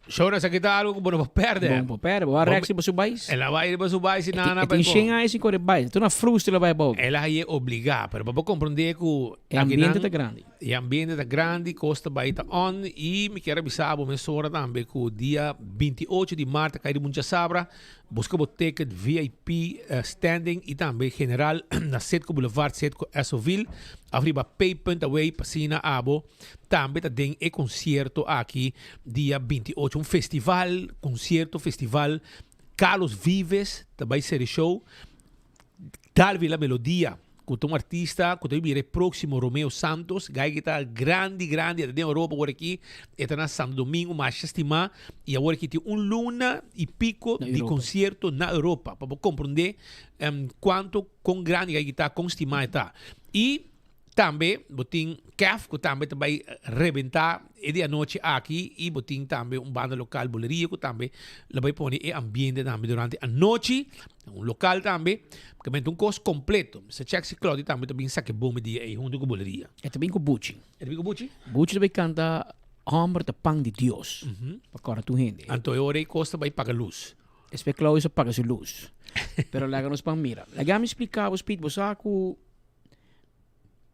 Shona, esaki ta algo ku bo no por pèrdè. Bo no por pèrdè. Bo a rèk si bo su bais. El a bai riba su bais i nana. E tin shen aña sin kore bais. Tur na frustra el a bai abou. El a haye obligá, pero bo por komprondé ku. E ambiente ta grandi. E ambiente ta grandi, kos ta bai ta on i mi kier a bisa bo mesora tambe ku dia 28 di mart ta kai riba un djasabra. Buska bo ticket VIP standing i tambe general na Citgo Boulevard, Citgo Essoville of riba pay punt away pa asina abo tambe ta den e konsierto aki dia 28. Un festival, konsierto festival Carlos Vives ta bai seri show. Dalvi La Melodia, ku ta un artista ku ta bira e próksimo Romeo Santos, gai ki ta grandi grandi, e ta den Europa awor aki, e ta na Santo Domingo, masha stimá, i awor aki tin un luna i piko di konsierto na Europa, pa bo komprondé kuantu, kon grandi gai ki ta, kon stimá e ta. I Tambe bo tin Kef ku tambe ta bai rebentá e di anochi aki i bo tin tambe un banda lokal Boleria ku tambe lo bai pone e ambiente tambe durante anochi, un lokal tambe, pakimente un kos kompleto. Mister Check si Claudio tambe ta bin saki bome dia ei huntu ku Boleria. E ta bin ku Buchi. E ta bin ku Buchi? Buchi ta bai kanta Homber ta pan di Dios pa kòrda tur hende. Anto e ora ei kos ta bai paga lus. Despues Claudio sa paga su lus. Pero laga nos pan mira. Laga mi splika bo Speed, bo sa ku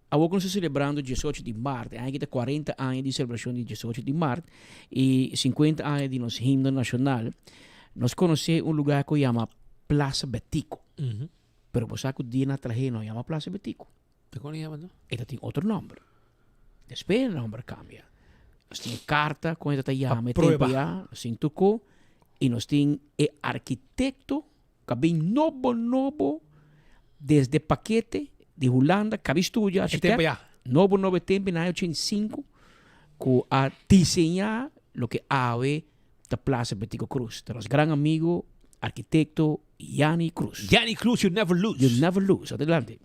Awor ku nos ta selebrando diesocho di mart, e aña aki ta kuarenta aña di selebrashon di diesocho di mart i sinkuenta aña di nos himno nashonal, nos konosé un lugá ku yama Plaza Betico. Pero bo sa ku dia nan a trah'é no yama Plaza Betico. Ta kon e yama anto? E ta tin otro nòmber. Despues e nòmber kambia. Nos tin e karta kon e ta yama e tempu ya, nos tin tuko i nos tin e arkitekto Ka bin nobo nobo desde pakete di Hulanda kabi studia architect nobo nobo e tempo na aña 85 ku a diseña loke awe ta Plaza Betico Croes. Ta nos gran amigo arkitekto Janny Croes. Janny Croes you never lose. You never lose. Adelante.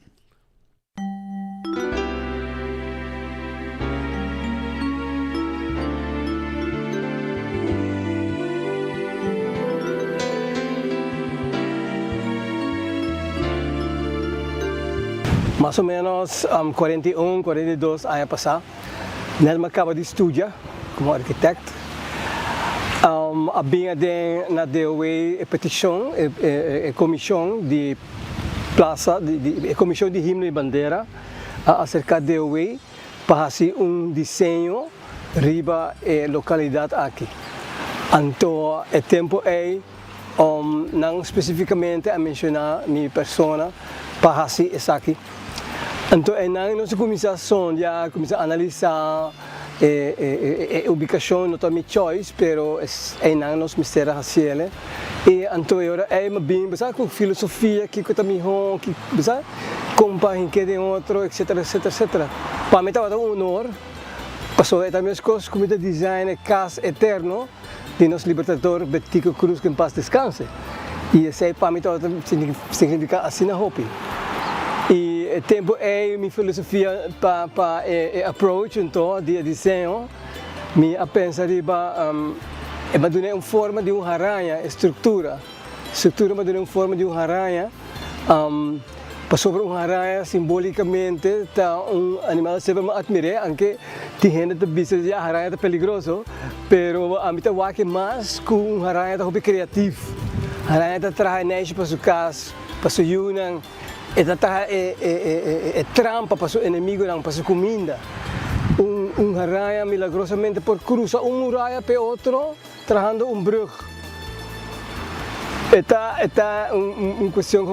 Mas o menos 41, 42 aña pasá, nèt mi a kaba di studia komo arkitèkt. A bin aden na DOW e petishon, e komishon di plasa, e komishon di himno i bandera a aserká DOW pa hasi un diseño riba e lokalidat aki. Anto e tempu ei nan spesifikamente a menshoná mi persona pa hasi esaki. Anto einan nos a kuminsá sondia, kuminsá analisá e ubikashon, no ta mi choice pero einan nos mester a hasiel. I anto e ora ei mi a bin bo ku filosofia kiko ta mihó, bo sa, kon pa hink'é den otro etcetera etcetera etcetera. Pa mi tabata un honor pasobra e ta meskos ku mi ta design e kas eterno di nos Libertador Betico Cruz que en paz descanse. Y esey pa mi tabata significa asina hopi. Y e tempo ey mi filosofia pa pa e approach anto di e diseño mi a pensa riba e ba duna un forma di un haraña e structura. Structura ba duna un forma di un haraña. Pasobra un haraña simbolicamente ta un animal semper mi admir'é, anke tin hende ta bisa di ya haraña ta peligroso, pero ami ta wak mas ku un haraña ta hopi creativ. Haraña ta traha e neshi pa su kas, pa su yunan, e ta traha e trampa pa su enemigonan, pa su kuminda. Un haraña milagrosamente por krusa un muraya p'e otro. Trahando un brug e ta e ta un cuestion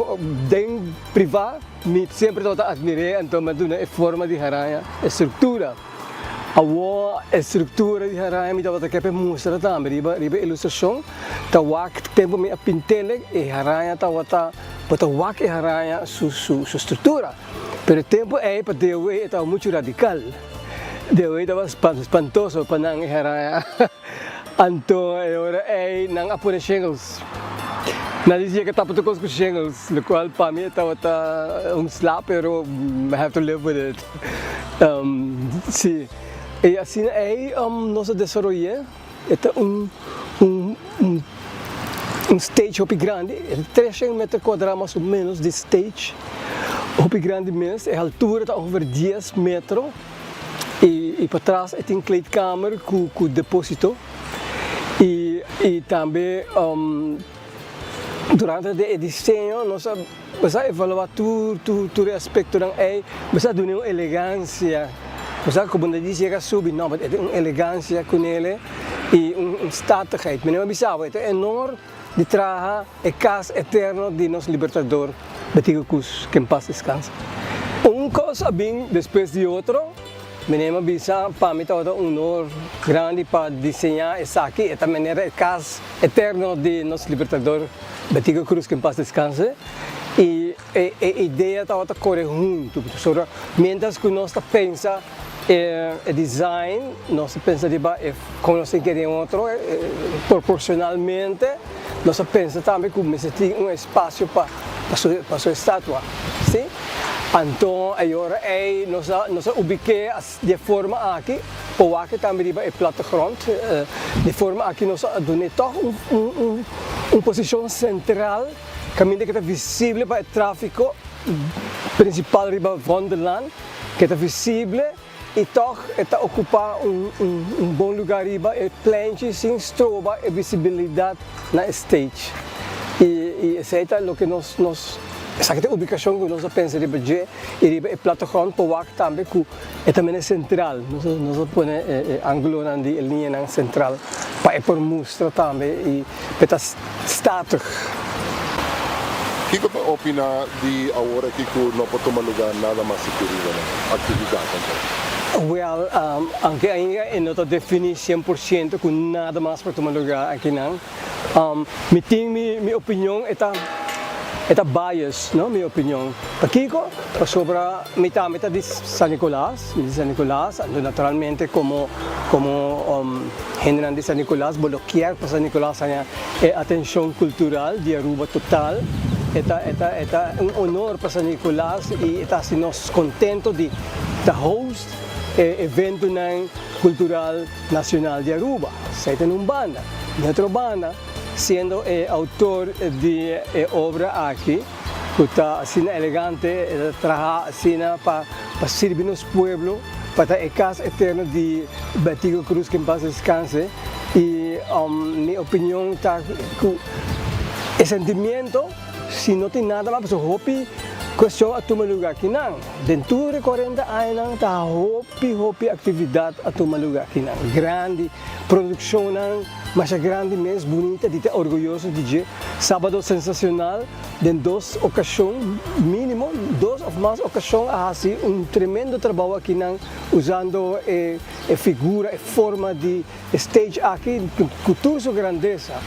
den priva mi siempre tabata admir'é anto mi a duna e forma di haraña e structura awo e structura di haraña mi tabata ke pa e mustra tambe riba riba e ilustracion ta wak tempo mi a pint'el e haraña tabata bo ta wak e haraña su su su structura pero e tempo ey pa Dewey e tabata mucho radical Dewey tabata spantoso pa nan e haraña. Anto e ora ei nan a pone shingles. Nan di yega tapa tur kos ku shingles, lokual pa mi e tabata un sla pero I have to live with it. Si, i asina ei nos a desaroy'é. E ta un un un stage hopi grandi, e ta treshen meter kuadrá mas o ménos di stage, hopi grandi mes. E haltura ta ongeveer dies metro. I patras e tin kleedkamer ku ku deposito i i tambe durante di e diseño nos a nos a evaluá tur tur tur e aspektonan ei nos a duna un elegansia bo sa ku bo no dici a subi no but e tin un elegansia kunele i un statigheid mi no a bisa bo e ta enor di traha e kas eterno di nos Libertador Betico Cruz, ke en pas descansa. Un kos a bin despues di otro, mi nem a bisa pa mi tabata un honor grandi pa diseñá esaki, e ta manera e kas eterno di nos Libertador Betico Cruz, ke en pas descanse, i e idea tabata kore huntu, pasobra mientras ku nos ta pensa E design nos a pensa riba e kon nos tin kere den otro proporcionalmente nos a pensa tambe ku mester tin un espasio pa pa su estatua si anto e ora ei nos a nos a ubik'é di e forma aki por wak tambe riba e plattegrond di forma aki nos a dun'é tòg un un un posishon sentral kaminda ke ta visible pa e trafiko prinsipal riba Vondellaan. Ke ta visible i tòg e ta okupá un un bon lugá riba e plenchi sin stroba e visibilidat na e stage. I i esei ta loke nos nos esaki ta e ubikashon ku nos a pensa riba dje i riba e plattegrond por wak tambe ku e ta mene sentral. Nos a nos a pone e e angulonan di e liñanan sentral pa e por mustra tambe i pa e ta statig. Kiko ta opina di awor aki ku no por tuma luga nada mas si piriba nan aktividat anto? Wel, aunke ainda e no ta defini 100% ku nada mas por tuma luga akinan, mi tin mi opinion e ta e ta bias, no, mi opinion. Pakiko? Pasobra mi tambe ta di San Nicolas, mi di San Nicolas, anto naturalmente komo komo Hendenan di San Nicolas, bo lo kier pa San Nicolas haña e atencion cultural di Aruba total. E ta e ta e ta un honor pa San Nicolas y e ta haci nos contento di ta host e eventonan cultural nacional di Aruba. Esey ta na un banda. Di otro banda, siendo e autor di e obra aki. ku ta asina elegante, e ta traha asina pa pa sirbi nos pueblo, pa ta e kas eterno di Betico Cruz, ke en pas deskanse. I mi opinion ta ku e sentimiento si no tin nada mas pasobra hopi kuestion a tuma luga akinan. Den tur e kuarenta añanan ta hopi hopi aktividat a tuma luga akinan, grandi produkshonnan masha grandi mes, bunita di ta orguyoso di dje. Sábado Sensacional den dos okashon mínimo, dos òf mas okashon a hasi un tremendo trabou akinan usando e E figura, e forma di e stage aki cu tur su grandesa,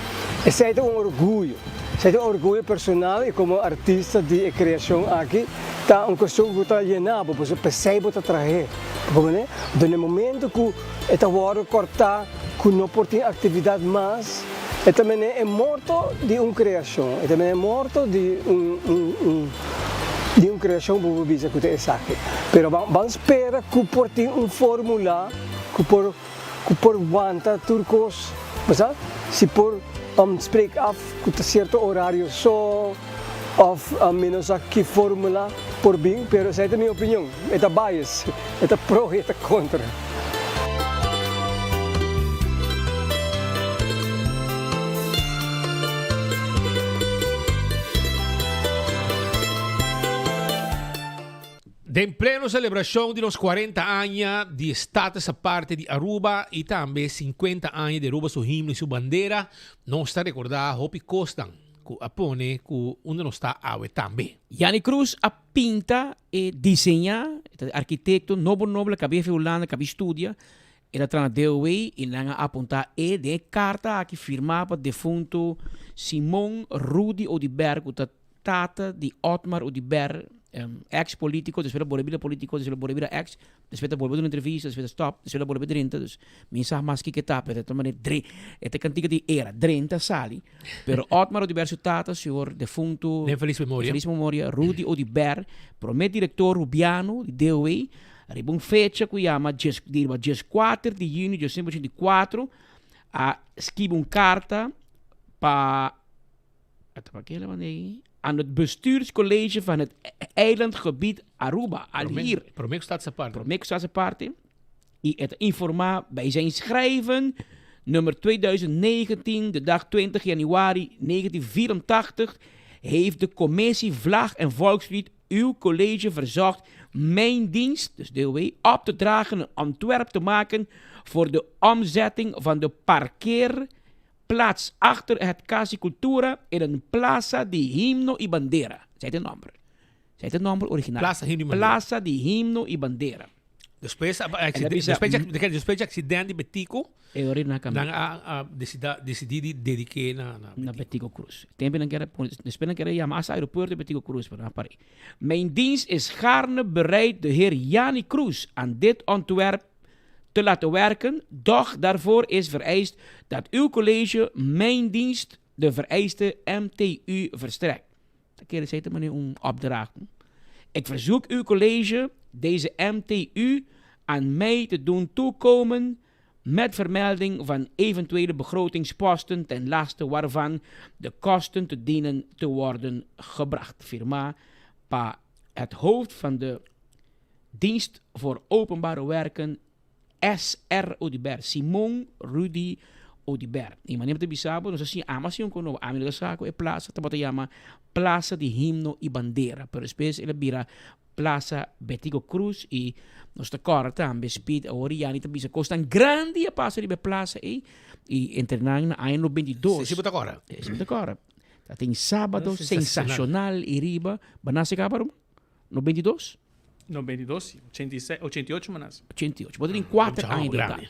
esey ta un orguyo. Esey ta un orguyo personal y como artista di e creacion aki ta un cuestion cu ta yena bo, pasobra p'esey bo ta trahe. Bo comprende? Enton na e momento cu e ta wordo corta, cu no por tin actividad mas, e ta mene e morto di un creacion, e ta mene e morto di un un di un creacion bo por bisa cu ta esaki. Pero ban ban spera cu por tin un formula cu por cu por wanta tur cos, bo sa? Si por spreek af cu ta cierto horario so of mi no sa ki formula por bin, pero esai ta mi opinion, e ta bias, e ta pro y e ta contra. Den pleno celebracion di nos 40 aña di Status Aparte di Aruba y tambe 50 aña di Aruba su himno y su bandera, nos ta recorda hopi cosnan cu a pone cu unda nos ta awe tambe. Janny Cruz a pinta e diseña, e ta arquitecto nobo nobo, el a cabia fi Hulanda, cabia studia, el a traha na DOW y nan a apunta e den e carta aki firma pa defunto Simon Rudy Oduber cu ta tata di Otmar Oduber, ex politico, despues a bolbe bira politico, despues a bolbe bira ex, despues ta bolbe duna entrevista, despues ta stop, despues a bolbe drenta, dus mi sa mas kiko e ta, pero ta manera dre, e ta cantica di era, drenta sali, pero Otmar Oduber su tata, señor defunto, Den feliz memoria. feliz memoria, Rudy Oduber, prome director Rubiano di DOW, riba un fecha cu yama djes, di riba djeskuater di juni 1984, a skibi un carta pa Aan het bestuurscollege van het eilandgebied Aruba, alhier. Prome cu Status Aparte. Prome cu Status Aparte. Y het informa bij zijn schrijven, nummer 2019, de dag 20 januari 1984, heeft de commissie Vlag en Volkslied uw college verzocht mijn dienst, dus DOW, op te dragen een ontwerp te maken voor de omzetting van de parkeer Plaats achter het Casi Cultura in een Plaza di Himno y Bandera. Esei ta e nomber. Esei ta e nomber original. Plaza Himno y Bandera. Plaza di Himno y Bandera. Despues a En a bisa, despues despues di accident di Betico, E ora nan a cambia. nan a a decida decidi di dedique na na Na Betico Cruz. Tempo nan kier a pone, despues nan kier a yama hasta aeropuerto Betico Cruz, pero nan a par'e. Mijn dienst is gaarne bereid de heer Jani Cruz aan dit ontwerp te laten werken, doch daarvoor is vereist dat uw college mijn dienst de vereiste MTU verstrekt. Ta kere esei ta manera un opdracht. Ik verzoek uw college deze MTU aan mij te doen toekomen met vermelding van eventuele begrotingsposten ten laste waarvan de kosten te dienen te worden gebracht. Firma pa het hoofd van de Dienst voor Openbare Werken SR Oduber, Simon Rudy Oduber. Y manera mi ta bisa bo, nos a siña, ami a siña un kono, ami no ta sa ku e plaza tabata yama Plaza di Himno y Bandera, pero despues el a bira Plaza Betico Croes y nos ta kòrda tambe Speed awor y Yani ta bisa kosnan grandi a pasa riba e plaza ey y entre nan na aña 92. Si, si bo ta kòrda. Si mi ta kòrda. Ta tin Sábado Sensacional y riba, bo a nase kaba Roman? 92? 92, si. 86, 88 mi a nase. 88. Bo ta tin kuater aña di edat.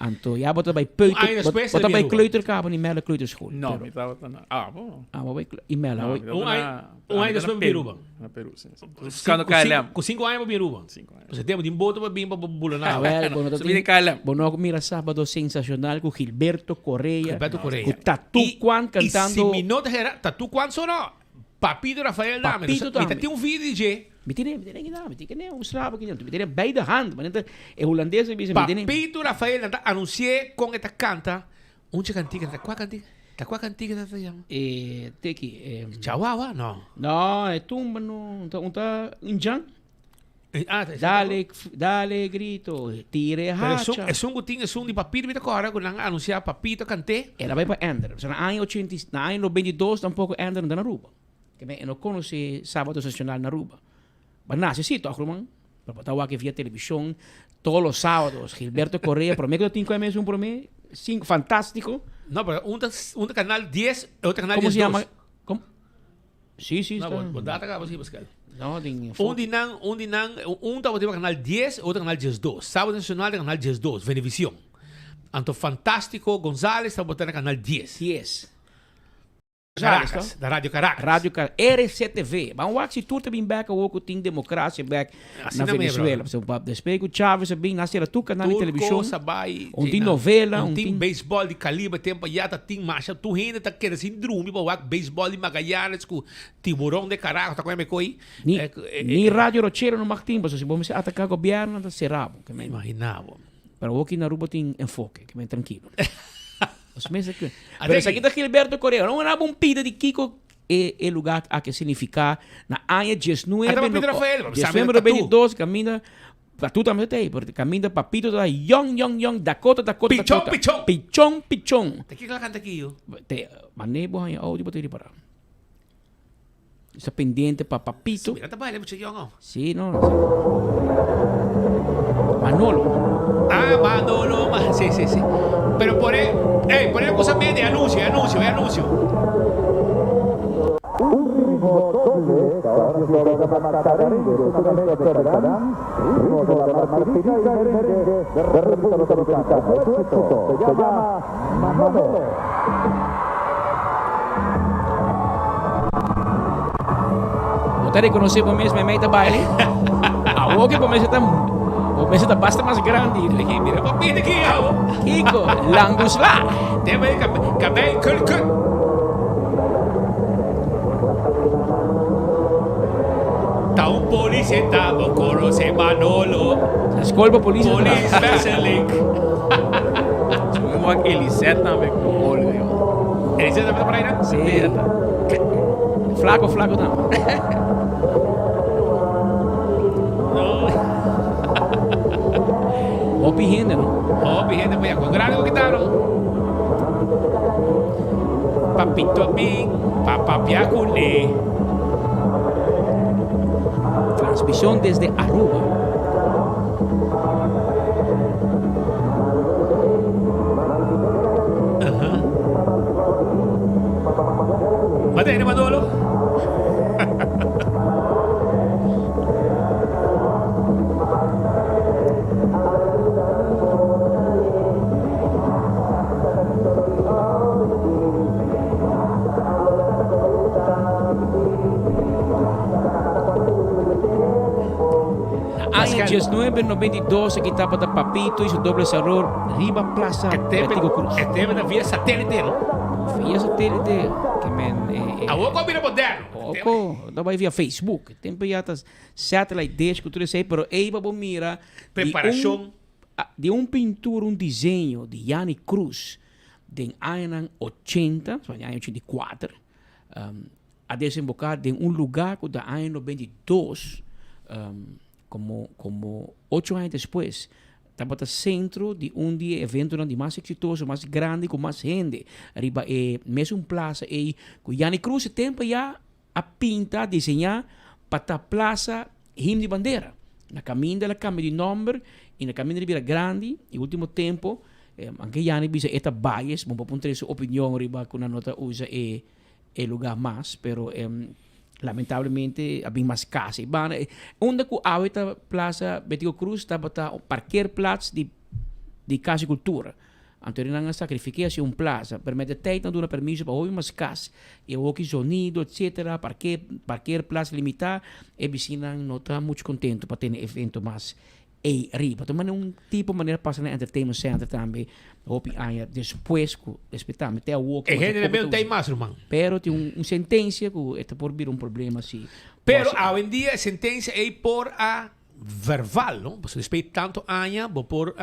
Anto ya bo ta bai peuter, bo ta bai kleuter kaba ni Mella kleuterschool. No, mi tabata na Abo. Ah, bo bai i Mella. No, mi tabata Un aña, un aña despues bo bin Aruba. Na Peru, si. Buscando KLM. Ku sinku aña bo bin Aruba. Sinku aña. Pasobra tempo tin boto pa bin pa bo bula na awa. Awel, bo no ta tin, KLM. bo no a mira Sabado Sensacional ku Gilberto Correa. Gilberto Correa. Ku Tatu Kwan cantando. I si mi no ta hera, Tatu Kwan so no. Papito Rafael dame. Papito Mi ta dame. tin un video di dje. Mi tene, mi tene kina, mi tene kine un slabo kina. Mi tene bij de hand. Ma neta e hulandes a bisa mi tene. Papito Rafael nan ta anuncie con e ta canta un dje cantica. Nan ta cua cantica? Ta kua kantika ta ta yama? E teki e. Chawawa? No. No, e tumba no, un ta injan. Ah, ta Dale, dale grito, tire Pero esun, hacha. esun ku tin esun di Papito mi ta kòrda ku nan a anunsiá Papito kant'é. El a bai pa Ender. So na aña ochenta i, na aña 92 tampoco Ender no ta na Aruba. Ke men e no konosé Sábado Sensacional na Aruba. Ba nase sí tòg ruman, pero bo ta wak via televishon todos los sábados Gilberto Correa promé ku ta tin ku e mesun promé, sinku, fantástiko. No, pero un ta, un ta kanal dies, e otro kanal Komo se diesdos. yama? Komo? Sí, sí, No, está. bo, bo data kaba sí, Pascal. No, den Un di nan, un di nan, un tabata riba kanal dies, e otro kanal diesdos. Sábado Nacional ta kanal diesdos, Venevisión. Anto Fantástico Gonzales tabata na kanal dies. Dies. Caracas, na Radio Caracas. Radio Caracas, RCTV. Ban wak si tur ta bin bek awor ku tin demokrasia bek Asina na mero. Venezuela. Pasobra pa despues ku Chavez a bin nan sera tur kanal di Tur televishon. kos a bai. Un tin novela, Un un tin tin. beisbòl di kaliber tempo ya ta tin masha tur hende ta keda sin drumi pa wak beisbòl di Magallanes ku Tiburon de Caracas ta kome koi. Ni, ni Radio Rochero no mag tin pasobra si bo mester ataka gobièrnu nan ta sera bo. Imagina bo. Pero awor ki na Aruba tin enfoke, ke men trankilo. Nos mester cu. Pero esaki ta Gilberto Correa. No a un pida di kico e, e lugar aki significa na aña 19 Ata Papito Rafael, no, 19 92 caminda Tatu tambe ta ei, pero caminda Papito ta yong yong yong Dakota Dakota Pichon Dakota. pichon. Pichon pichon. Ta kiko la canta aki yo? Te mane bo haña audio bo ta ripara. Sta pendiente pa Papito. Mira ta baila mucha yong oh. Sí, no. Manolo. Ah, Manolo, ma, sí, sí, sí. Pero por e, ey, por e cosa media, anuncio, anuncio, anuncio. Bo ta reconoce bo mes meimei ta baile? Awor ke bo mes ta bo mes ta basta mas grandi. Mira papito aki awo. Kiko, langusla. Tema di kabei kul kul. Ta un polis e ta bo conoce Manolo. Na skol pa polis. Polis Besselink. Supongo wak Elisette tambe ku Olga yo. Elisette tambe ta por ahí no? Sí. Flaco, flaco tambe. Hopi hende, no? Hopi hende pa con grande ku kitaron. Papito bin, pa papia kuné. Transmisión desde Aruba. Wat ene Manolo? Na aña 1992 aki tabata Papito y su doble sabor riba Plaza Betico Cruz. E tebe ta via satélite, no? Via satélite, ke men eh, eh, Awor ko bira moderno. Oko, ta bai via Facebook. Tempo ya ta satellite dish ku tur esei, pero ei pa bo mira Preparacion. Di un pintura, un diseño di Yanni Cruz den añanan 80, so aña 84, a desemboká den un lugá ku ta aña 92, komo komo ocho aña despues, tabata sentro di un di e eventonan di mas eksitoso, mas grandi ku mas hende riba e mesun plasa ei ku Yanni Cruz e tempu ya a pinta, diseñá pa ta Plaza Himno di Bandera. Na kaminda el a kambia di nòmber i na kaminda el a bira grandi i último tempu, anke Yanni bisa e ta bias, bo por puntra su opinion riba ku nan no ta usa e e lugar mas, pero lamentablemente a bin mas cas y banda. Unda cu awe ta Plaza Betico Croes tabata un parkeerplaats di di Cas di Cultura. Anto nan a sacrifica haci un plaza, pero met de tijd nan duna permiso pa hopi mas cas y awoki zonido etcetera, parkeer parkeerplaats limita, e bisinan no ta mucho contento pa tene evento mas Ey riba ta manda un tipo manera pasa na entertainment center tambe hopi aña despues cu despues tambe te awo E hende na medio tey mas ruman. Pero tin un sentencia cu e ta por bira un problema si Pero awendia e sentencia ey por a verval no pasobra despues di tanto aña bo por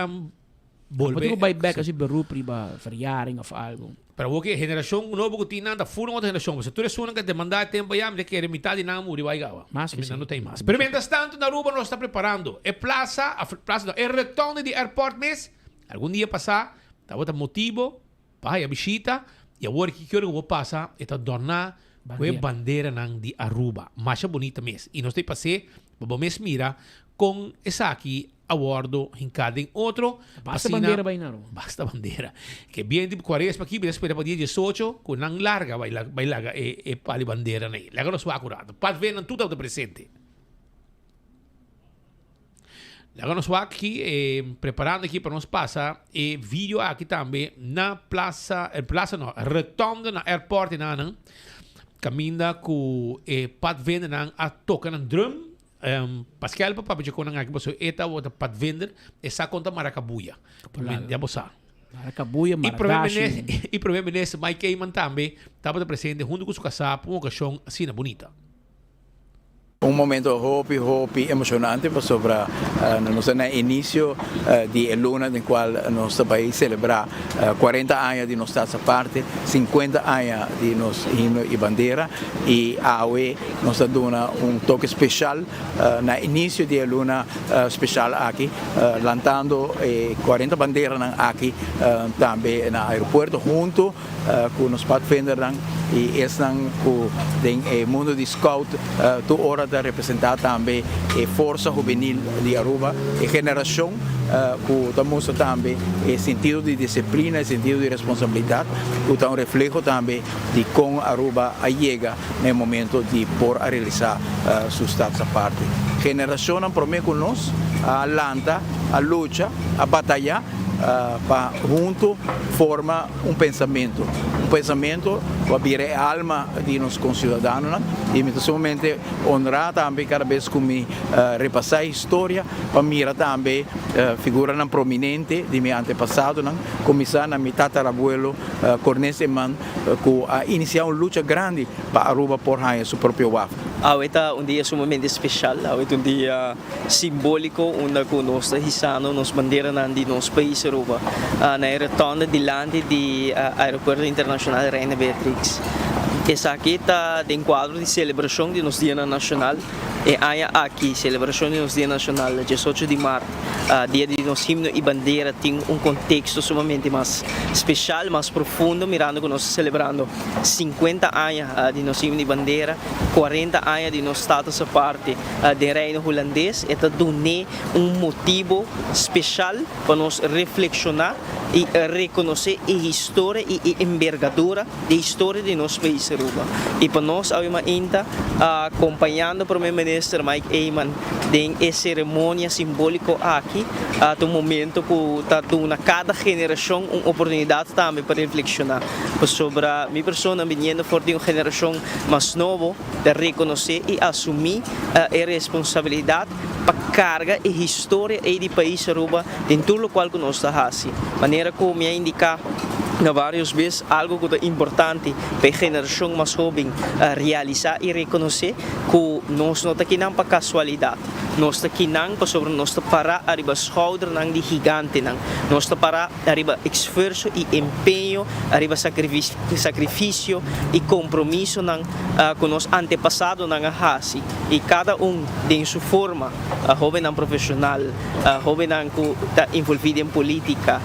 bolbe. Bo tin cu bay bek haci beroep riba verjaring of algo. Pero awor ki generashon nobo ku tin nan ta fura un otro generashon. Pasobra tur esunnan ku a demandá e tempu ayá, mi ta kere mitad di nan a muri bai gawa. Mas ku nan no ta ei mas. Pero mientras tanto na Aruba nos ta preparando e plaza, plaza no, e rotonde di airport mes. Algun dia pasá tabata motibo pa haya bishita y awor ki ki ora ku bo pasa e ta dorná ku e banderanan di Aruba. Masha bunita mes. Y nos ta pas'é pa bo mes mira kon esaki a wordo hinká den otro. Basta bandera bai na Aruba. Basta bandera. Ke bien di cuaresma aki mi ta spera pa dia diesocho ku nan larga bai bai laga e e pali bandera nei. Laga nos wak un rato. Padvenan tur tabata presente. Laga nos wak aki e preparando aki pa nos pasa e video aki tambe na plaza, plaza no, rotonde na airport enanan kaminda ku e padvendernan a toka nan drum. Pascal pa papia dje konan aki pasobra e tabata padvender, e sa kon ta maracabuya. Ya bo sa. Maracabuya, maradashi. I Prome Minister Mike Eman tambe tabata presente hunto ku su kasá pa un okashon asina bunita. Un momento hopi hopi emocionante pasobra nos ta na inicio di e luna den cual nos ta bay celebra 40 aña di nos Staats Aparte, 50 aña di nos himno y bandera y awe nos ta duna un toke special na inicio di e luna special aki lantando e 40 banderanan aki tambe na aeropuerto hunto ku nos padvindernan i esnan ku den e mundo di scout tur ora ta representá tambe e forsa hubenil di Aruba, e generashon ku ta mustra tambe e sentido di disiplina, e sentido di responsabilidat ku ta un refleho tambe di kon Aruba a yega na e momento di por a realisá su Staats Aparte. Generashonnan promé ku nos a lanta, a lucha, a batayá pa huntu forma un pensamentu, un pensamentu ku a bira e alma di nos konsiudadanonan i mi ta sumamente honrá tambe kada bes ku mi repasá e historia pa mira tambe figuranan prominente di mi antepasadonan, kuminsá na mi tatarabuelo Cornes Eman ku a inisiá un lucha grandi pa Aruba por haña su propio waf. Awe ta un dia sumamente speshal, awe ta un dia simbóliko unda ku nos ta hisando nos banderanan di nos pais Aruba na e rotonda dilanti di Aeropuerto Internashonal Reina Beatrix. Esaki ta den kuadro di selebrashon di nos Dianan Nashonal. E aña aki selebrashon di nos Dia Nashonal, diesocho di mart, dia di nos himno i bandera tin un konteksto sumamente mas speshal, mas profundo mirando ku nos ta selebrando sinkuenta aña di nos himno i bandera, kuarenta aña di nos status aparte. Den Reino Hulandes e ta dun'é un motibo speshal pa nos reflekshoná i rekonosé e historia i e embergadura di e historia di nos pais Aruba. I pa nos awe mainta akompañando Prome Minister Mike Eman den e seremonia simbóliko aki ta un momento ku ta duna kada generashon un oportunidat tambe pa reflekshoná. Pasobra mi persona biniendo for di un generashon mas nobo, ta rekonosé i asumí e responsabilidat pa karga e historia ei di pais Aruba den tur lokual ku nos ta hasi. Manera ku mi a indiká na vários bes, algu ku ta importante pa e generashon mas hóben realisá i rekonosé ku nos no ta kinan pa kasualidat. Nos ta kinan pasobra nos ta pará ariba skoudernan di gigantenan. Nos ta pará ariba esfuerso i empeño, ariba sakrifisio i kompromisonan ku nos antepasadonan a hasi, i kada un den su forma, hóbennan profeshonal, hóbennan ku ta envolví den polítika,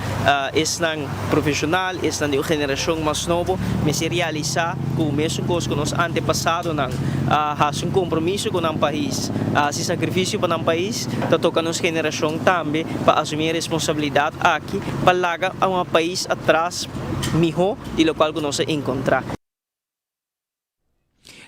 esnan profeshonal, esnan di un generashon mas nobo, mester realisá ku mesun kos ku nos antepasadonan a hasi un kompromiso ku nan pais, a hasi sakrifisio pa nan pais, ta toka nos generashon tambe pa asumí e responsabilidat aki pa laga un pais atras mihó di lokual ku nos a enkontrá.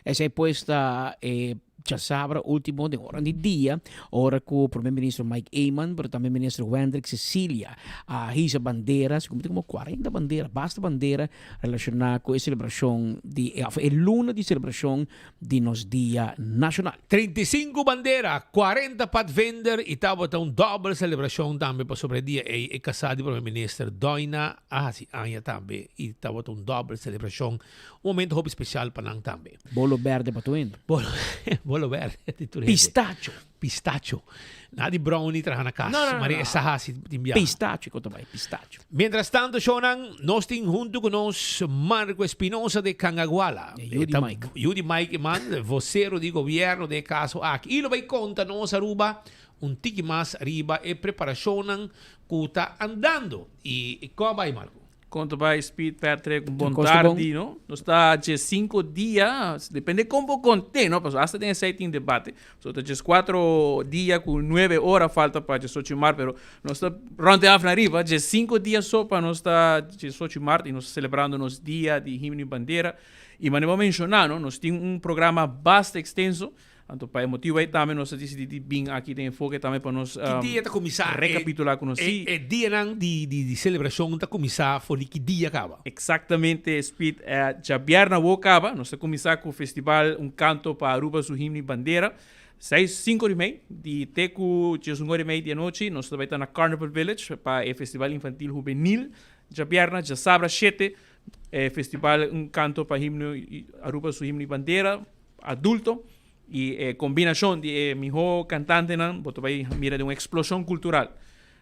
Esei pues ta e djasabra ultimo den ora di dia, ora ku Prome Minister Mike Eman, pero tambe Minister Wendrick Cecilia a hisa bandera, segun mi ta komo 40 bandera, basta bandera relashoná ku e selebrashon di, òf e luna di selebrashon di nos Dia Nashonal. 35 bandera, 40 padvinder y tabata un dobbel celebracion tambe pasobra e dia ey e casa di Prome Minister Doina a haci aña tambe y tabata un dobbel celebracion, un momento hopi special pa nan tambe. Bolo berde pa tur hende. Bolo Bolo berde di tur hende. Pistacho. Pistacho. Nada di brownie traha na cas. No, no, no, Mari no. e sa hasi tin biaha. Pistacho cu ta bay, pistacho. Mientras tanto, shownan, nos tin hunto cu nos Marco Espinosa de Cangaguala. E yu di Mike. Yu di Mike Eman, vocero di gobierno den e caso aki. Y lo bay conta nos Aruba un tiki mas riba e preparacionnan cu ta andando. Y con a bay, Marco? Kon ta bai Speed Patrick, un bon Kon ta bon. tardi no. Nos ta dje cinco dia, depende kon bo konte no, pasobra hasta den esei tin debate. So ta djes cuatro dia ku nuebe ora falta pa diesocho di mart, pero nos ta rond af na riba, djes cinco dia so pa nos ta diesocho di mart i nos ta selebrando nos dia di himno i bandera. I manera bo a menshoná no, nos tin un programa basta extenso. Anto pa e motibu ei tambe nos a disidí di bin aki den enfoke tambe pa nos Ki dia ta kuminsá e rekapitulá ku nos e e dianan di di di selebrashon ta kuminsá for di ki dia kaba? Eksaktamente Speed, e djabièrnè awor kaba nos ta kuminsá ku festival Un Kanto pa Aruba su Himno i Bandera, seis sinku ora i mei di te ku diesun ora i mei di anochi nos ta bai ta na Carnival Village pa e festival infantil hubenil djabièrnè, djasabra shete e festival Un Kanto pa Himno Aruba su Himno i Bandera. Adulto y e combinacion di e miho cantantenan bo ta bay mira den un explosion cultural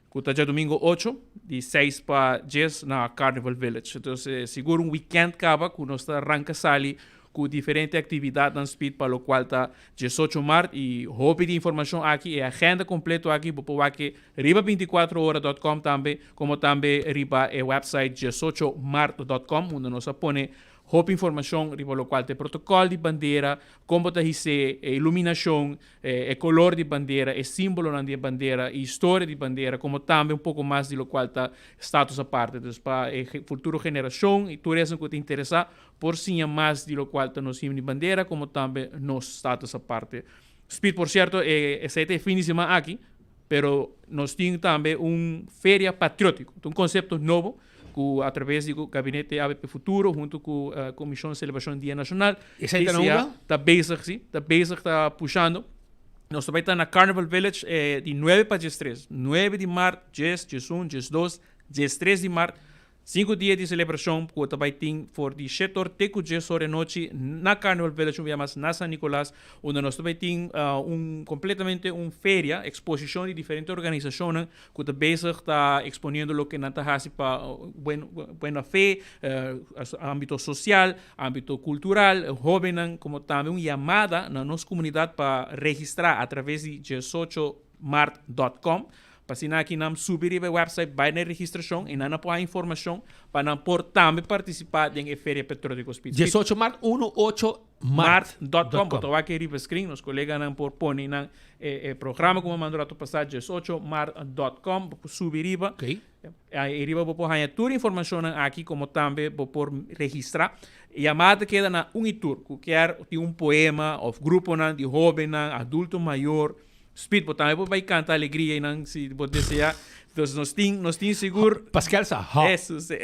cu ta djadomingo ocho di seis pa dies na Carnival Village. Entonces sigur un weekend caba cu nos ta ranca sali cu diferente actividadnan speed pa locual ta diesocho maart y hopi di informacion aki e agenda completo aki bo por wak riba binticuatro ora dot com tambe como tambe riba e website diesocho maart dot com unda nos a pone Hopi informashon riba lokual ta e protokòl di bandera, kon bo ta his'é, e iluminashon, e kolor di bandera, e símbolonan di e bandera, e historia di bandera, komo tambe un poko mas di lokual ta status aparte. Dus pa e futuro generashon i tur esnan ku ta interesá por siña mas di lokual ta nos himno di bandera komo tambe nos status aparte. Speed, por sierto, e esei ta e fin di siman aki, pero nos tin tambe un feria patriótiko. Ta un konsepto nobo. Ku a traves di Gabinete ABP Futuro hunto ku Komishon Selebrashon Dia Nashonal, Esei ta na unda? Ta bezig, si, ta bezig ta pushando. Nos ta bai ta na Carnival Village di nuebe pa diestres. Nuebe di mart, dies, diesun, diesdos, diestres di mart. Sinku dia di selebrashon ku ta bai tin for di shete or te ku dies or e nochi na Carnival Village un bia mas na San Nicolas unda nos ta bai tin un kompletamente un feria, eksposishon di diferente organisashonnan ku ta bezig ta eksponiendo loke nan ta hasi pa buen buena fe, ámbito sosial, ámbito kultural, hóbennan, komo tambe un yamada na nos komunidat pa registrá atraves di diesocho mart dòt kòm pa asina aki nan subi riba e wèpsait bai na e registrashon i nan a por haña informashon pa nan por tambe partisipá den e Feria Patriótiko Speed. Diesocho mart uno ocho Mart dot com, bo ta wak e riba screen, nos coleganan por pone nan e programa cu mi a manda rato pasa, diesocho mart dot com, bo por subi riba, y riba bo por haña tur informacionnan aki como tambe bo por registra. Yamada ta keda na un y tur cu kier tin un poema of gruponan di hobennan, adulto mayor, Speed, bo tambe por bai canta alegria y nan si bo desea. Entonces nos tin, nos tin sigur. Pascal sa, ha. Eso sí.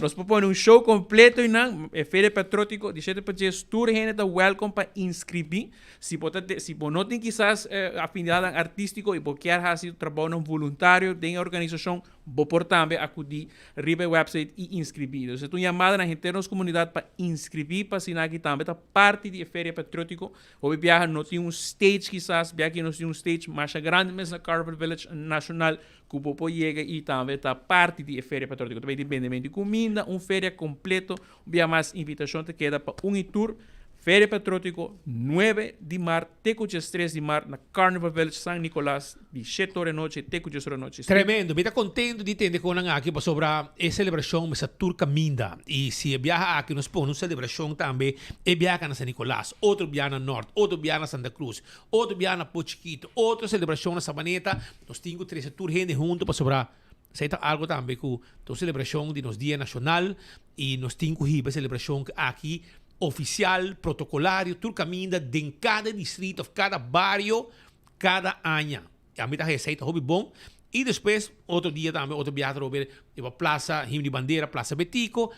Nos por pone un show completo y nan, e Feria Patriótico, di shete pa dies, tur hende ta welcome pa inscribí. Si bo ta, si bo no tin kisas afinidadnan artístico y bo kier haci trabounan voluntario den e organisacion, Bo por tambe akudí riba e wèpsait i inskribí. Dus e ta un yamada na henter nos komunidat pa inskribí pa asina aki tambe ta parti di e Feria Patriótiko. Hopi biaha no tin un stage kisas, bia aki nos tin un stage masha grandi mes na Carnival Village Nashonal ku bo por yega i tambe ta parti di e Feria Patriótiko. Ta bay tin bendemento di kuminda, un feria kompleto. Un bia mas invitashon ta keda pa un i tur. Feria Patriótiko nuebe di mart te ku diestres di mart na Carnival Village San Nicolas di shete ora e nochi te ku dies ora e nochi. Tremendo, mi ta contento di tende con nan aki pasobra e celebracion mester tur caminda y si e biaha aki nos pone un celebracion tambe e biaha na San Nicolas, otro biaha na Noord, otro biaha na Santa Cruz, otro biaha na Pos Chiquito, otro celebracion na Sabaneta, nos tin cu trece tur hende hunto pasobra esey ta algo tambe cu ta un celebracion di nos dia nacional y nos tin cu hiba e celebracion aki oficial, protocolario, tur caminda den cada distrito of cada bario cada aña. Ami ta haya esey ta hopi bon. Y despues otro dia tambe, otro biaha ta robe riba Plaza Himno di Bandera, Plaza Betico,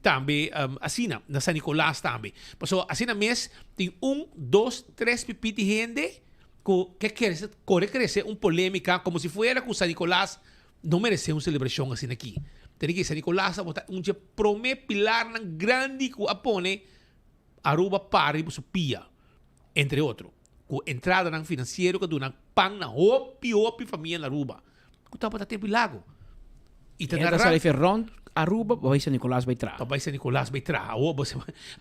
tambe asina na San Nicolas tambe. Pasobra asina mes tin un, dos, tres pipiti hende cu ke crece, core crece un polemica como si fuera cu San Nicolas no merece un celebracion asina aki. Tene ki San Nicolas a bota un dje prome pilarnan grandi cu a pone Aruba para riba su pia. Entre otro, ku entradanan finansiero ku a duna pan na hopi hopi famia na Aruba, ku tabata tempu i lago. I ta na sali fe rond Aruba pa bai San Nicolas bai traha. Pa bai San Nicolas bai traha. Awor bo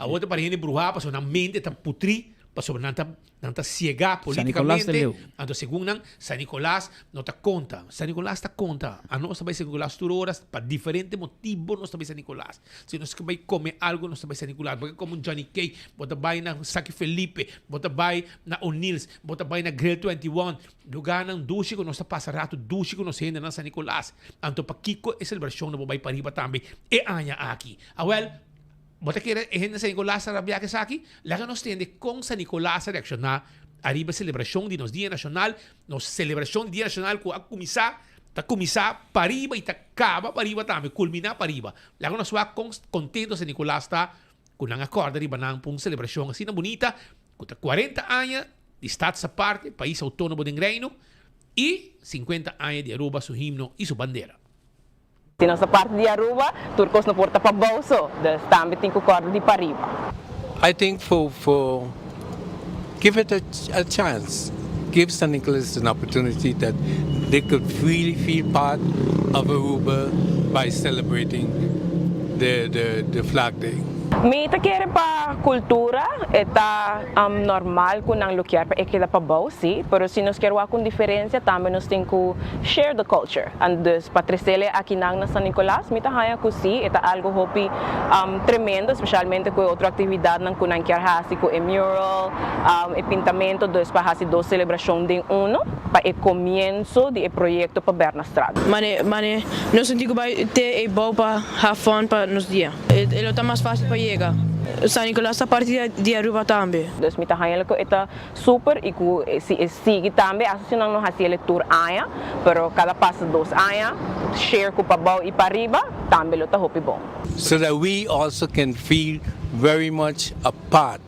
awor ta para hende bruhá pasobra nan mente ta putrí, pasobra nan ta nan ta siegá políticamente. Anto segun nan, San Nicolas no ta konta. San Nicolas ta konta. Anos ta bai San Nicolas tur oras pa diferente motibo nos ta bai San Nicolas. Si nos ke bai kome algu nos ta bai San Nicolas. Bo ke kome un Johnny Cake, bo ta bai na Saki Felipe, bo ta bai na O'Neill's, bo ta bai na Grill 21. Lugarnan dushi ku nos ta pasa ratu dushi ku nos hendenan San Nicolas. Anto pakiko e selebrashon no por bai pariba tambe e aña aki? Awel, bo ta kere e hende San Nicolas ta rabia ku esaki? Laga nos tende kon San Nicolas a reakshoná ariba e selebrashon di nos Dia Nashonal, nos selebrashon di Dia Nashonal ku a kuminsá, ta kuminsá pariba i ta kaba pariba tambe, kulminá pariba. Laga nos wak kon kontento San Nicolas ta ku nan a kòrda riba nan pa un selebrashon asina bunita ku ta 40 aña di Status Aparte, pais autónomo den Reino, i 50 aña di Aruba su himno i su bandera. Si nos ta parti di Aruba, tur kos no por ta pabou so, dus tambe tin ku kòrda di pariba. I think for for give it a a chance, give San Nicolas an opportunity that they could really feel part of Aruba by celebrating the the the flag day. Mi ta kere pa cultura e ta normal cu nan lo kier pa e keda pabou si, pero si nos kier wak un diferencia tambe nos tin cu share the culture. And dus pa trecele akinan na San Nicolas mi ta haya cu si e ta algo hopi tremendo especialmente cu e otro actividadnan cu nan kier haci cu e mural, e pintamento dus pa haci dos celebracion den uno pa e comienzo di e proyecto pa Bernastraat. Mane mane nos no tin cu bay te eybou pa have fun pa nos dia. E lo ta mas facil pa yega. San Nicolas ta parti di Aruba tambe. Dus mi ta haña cu e ta super y cu si e sigui tambe hasta si nan no haci el e tur aña pero cada pasa dos aña share cu pabou y pariba tambe lo ta hopi bon. So that we also can feel very much a part,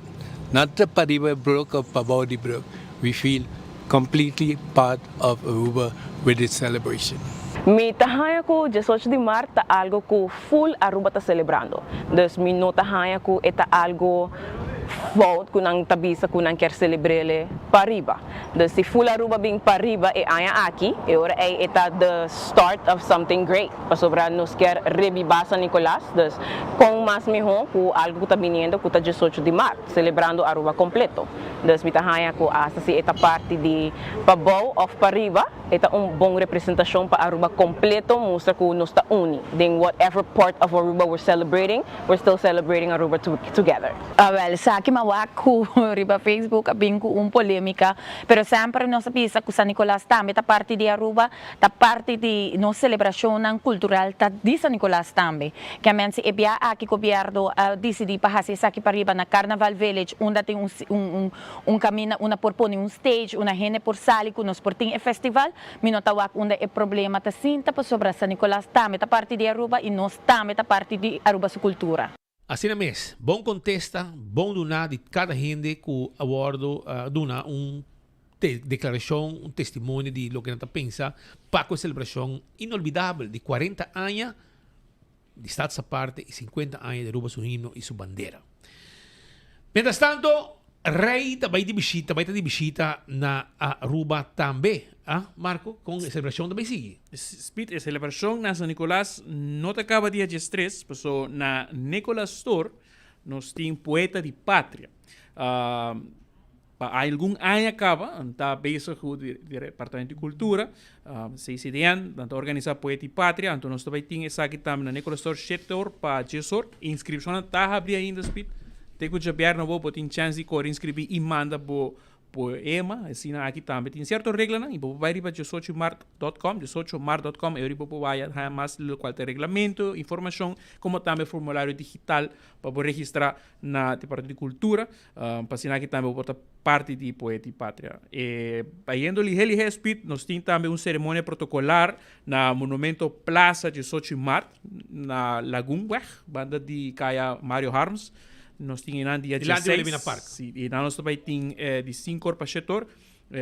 not the pariba brug of pabou di brug, we feel completely part of Aruba with its celebration. Mi ta haña cu diesocho di maart ta algo cu full Aruba ta celebrando. Dus mi no ta haña cu e ta algo fout cu nan ta bisa cu nan kier celebrele pariba. Dus si full Aruba bin pariba e aña aki, e ora ey e ta the start of something great. Pasobra nos kier rebiba San Nicolas, dus con mas miho cu algo cu ta biniendo cu ta diesocho di maart, celebrando Aruba completo. Dus mi ta haña cu hasta si e ta parti di pabou of pariba, e ta un bon representacion pa Aruba completo mustra cu nos ta uni den whatever part of Aruba we're celebrating, we're still celebrating Aruba together. Awel, esaki mi a wak cu riba Facebook a bin cu un polemica, pero semper nos a bisa cu San Nicolas tambe ta parti di Aruba, ta parti di nos celebracionnan cultural ta di San Nicolas tambe. Kiamen si e bia aki gobierno a dicidi pa haci esaki pariba na Carnaval Village unda tin un un un caminda unda por pone un stage unda hende por sali cu nos por tin e festival, mi no ta wak unda e problema ta sinta pasobra San Nicolas tambe ta parti di Aruba y nos tambe ta parti di Aruba su cultura. Asina mes, bon contesta, bon duna di cada hende cu a wordo duna un declaracion, un testimonio di loke nan ta pensa pa cu e celebracion inolvidabel di cuarenta aña di Status Aparte y cincuenta aña di Aruba su himno y su bandera. Mientras tanto, Rey ta bay di bishita, bay ta di bishita na Aruba tambe. Ah, Marco, con e celebracion ta bay sigui? Speed, e celebracion na San Nicolas no ta caba dia diestres, paso na Nicolas Store nos tin Poeta di Patria. Pa algun aña caba, nan ta bezig cu di Departamento di Cultura, CCDN, nan ta organisa Poeta di Patria, anto nos ta bay tin esaki tambe na Nicolas Store shete or pa dies or. Inscripcionnan ta habri ainda, Speed. Te cu djabièrnè bo bo tin chance di core inscribi y manda bo poema. Asina aki tambe tin cierto reglanan y bo por bay riba diesocho mart dot com, diesocho mart dot com, e ora bo por bay haya mas locual ta reglamento, informacion, como tambe formulario digital pa bo registra na Departamento di Cultura, pa asina aki tambe bo por ta parti di Poeta y Patria. E bayendo lihe lihe Speed, nos tin tambe un ceremonia protocolar na Monumento Plaza diesocho mart na Lagoonweg, banda di Caya Mario Harms. Nos tin einan dia Dilanti dieseis. Wilhelmina Park. Si, einan nos ta bay tin di cinco or pa shete or.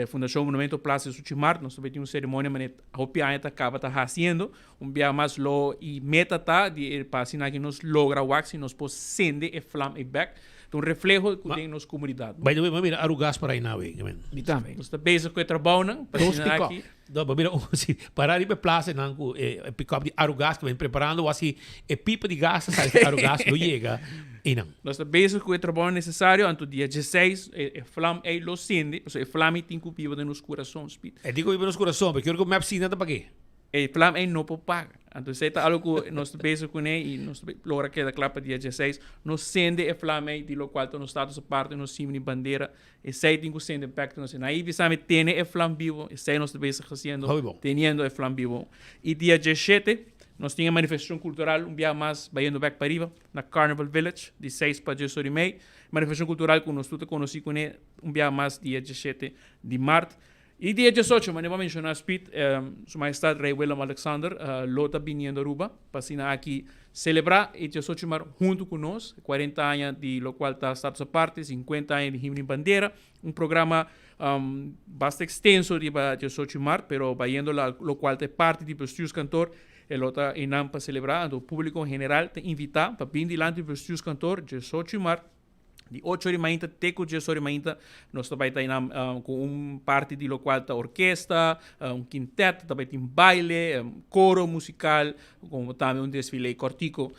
Fundacion Monumento Plaza di Suchi Mart, nos ta bay tin un ceremonia manera hopi aña ta caba ta haciendo. Un bia mas lo y meta ta di e pa asina aki nos logra wak si nos por sende e flam ey bek. Ta un refleho cu den nos comunidad. By the way, mi a mira Arugas para ayna awe. Mi tambe. Nos ta bezig cu e trabounan pa asina aki. No, mi a mira un si para riba e plaza nan cu e pick-up di Arugas cu ben preparando wasi e pipa di gas ta sali di Arugas lo yega eynan. Nos ta bezig cu e trabounan necesario anto dia dieseis e flam ey lo sende pasobra e flam ey tin cu biba den nos curason, Speed. E tin cu biba den nos curason, pero kior cu mep sinda ta pake? E plan ei no por paga. Anto esei ta algo ku nos ta bezig kuné i nos ta logra keda kla pa dia dieseis. Nos sende e flam ei, di lokual ta nos status aparte, nos himno i bandera. Esei tin ku sende bèk ta nos. Na ei bisa mi tene e flam bibo, esei nos ta bezig hasiendo, teniendo e flam bibo. I dia diesshete nos tin e manifestashon kultural un bia mas bayendo bèk pariba na Carnival Village di seis pa diesor i mei. Manifestashon kultural ku nos tur ta konosí kuné un bia mas dia diesshete di mart. E dia diesocho, manera bo a menciona Speed, Su Majestad Rey Willem Alexander lo ta biniendo Aruba pa asina aki celebra e diesocho mar hunto cu nos, cuarenta aña di locual ta Status Aparte, cincuenta aña di Himno y Bandera, un programa basta extenso riba diesocho mart, pero bayendo locual ta e parti di Bestuurskantoor, e lo ta eynan pa celebra, anto publico en general ta invita pa bin dilanti Bestuurskantoor diesocho mart. Di ocho ori mainta te ku dies ori mainta nos ta bai ta einan ku un parti di lokual ta orkesta, un kintet, ta bai tin baile, koro musikal, komo tambe un desfile kòrtiku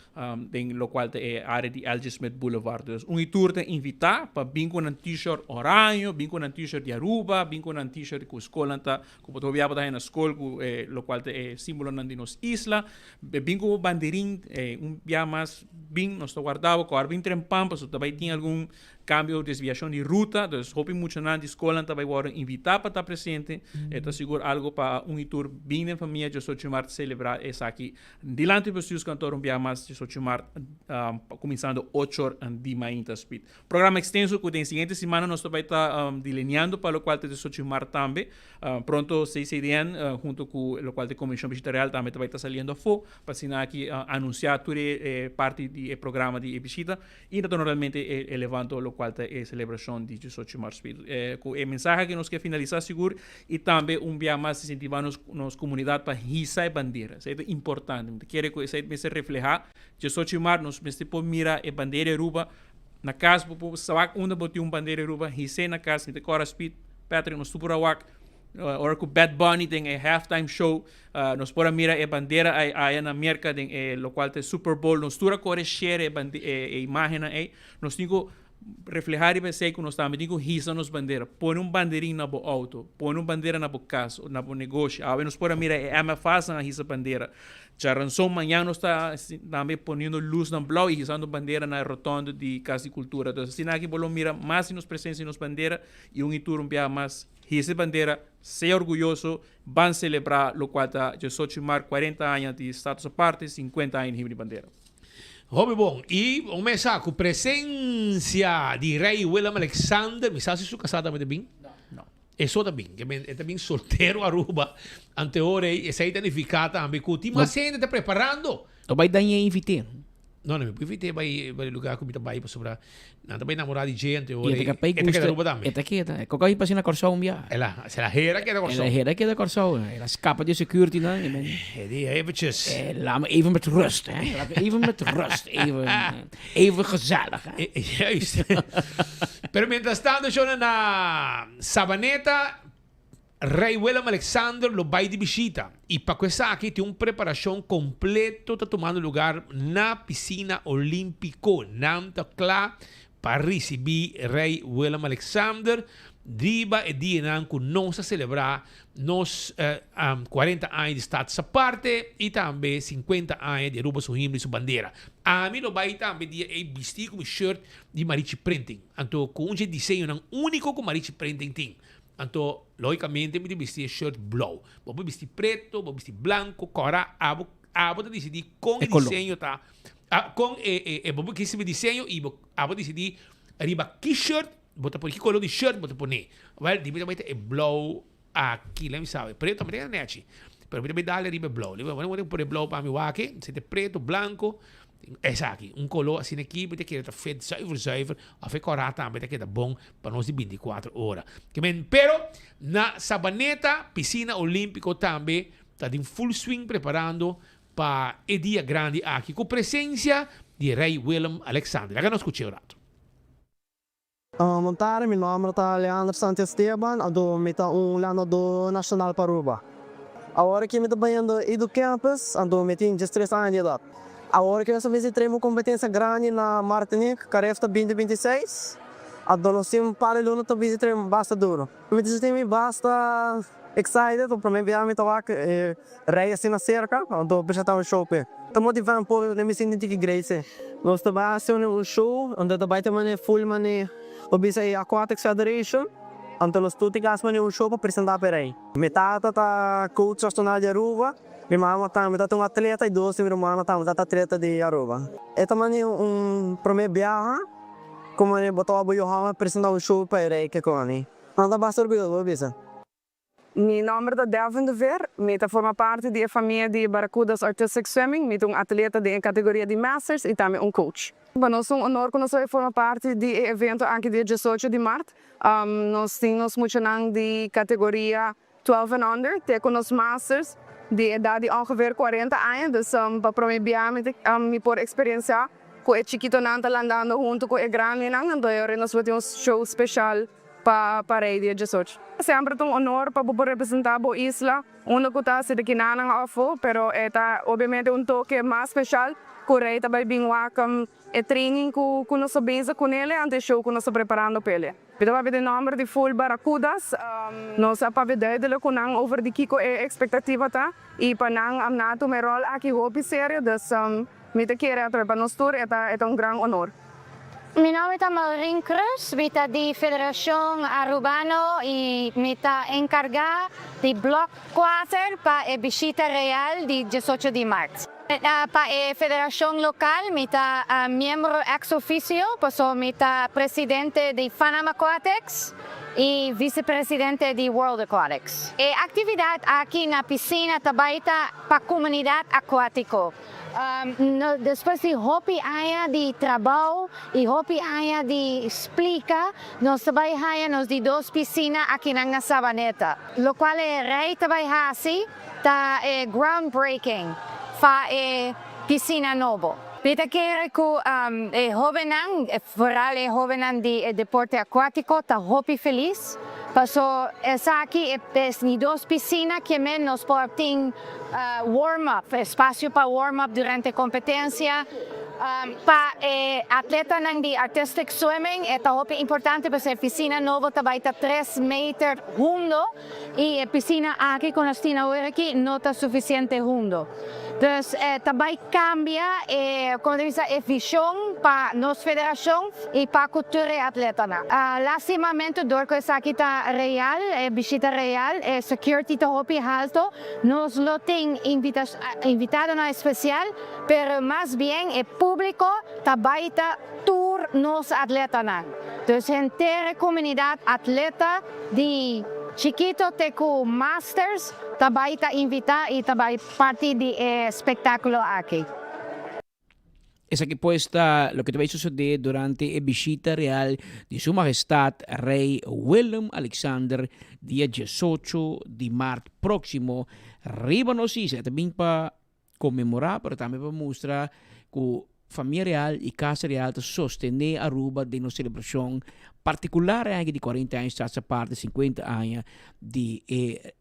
den lokual ta e área di LG. Smith Boulevard. Dus un i tur ta invitá pa bin ku nan t-shirt oraño, bin ku nan t-shirt di Aruba, bin ku nan t-shirt ku skolnan ta ku bo ta hopi abo ta haña na skol ku lokual ta e símbolonan di nos isla. Bin ku bo banderin, un bia mas Bin, nos ta warda bo kor bin trempan pasobra ta bai tin algun kambio o desviashon di ruta, dus hopi muchanan di skolnan ta bai wòrdu invitá pa ta presente. E ta sigur algu pa un i tur bin den famia diesocho mart selebrá esaki dilanti Bestuurskantoor un biaha mas diesocho mart kuminsando ocho or di mainta spit. Programa ekstenso ku den siguiente simana nos ta bai ta delineando pa lokual ta diesocho mart tambe. Pronto CCDN hunto ku lokual ta e Komishon Bishita Real tambe ta bai ta saliendo afó. Pa asina aki anunsiá tur e parti di e programa di e bishita i naturalmente e levanto lokual ta e selebrashon di diesocho mars. Ku e mensahe aki nos ke finalisá sigur i tambe un bia mas insentivá nos nos komunidat pa hisa e bandera. Esei ta importante. Mi ta kere ku esei mester reflehá diesocho mars nos mester por mira e bandera di Aruba na kas. Bo por wak unda bo tin un bandera di Aruba his'é na kas. Mi ta kòrda Speed Patrick nos tur por a wak ora ku Bad Bunny den e halftime show Nos por a mira e bandera ei aya na Merka den e lokual ta e Super Bowl. Nos tur a kore share e bande e imagennan ei. Nos tin ku reflehá riba esei ku nos tambe tin ku hisa nos bandera. Pone un banderin na bo outo, pone un bandera na bo kas o na bo negoshi. Awe nos por a mira e MFAsnan a hisa bandera. Djaranson mañan nos ta tambe poniendo lusnan blou i hisando bandera na e rotonde di Kas di Kultura. Entonces asina aki bo lo mira mas di nos presensia di nos bandera i un i tur un biaha mas hisa e bandera, sea orguyoso. Ban selebrá lokual ta diesocho mart kuarenta aña di Status Aparte, sinkuenta aña di Himno di Bandera. Hopi bon. I un mesa ku presensia di Rei Willem Alexander, mi sa si su kasá tambe ta bin? No. E so ta bin. Ke men e ta bin soltero Aruba. Ante ora ei esei ta nifiká tambe ku tin mas hende ta preparando. No bai dañ'é invit'é. No, no mi por invit'é bai bai lugar ku mi ta bai pasobra nan ta bai namorá di dje ante I ora e ta ei kap'é e ta keda gusta Aruba tambe. e ta keda. E koko a pasa na Kòrsou un bia. El a se la hera keda Kòrsou. El a hera keda Kòrsou. El a skapa di e security nan i men. E di eventjes. Eh, laat me even met rust, hè. Laat me even met rust. Even, even gezellig, hè. Juist. Pero mientras tanto, shona na Sabaneta Rei Willem Alexander lo bai di bishita y pa cu esaki tin un preparacion completo ta tumando lugar na Piscina Olimpico. Nan ta cla pa ricibi Rei Willem Alexander riba e dianan cu nos ta celebra nos cuarenta aña di Status Aparte y tambe cincuenta aña di Aruba su himno y su bandera. Ami lo bai tambe dia ey bisti cu mi shirt di Marichi Printing. Anto cu un dje diseñonan unico cu Marichi Printing tin. Anto, lógicamente mi ta bisti e shirt blou. Bo por bisti preto, bo por bisti blanco, cora, abo, abo ta dicidí con e E color. diseño ta, ah, con e, e, e, bo por kies riba e diseño y bo, abo dicidí riba ki shirt bo ta pone, ki color di shirt bo ta pone. Wel, di mi ta bay ta e blou aki, lami sabi. Preto tambe ta keda nechi, pero mi ta bay dale riba e blou. Bo por pone blou pa mi wak, si ta preto, blanco. Esaki, un koló asina aki bo ta kere ta fit zuiver zuiver of e kòrá tambe ta keda bon pa nos di bintikuater ora. Ke men, pero na Sabaneta Pisina Olímpiko tambe ta den full swing preparando pa e dia grandi aki ku presensia di Rei Willem Alexander. Laga nos skuch'é un rato. Bon tardi, mi nomber ta Leandro Santiesteban, anto mi ta un landadó nashonal pa Aruba. Awor aki mi ta bayendo Edu Campus, anto mi tin diestres aña di edat. Awor aki nos ta bisti trae un kompetensia grandi na Martinique, Carifta binti 26, anto nos tin un par di luna ta bisti trae basta duro. Mi ta sinti mi basta excited, pa prome biaha mi ta wak e rei asina cerca, anto presenta un show p'e. Ta motiva un poco mi sinti tiki great si. Nos ta bai haci un show, anto ta bai ta mane full mane bo bisa e Aquatics Federation, anto nos tur tin ke haci mane un show pa presenta p'e rei. Mi tata ta coach nacional di Aruba, mi mama tambe ta un atleta y dos di mi rumannan tambe ta atleta di Aruba. E ta mane un prome biaha. Como e bo ta bo yu hòmber presentá un show pa e rei ke koni? Nan ta basta orguyoso, bo bisa. Mi nòmber ta Devin de Veer, mi ta forma parti di e famia di Barracudas Artistic Swimming, mi ta un atleta den e kategoria di Masters i tambe un coach. Pa nos ta un honor ku nos ta forma parti di e evento aki dia diesocho di mart. Nos tin nos muchanan di kategoria 12 and under te ku nos masters di edat di ongeveer 40 aña, dus pa prome bia mi ta mi por eksperensiá ku e chikitonan ta landando huntu ku e grandinan, anto e ora nos por tin un show speshal pa pa Rei dia 18. Semper ta un honor pa bo por representá bo isla unda ku ta hasi di kinanan afó, pero e ta obiamente un toke mas speshal ku Rei ta bai bin wak e training ku ku nos ta bezig kunele anto e show ku nos ta preparando p'ele. Mi ta papia den nomber di full Barracudas. Nos a papia duidelijk cu nan over di kico e expectativa ta y pa nan a tuma e rol aki hopi serio, dus mi ta kere atrobe pa nos tur e ta e ta un gran honor. Mi nomber ta Maureen Cruz, mi ta di Federacion Arubano y mi ta encarga di Blok kuater pa e bishita real di diesocho di maart. Pa e federashon lokal mi ta miembro ex officio paso mi ta presidente di Panam Aquatics y vicepresidente di World Aquatics. E actividad aki na piscina ta bay ta pa comunidad acuatico. Despues di hopi aña di trabao y hopi aña di splica nos ta bay haya nos di dos piscina akinan na Sabaneta. Locual e rey ta bay haci Ta e groundbreaking pa e pisina nobo. Mi ta kere ku e hobennan, vooral e hobennan di e deporte akuátiko ta hopi felis paso esaki e ni dos pisina ke men nos por tin warm up, espasio pa warm up durante kompetensia. Pa e atletanan di artistic swimming e ta hopi importante pasobra e pisina nobo ta bai ta tres meter hundo. Y e piscina aki cu nos tin awor aki no ta suficiente hundo. Dus ta bay cambia e, como ta bisa, e vision pa nos federacion y pa cu tur e atletanan. Lastimamente door cu esaki ta real, e bishita real, e security ta hopi halto, nos lo tin invitadonan especial, pero mas bien e publico ta bay ta tur nos atletanan. Dus henter e comunidad atleta di chikito te ku masters ta bai ta invitá i ta bai parti di e spektákulo aki. Esaki pues ta loke ta bai sosodé durante e bishita real di Su Mahestat Rei Willem Alexander dia diesocho di mart próksimo riba nos isla. E ta bin pa konmemorá pero tambe pa mustra ku Famia Real i Casa Real ta sostené Aruba den nos selebrashon partikular e aña di kuarenta aña Staats Aparte, sinkuenta aña di e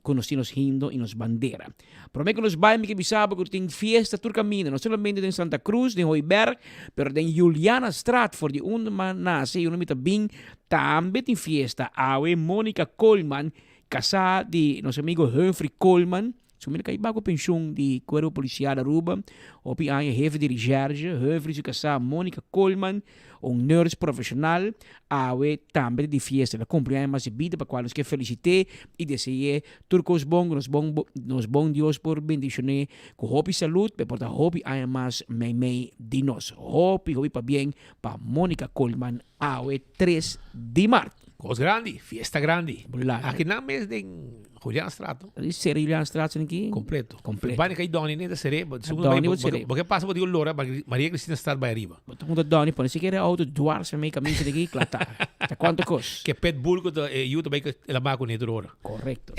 konosí nos himno i nos bandera. Promé ku nos bai mi ke bisa bo ku tin fiesta tur kaminda, no solamente den Santa Cruz, den Hooiberg, pero den Julianastraat for di unda mi a nase i unda mi ta bin tambe tin fiesta. Awe Monica Koolman, kasá di nos amigo Humphrey Koolman, Su mira kai bago penshun di Cuerpo Policial Aruba, hopi aña hefe di recherche, Humphrey su kasá Monica Koolman, un nurse profesional, awe tambe ta di fiesta. El a cumpli aña mas di bida pa cual nos ke felicit'é y dese'é tur cos bon, cu nos bon nos bon Dios por bendicion'é cu hopi salud pa e por ta hopi aña mas meimei di nos. Hopi hopi pabien pa Monica Koolman awe tres di mart. Kos grandi, fiesta grandi. Aki nan mes den Julianstraat, no? Di sere Julianstraat sin aki? Completo. Completo. Bani kai Donnie ne ta sere. Donnie bo sere. Bo ke pasa bo digo lora Maria Cristina straat bai ariba. Bo ta punta Donnie pone si kere auto dwars en mei caminda di aki klata. Ta cuanto kos. Ke pitbull ku ta e yu ta bai la mak kuné tur ora. Correcto.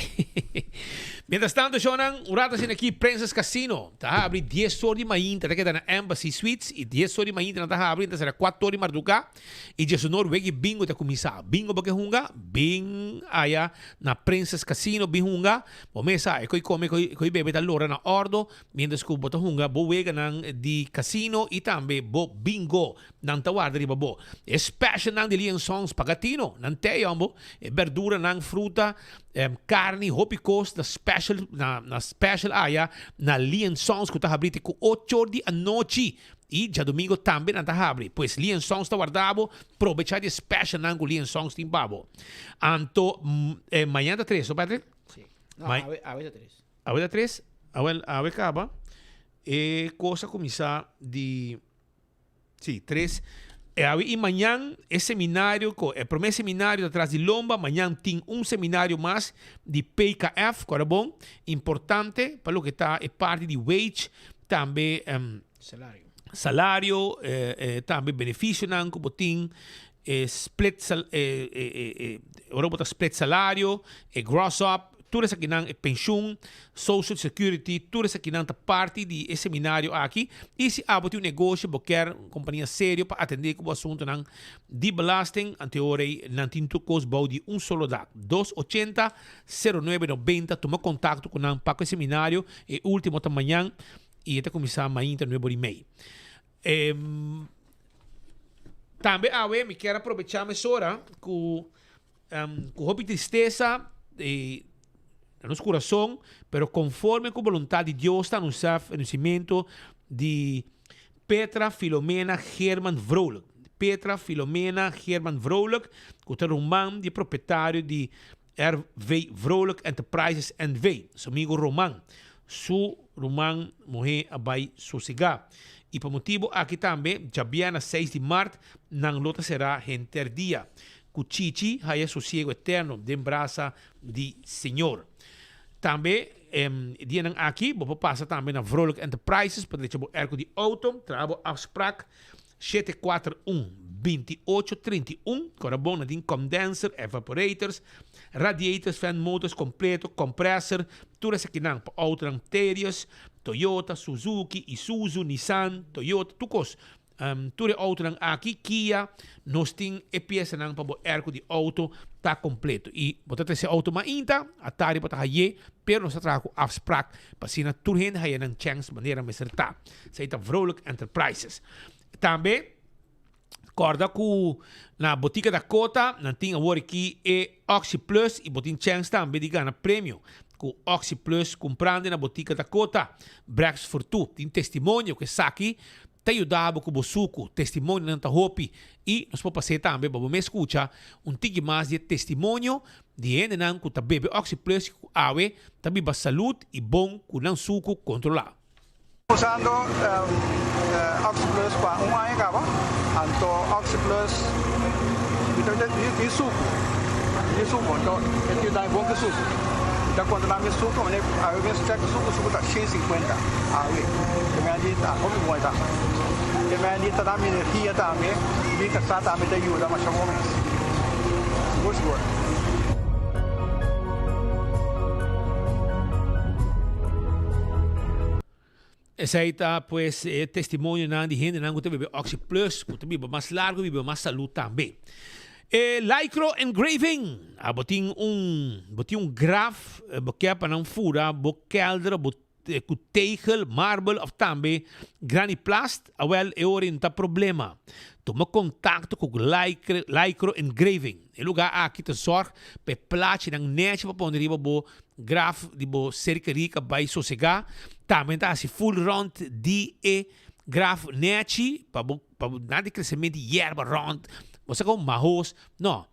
Mientras tanto shownan un rato asina aki Princess Casino ta habri dies or di mainta ta keda na Embassy Suites y dies or di mainta nan ta habri ta sera cuatro or di marduka. I djesonor wegi bingo ta kuminsá. Bingo bo ke hunga? Bin aya na Princess Casino bin hunga. Bo mes sa, e koi kome, e koi bebe ta lora na òrdo, miéntras ku bo ta hunga bo weganan di kasino i tambe bo bingo. Nan ta warda riba bo. E specialnan di Lian Songs paga tino. Nan tei hombo. E berduranan, fruta, karni, hopi kos na special, na special aya na Lian Songs ku ta habri te ku ocho or di anochi. I djadumingo tambe nan ta habri. Pues Lee Songs ta warda bo, probecha di e specialnan ku Lee Songs tin pa bo. Anto mañana ta tres, no Patrick? Si. No, awe, awe ta tres. Awe ta tres? Awel, awe kaba e kos a kuminsá di, si, tres. E awe i mañan e seminario ku e promé seminario ta tras di lomba, mañan tin un seminario mas di PKF, ku ora bon, importante pa loke ta e parti di wage, tambe Salario. Salario, tambe beneficionan cu bo tin, e split sal, ora bo ta split salario, e gross up, tur esakinan, e pensioen, social security, tur esakinan ta parti di e seminario aki. Y si abo tin un negocio, bo kier un compania serio pa atende cu bo asuntonan di belasting, anto e ora ey nan tin tur cos bou di un solo dak. Dos ochenta, sero nuebe nobenta, tuma contacto cu nan pa cu e seminario, e ultimo ta mañan. I e ta kuminsá mainta nuebe ora i mei. Tambe awe mi kier a probechá mesora ku ku hopi tristesa na nos kurason, pero konforme ku boluntat di Dios ta anunsiá fenesimentu di Petra Filomena Geerman Vrolijk. Petra Filomena Geerman Vrolijk, ku ta ruman di e propietario di RV Vrolijk Enterprises NV. Su amigo Roman, su ruman muhé a bai sosegá. I pa motibu aki tambe, djabièrnè seis di mart, nan lo ta será henter dia. Ku Chichi haya sosiego eterno den brasa di Señor. Tambe e dianan aki bo por pasa tambe na Vrolijk Enterprises pa drecha bo airco di auto, traha bo afsprak. 7 4 1 28 31 Kora bon na tin condenser, evaporators, radiators, fan motors completo, compressor, tur esakinan pa autonan Terios, Toyota, Suzuki, Isuzu, Nissan, Toyota, tur kos. Tur e autonan aki, Kia, nos tin e piesanan pa bo airco di auto ta completo. Y bo ta trece auto mainta, atari bo ta haye, pero nos ta traha cu afspraak pa asina tur hende haya nan chance manera mester ta. Esei ta Vrolijk Enterprises. Tambe kòrda ku na Botica Dakota nan tin awor aki e Oxi Plus i bo tin chèns tambe di gana premio ku Oxi Plus kumprando na Botica Dakota. Brex Fortu tin testimonio ku esaki ta yuda bo ku bo suku. Testimonionan ta hopi i nos por pas'é tambe pa bo mes skucha un tiki mas di e testimonio di hendenan ku ta bebe Oxi Plus i ku awe ta biba salud i bon ku nan suku kontrolá. Usando Oxi Plus pa un aña caba, anto Oxi Plus mi ta tin sucu, mi tin sucu, anto e tin dami bon ki sucu. Mi ta controla mi sucu, mane awe mes check sucu, sucu ta shen sinkuenta awe, te mei di ta hopi bon e ta. Te mei di ta dami energia tambe, mi casa tambe ta yuda masha bon mes, sigur sigur. Esei ta pues e testimonionan di hendenan ku ta bebe Oxi Plus, ku ta biba mas largu i biba mas salú tambe. E Lycro Engraving, abo tin un bo tin un graf, bo ke pa nan fura bo kelder, bo ku tegel, marbel of tambe graniplast, awel e ora no ta problema. Tuma kontakto ku Lycro Engraving. E lugá aki ta zòrg pa e plachinan nèchi pa pone riba bo graf di bo ser kerí ka bai sosegá. Tambe ta hasi full rònt di e graf nèchi pa bo pa bo nada di kresementu di yerba rònt. Bo sa kon mahos. No.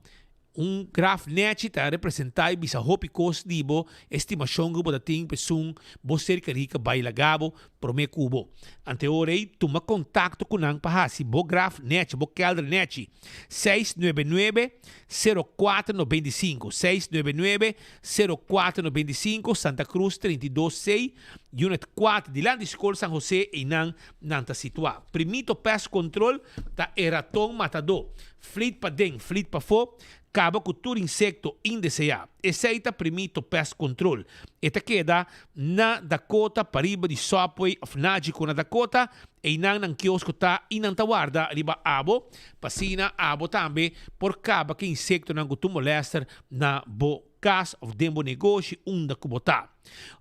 Un graf nèchi ta representá i bisa hopi kos di bo estimashon ku bo ta tin pa esun bo ser kerí ka bai laga bo. promé ku bo. Ante ora ei, tuma kontakto ku nan pa hasi bo graf nèchi, bo kèlder nèchi. 699 0495, 699 0495, Santa Cruz 32 C, Unit 4, dilanti di Skol San Jose, einan nan ta situá. Primito Pest Control ta e raton matadó. Flit paden, flit pafó, kaba ku tur insekto indeseá. Esei ta Primito Pest Control. E ta keda na Dakota pariba di Subway of Nagico na Dakota. Einan nan kiosko ta i nan ta warda riba abo pa asina abo tambe por kaba ku e insektonan ku tur molèster na bo kas of den bo negoshi unda ku bo ta.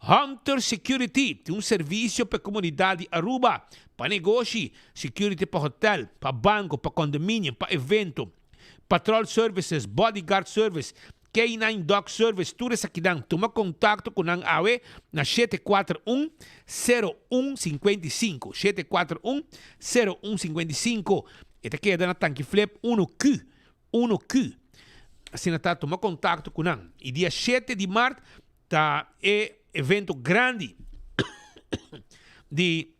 Hunter Security tin un servisio pa e komunidat di Aruba, pa negoshi, security pa hotel, pa banko, pa condominium, pa evento, patrol services, bodyguard service, K-nine Dog Service, tur esakinan. Tuma kontakto ku nan awe na 741 0155, 741 0155. E ta keda na Tanki Flip 1Q, 1Q. Asina ta, tuma kontakto ku nan. I dia shete di mart ta e evento grandi di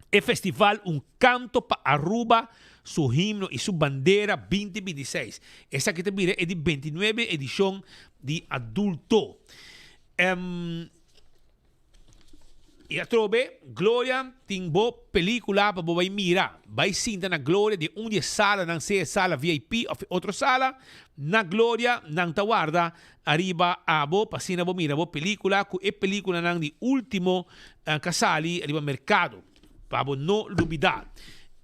e festival Un Canto pa Aruba, su himno y su bandera 2026. Esaki ta bira e di 29 edicion di adulto. Um, y atrobe, Gloria tin bo pelicula pa bo bay mira. Bay sinta na Gloria den un di e salanan, sea e sala VIP of e otro sala. Na Gloria nan ta warda Ariba abo pa asina bo mira bo pelicula cu e peliculanan di ultimo ca sali riba mercado pa bo no lubida.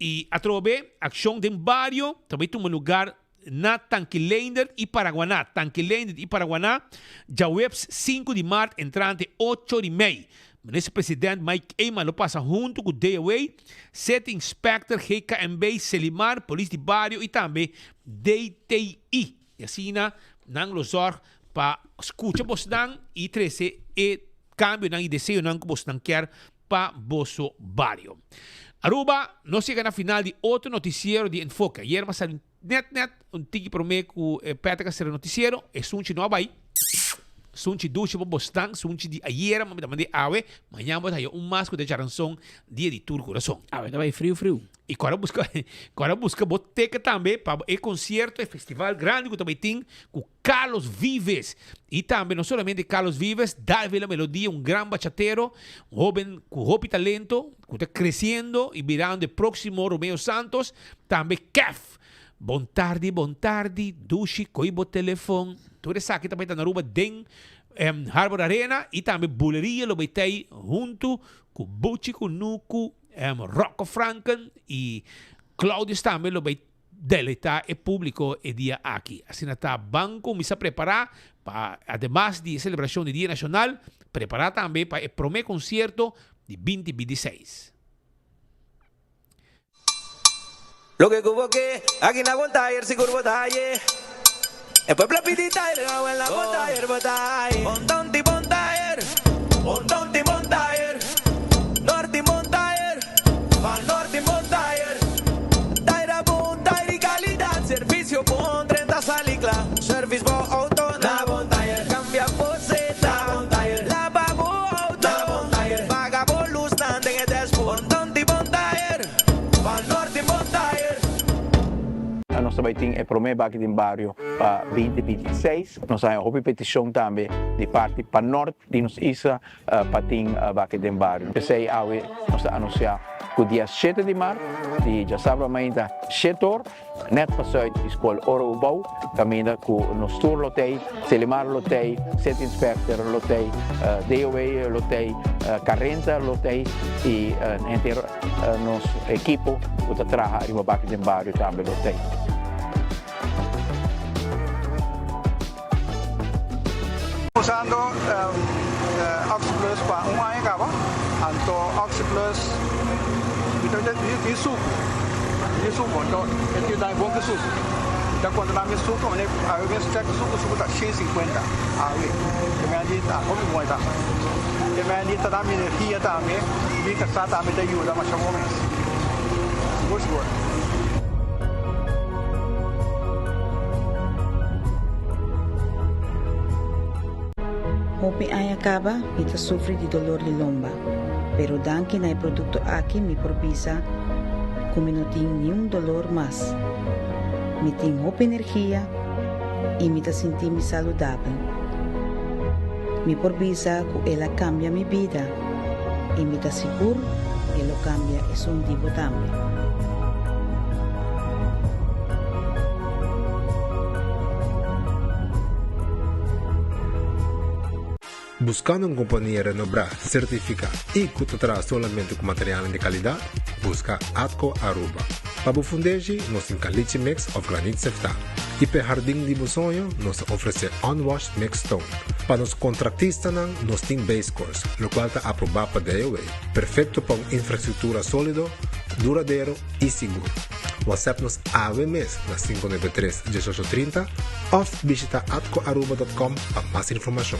Y atrobe accion den bario ta bay tuma lugar na Tanki Leendert y Paraguaná, Tanki Leendert y Paraguaná, djaweps sinku di mart entrante ocho di mei. Minister President Mike Eman lo pasa hunto cu DOA, City Inspector GKMB, Selimar, Polis di Bario y tambe DTI. I asina nan lo zòrg pa skucha bosnan i trese e kambionan i deseonan ku bosnan kier pa boso bario. Aruba, nos yega na final di otro notisiero di Enfoke. Ayer mi a sali nèt nèt un tiki promé ku Patrick a sera notisiero. E sunchi no a bai. Sunchi dushi pa bosnan, sunchi di ayera, mi ta mand'é awe. Mañan bo ta haya un mas ku ta djaranson dia di tur kurason. Awe ta bai friu friu. I ku ora buska ku ora buska bo teka tambe pa e konsierto, e festival grandi ku ta bai tin ku Carlos Vives. I tambe no solamente Carlos Vives, Darvila Melodia, un gran bachatero, un hoben ku hopi talento, ku ta kresiendo i birando e próksimo Romeo Santos, tambe Kef. Bon tardi, bon tardi, dushi, koi bo telefon. Tur esaki ta bai ta na Aruba den Harbor Arena i tambe Buleria lo bai tei huntu ku Buchi Kunuku, Rocco Franken y Claudius tambe lo bay deleita e publico e dia aki. Asina ta ban cuminsa prepara pa ademas di e celebracion di Dia Nacional, prepara tambe pa e prome concierto di binti binti seis. Loke ku bo ke, aki na bon tayer sigur bo ta haye. E pueblo a pidi tayer, awel na bon tayer bo ta haye. Bon tonti bon tayer, bon tonti bon tayer, norti bon tayer, van norti bon tayer. Tayer a bon, tayer di kalidat, servisio bon, drenta sali kla. Servis bo outo na bon tayer, kambia bo seta na bon tayer, laba bo outo na bon tayer, paga bo lusnan den e dashboard. Bon tonti bon tayer. Van Norte bon tayer. Nos ta bai tin e prome baki den bario pa 2026. Nos a haña hopi peticion tambe di parti panort di nos isla pa tin baki den bario. P'esei awe nos ta anuncia cu dia shete di mart di djasabra mainta shete or net pa zuid di Skol Oro Ubou kaminda ku nos tur lo tei, Selimar lo tei, City Inspector lo tei, DOA lo tei, Carenta lo tei i henter nos ekipo ku ta traha riba baki den bario tambe lo tei. Usando Oxyplus pa un aña caba, anto Oxyplus mi ta di sucu, di sucu, anto e tin dai bon cu sucu. Mi ta controla mi sucu, mane awe mes check sucu, sucu ta 150 awe, te mea di ta hopi bon e ta. Te mea di ta da mi energia tambe, mi casa tambe ta yuda masha bon mes. Sigur sigur. Hopi aña caba mi ta sufri di dolor di lomba. Pero danki na e producto aki mi por bisa cu mi no tin niun dolor mas. Mi tin hopi energia y mi ta sinti mi saludabel. Mi por bisa cu el a cambia mi bida y mi ta sigur e lo cambia esun di bo tambe. Buscando un compania renobrá, certificá y cu ta traha solamente cu materialnan di calidad? Busca Atco Aruba. Pa bo fundeshi, nos tin caliche mix of granit seftá. Y p'e hardin di bo soño, nos ta ofrece unwashed mixed stone. Pa nos contractistanan, nos tin base course, locual ta aprobá pa DOW. Perfecto pa un infrastructura solido, duradero y sigur. WhatsApp nos awe mes na 593 1830 of bishita atcoaruba.com pa mas informacion.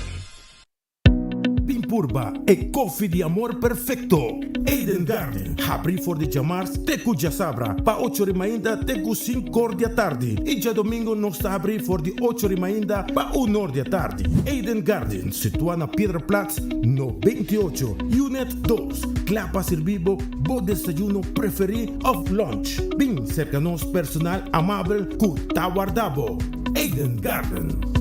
Bin purba e koffie di amor perfecto! Eden Garden, habri for di djamars te ku djasabra pa ocho ri mainta te ku sinkor di atardi i djadomingo nos ta habri for di ocho ri mainta pa unor di atardi. Eden Garden, situa na Piedra Plat no 28, Unit dos, kla pa sirbi bo bo desayuno preferi of lunch. Bin serka nos personal amabel ku ta warda bo. Eden Garden.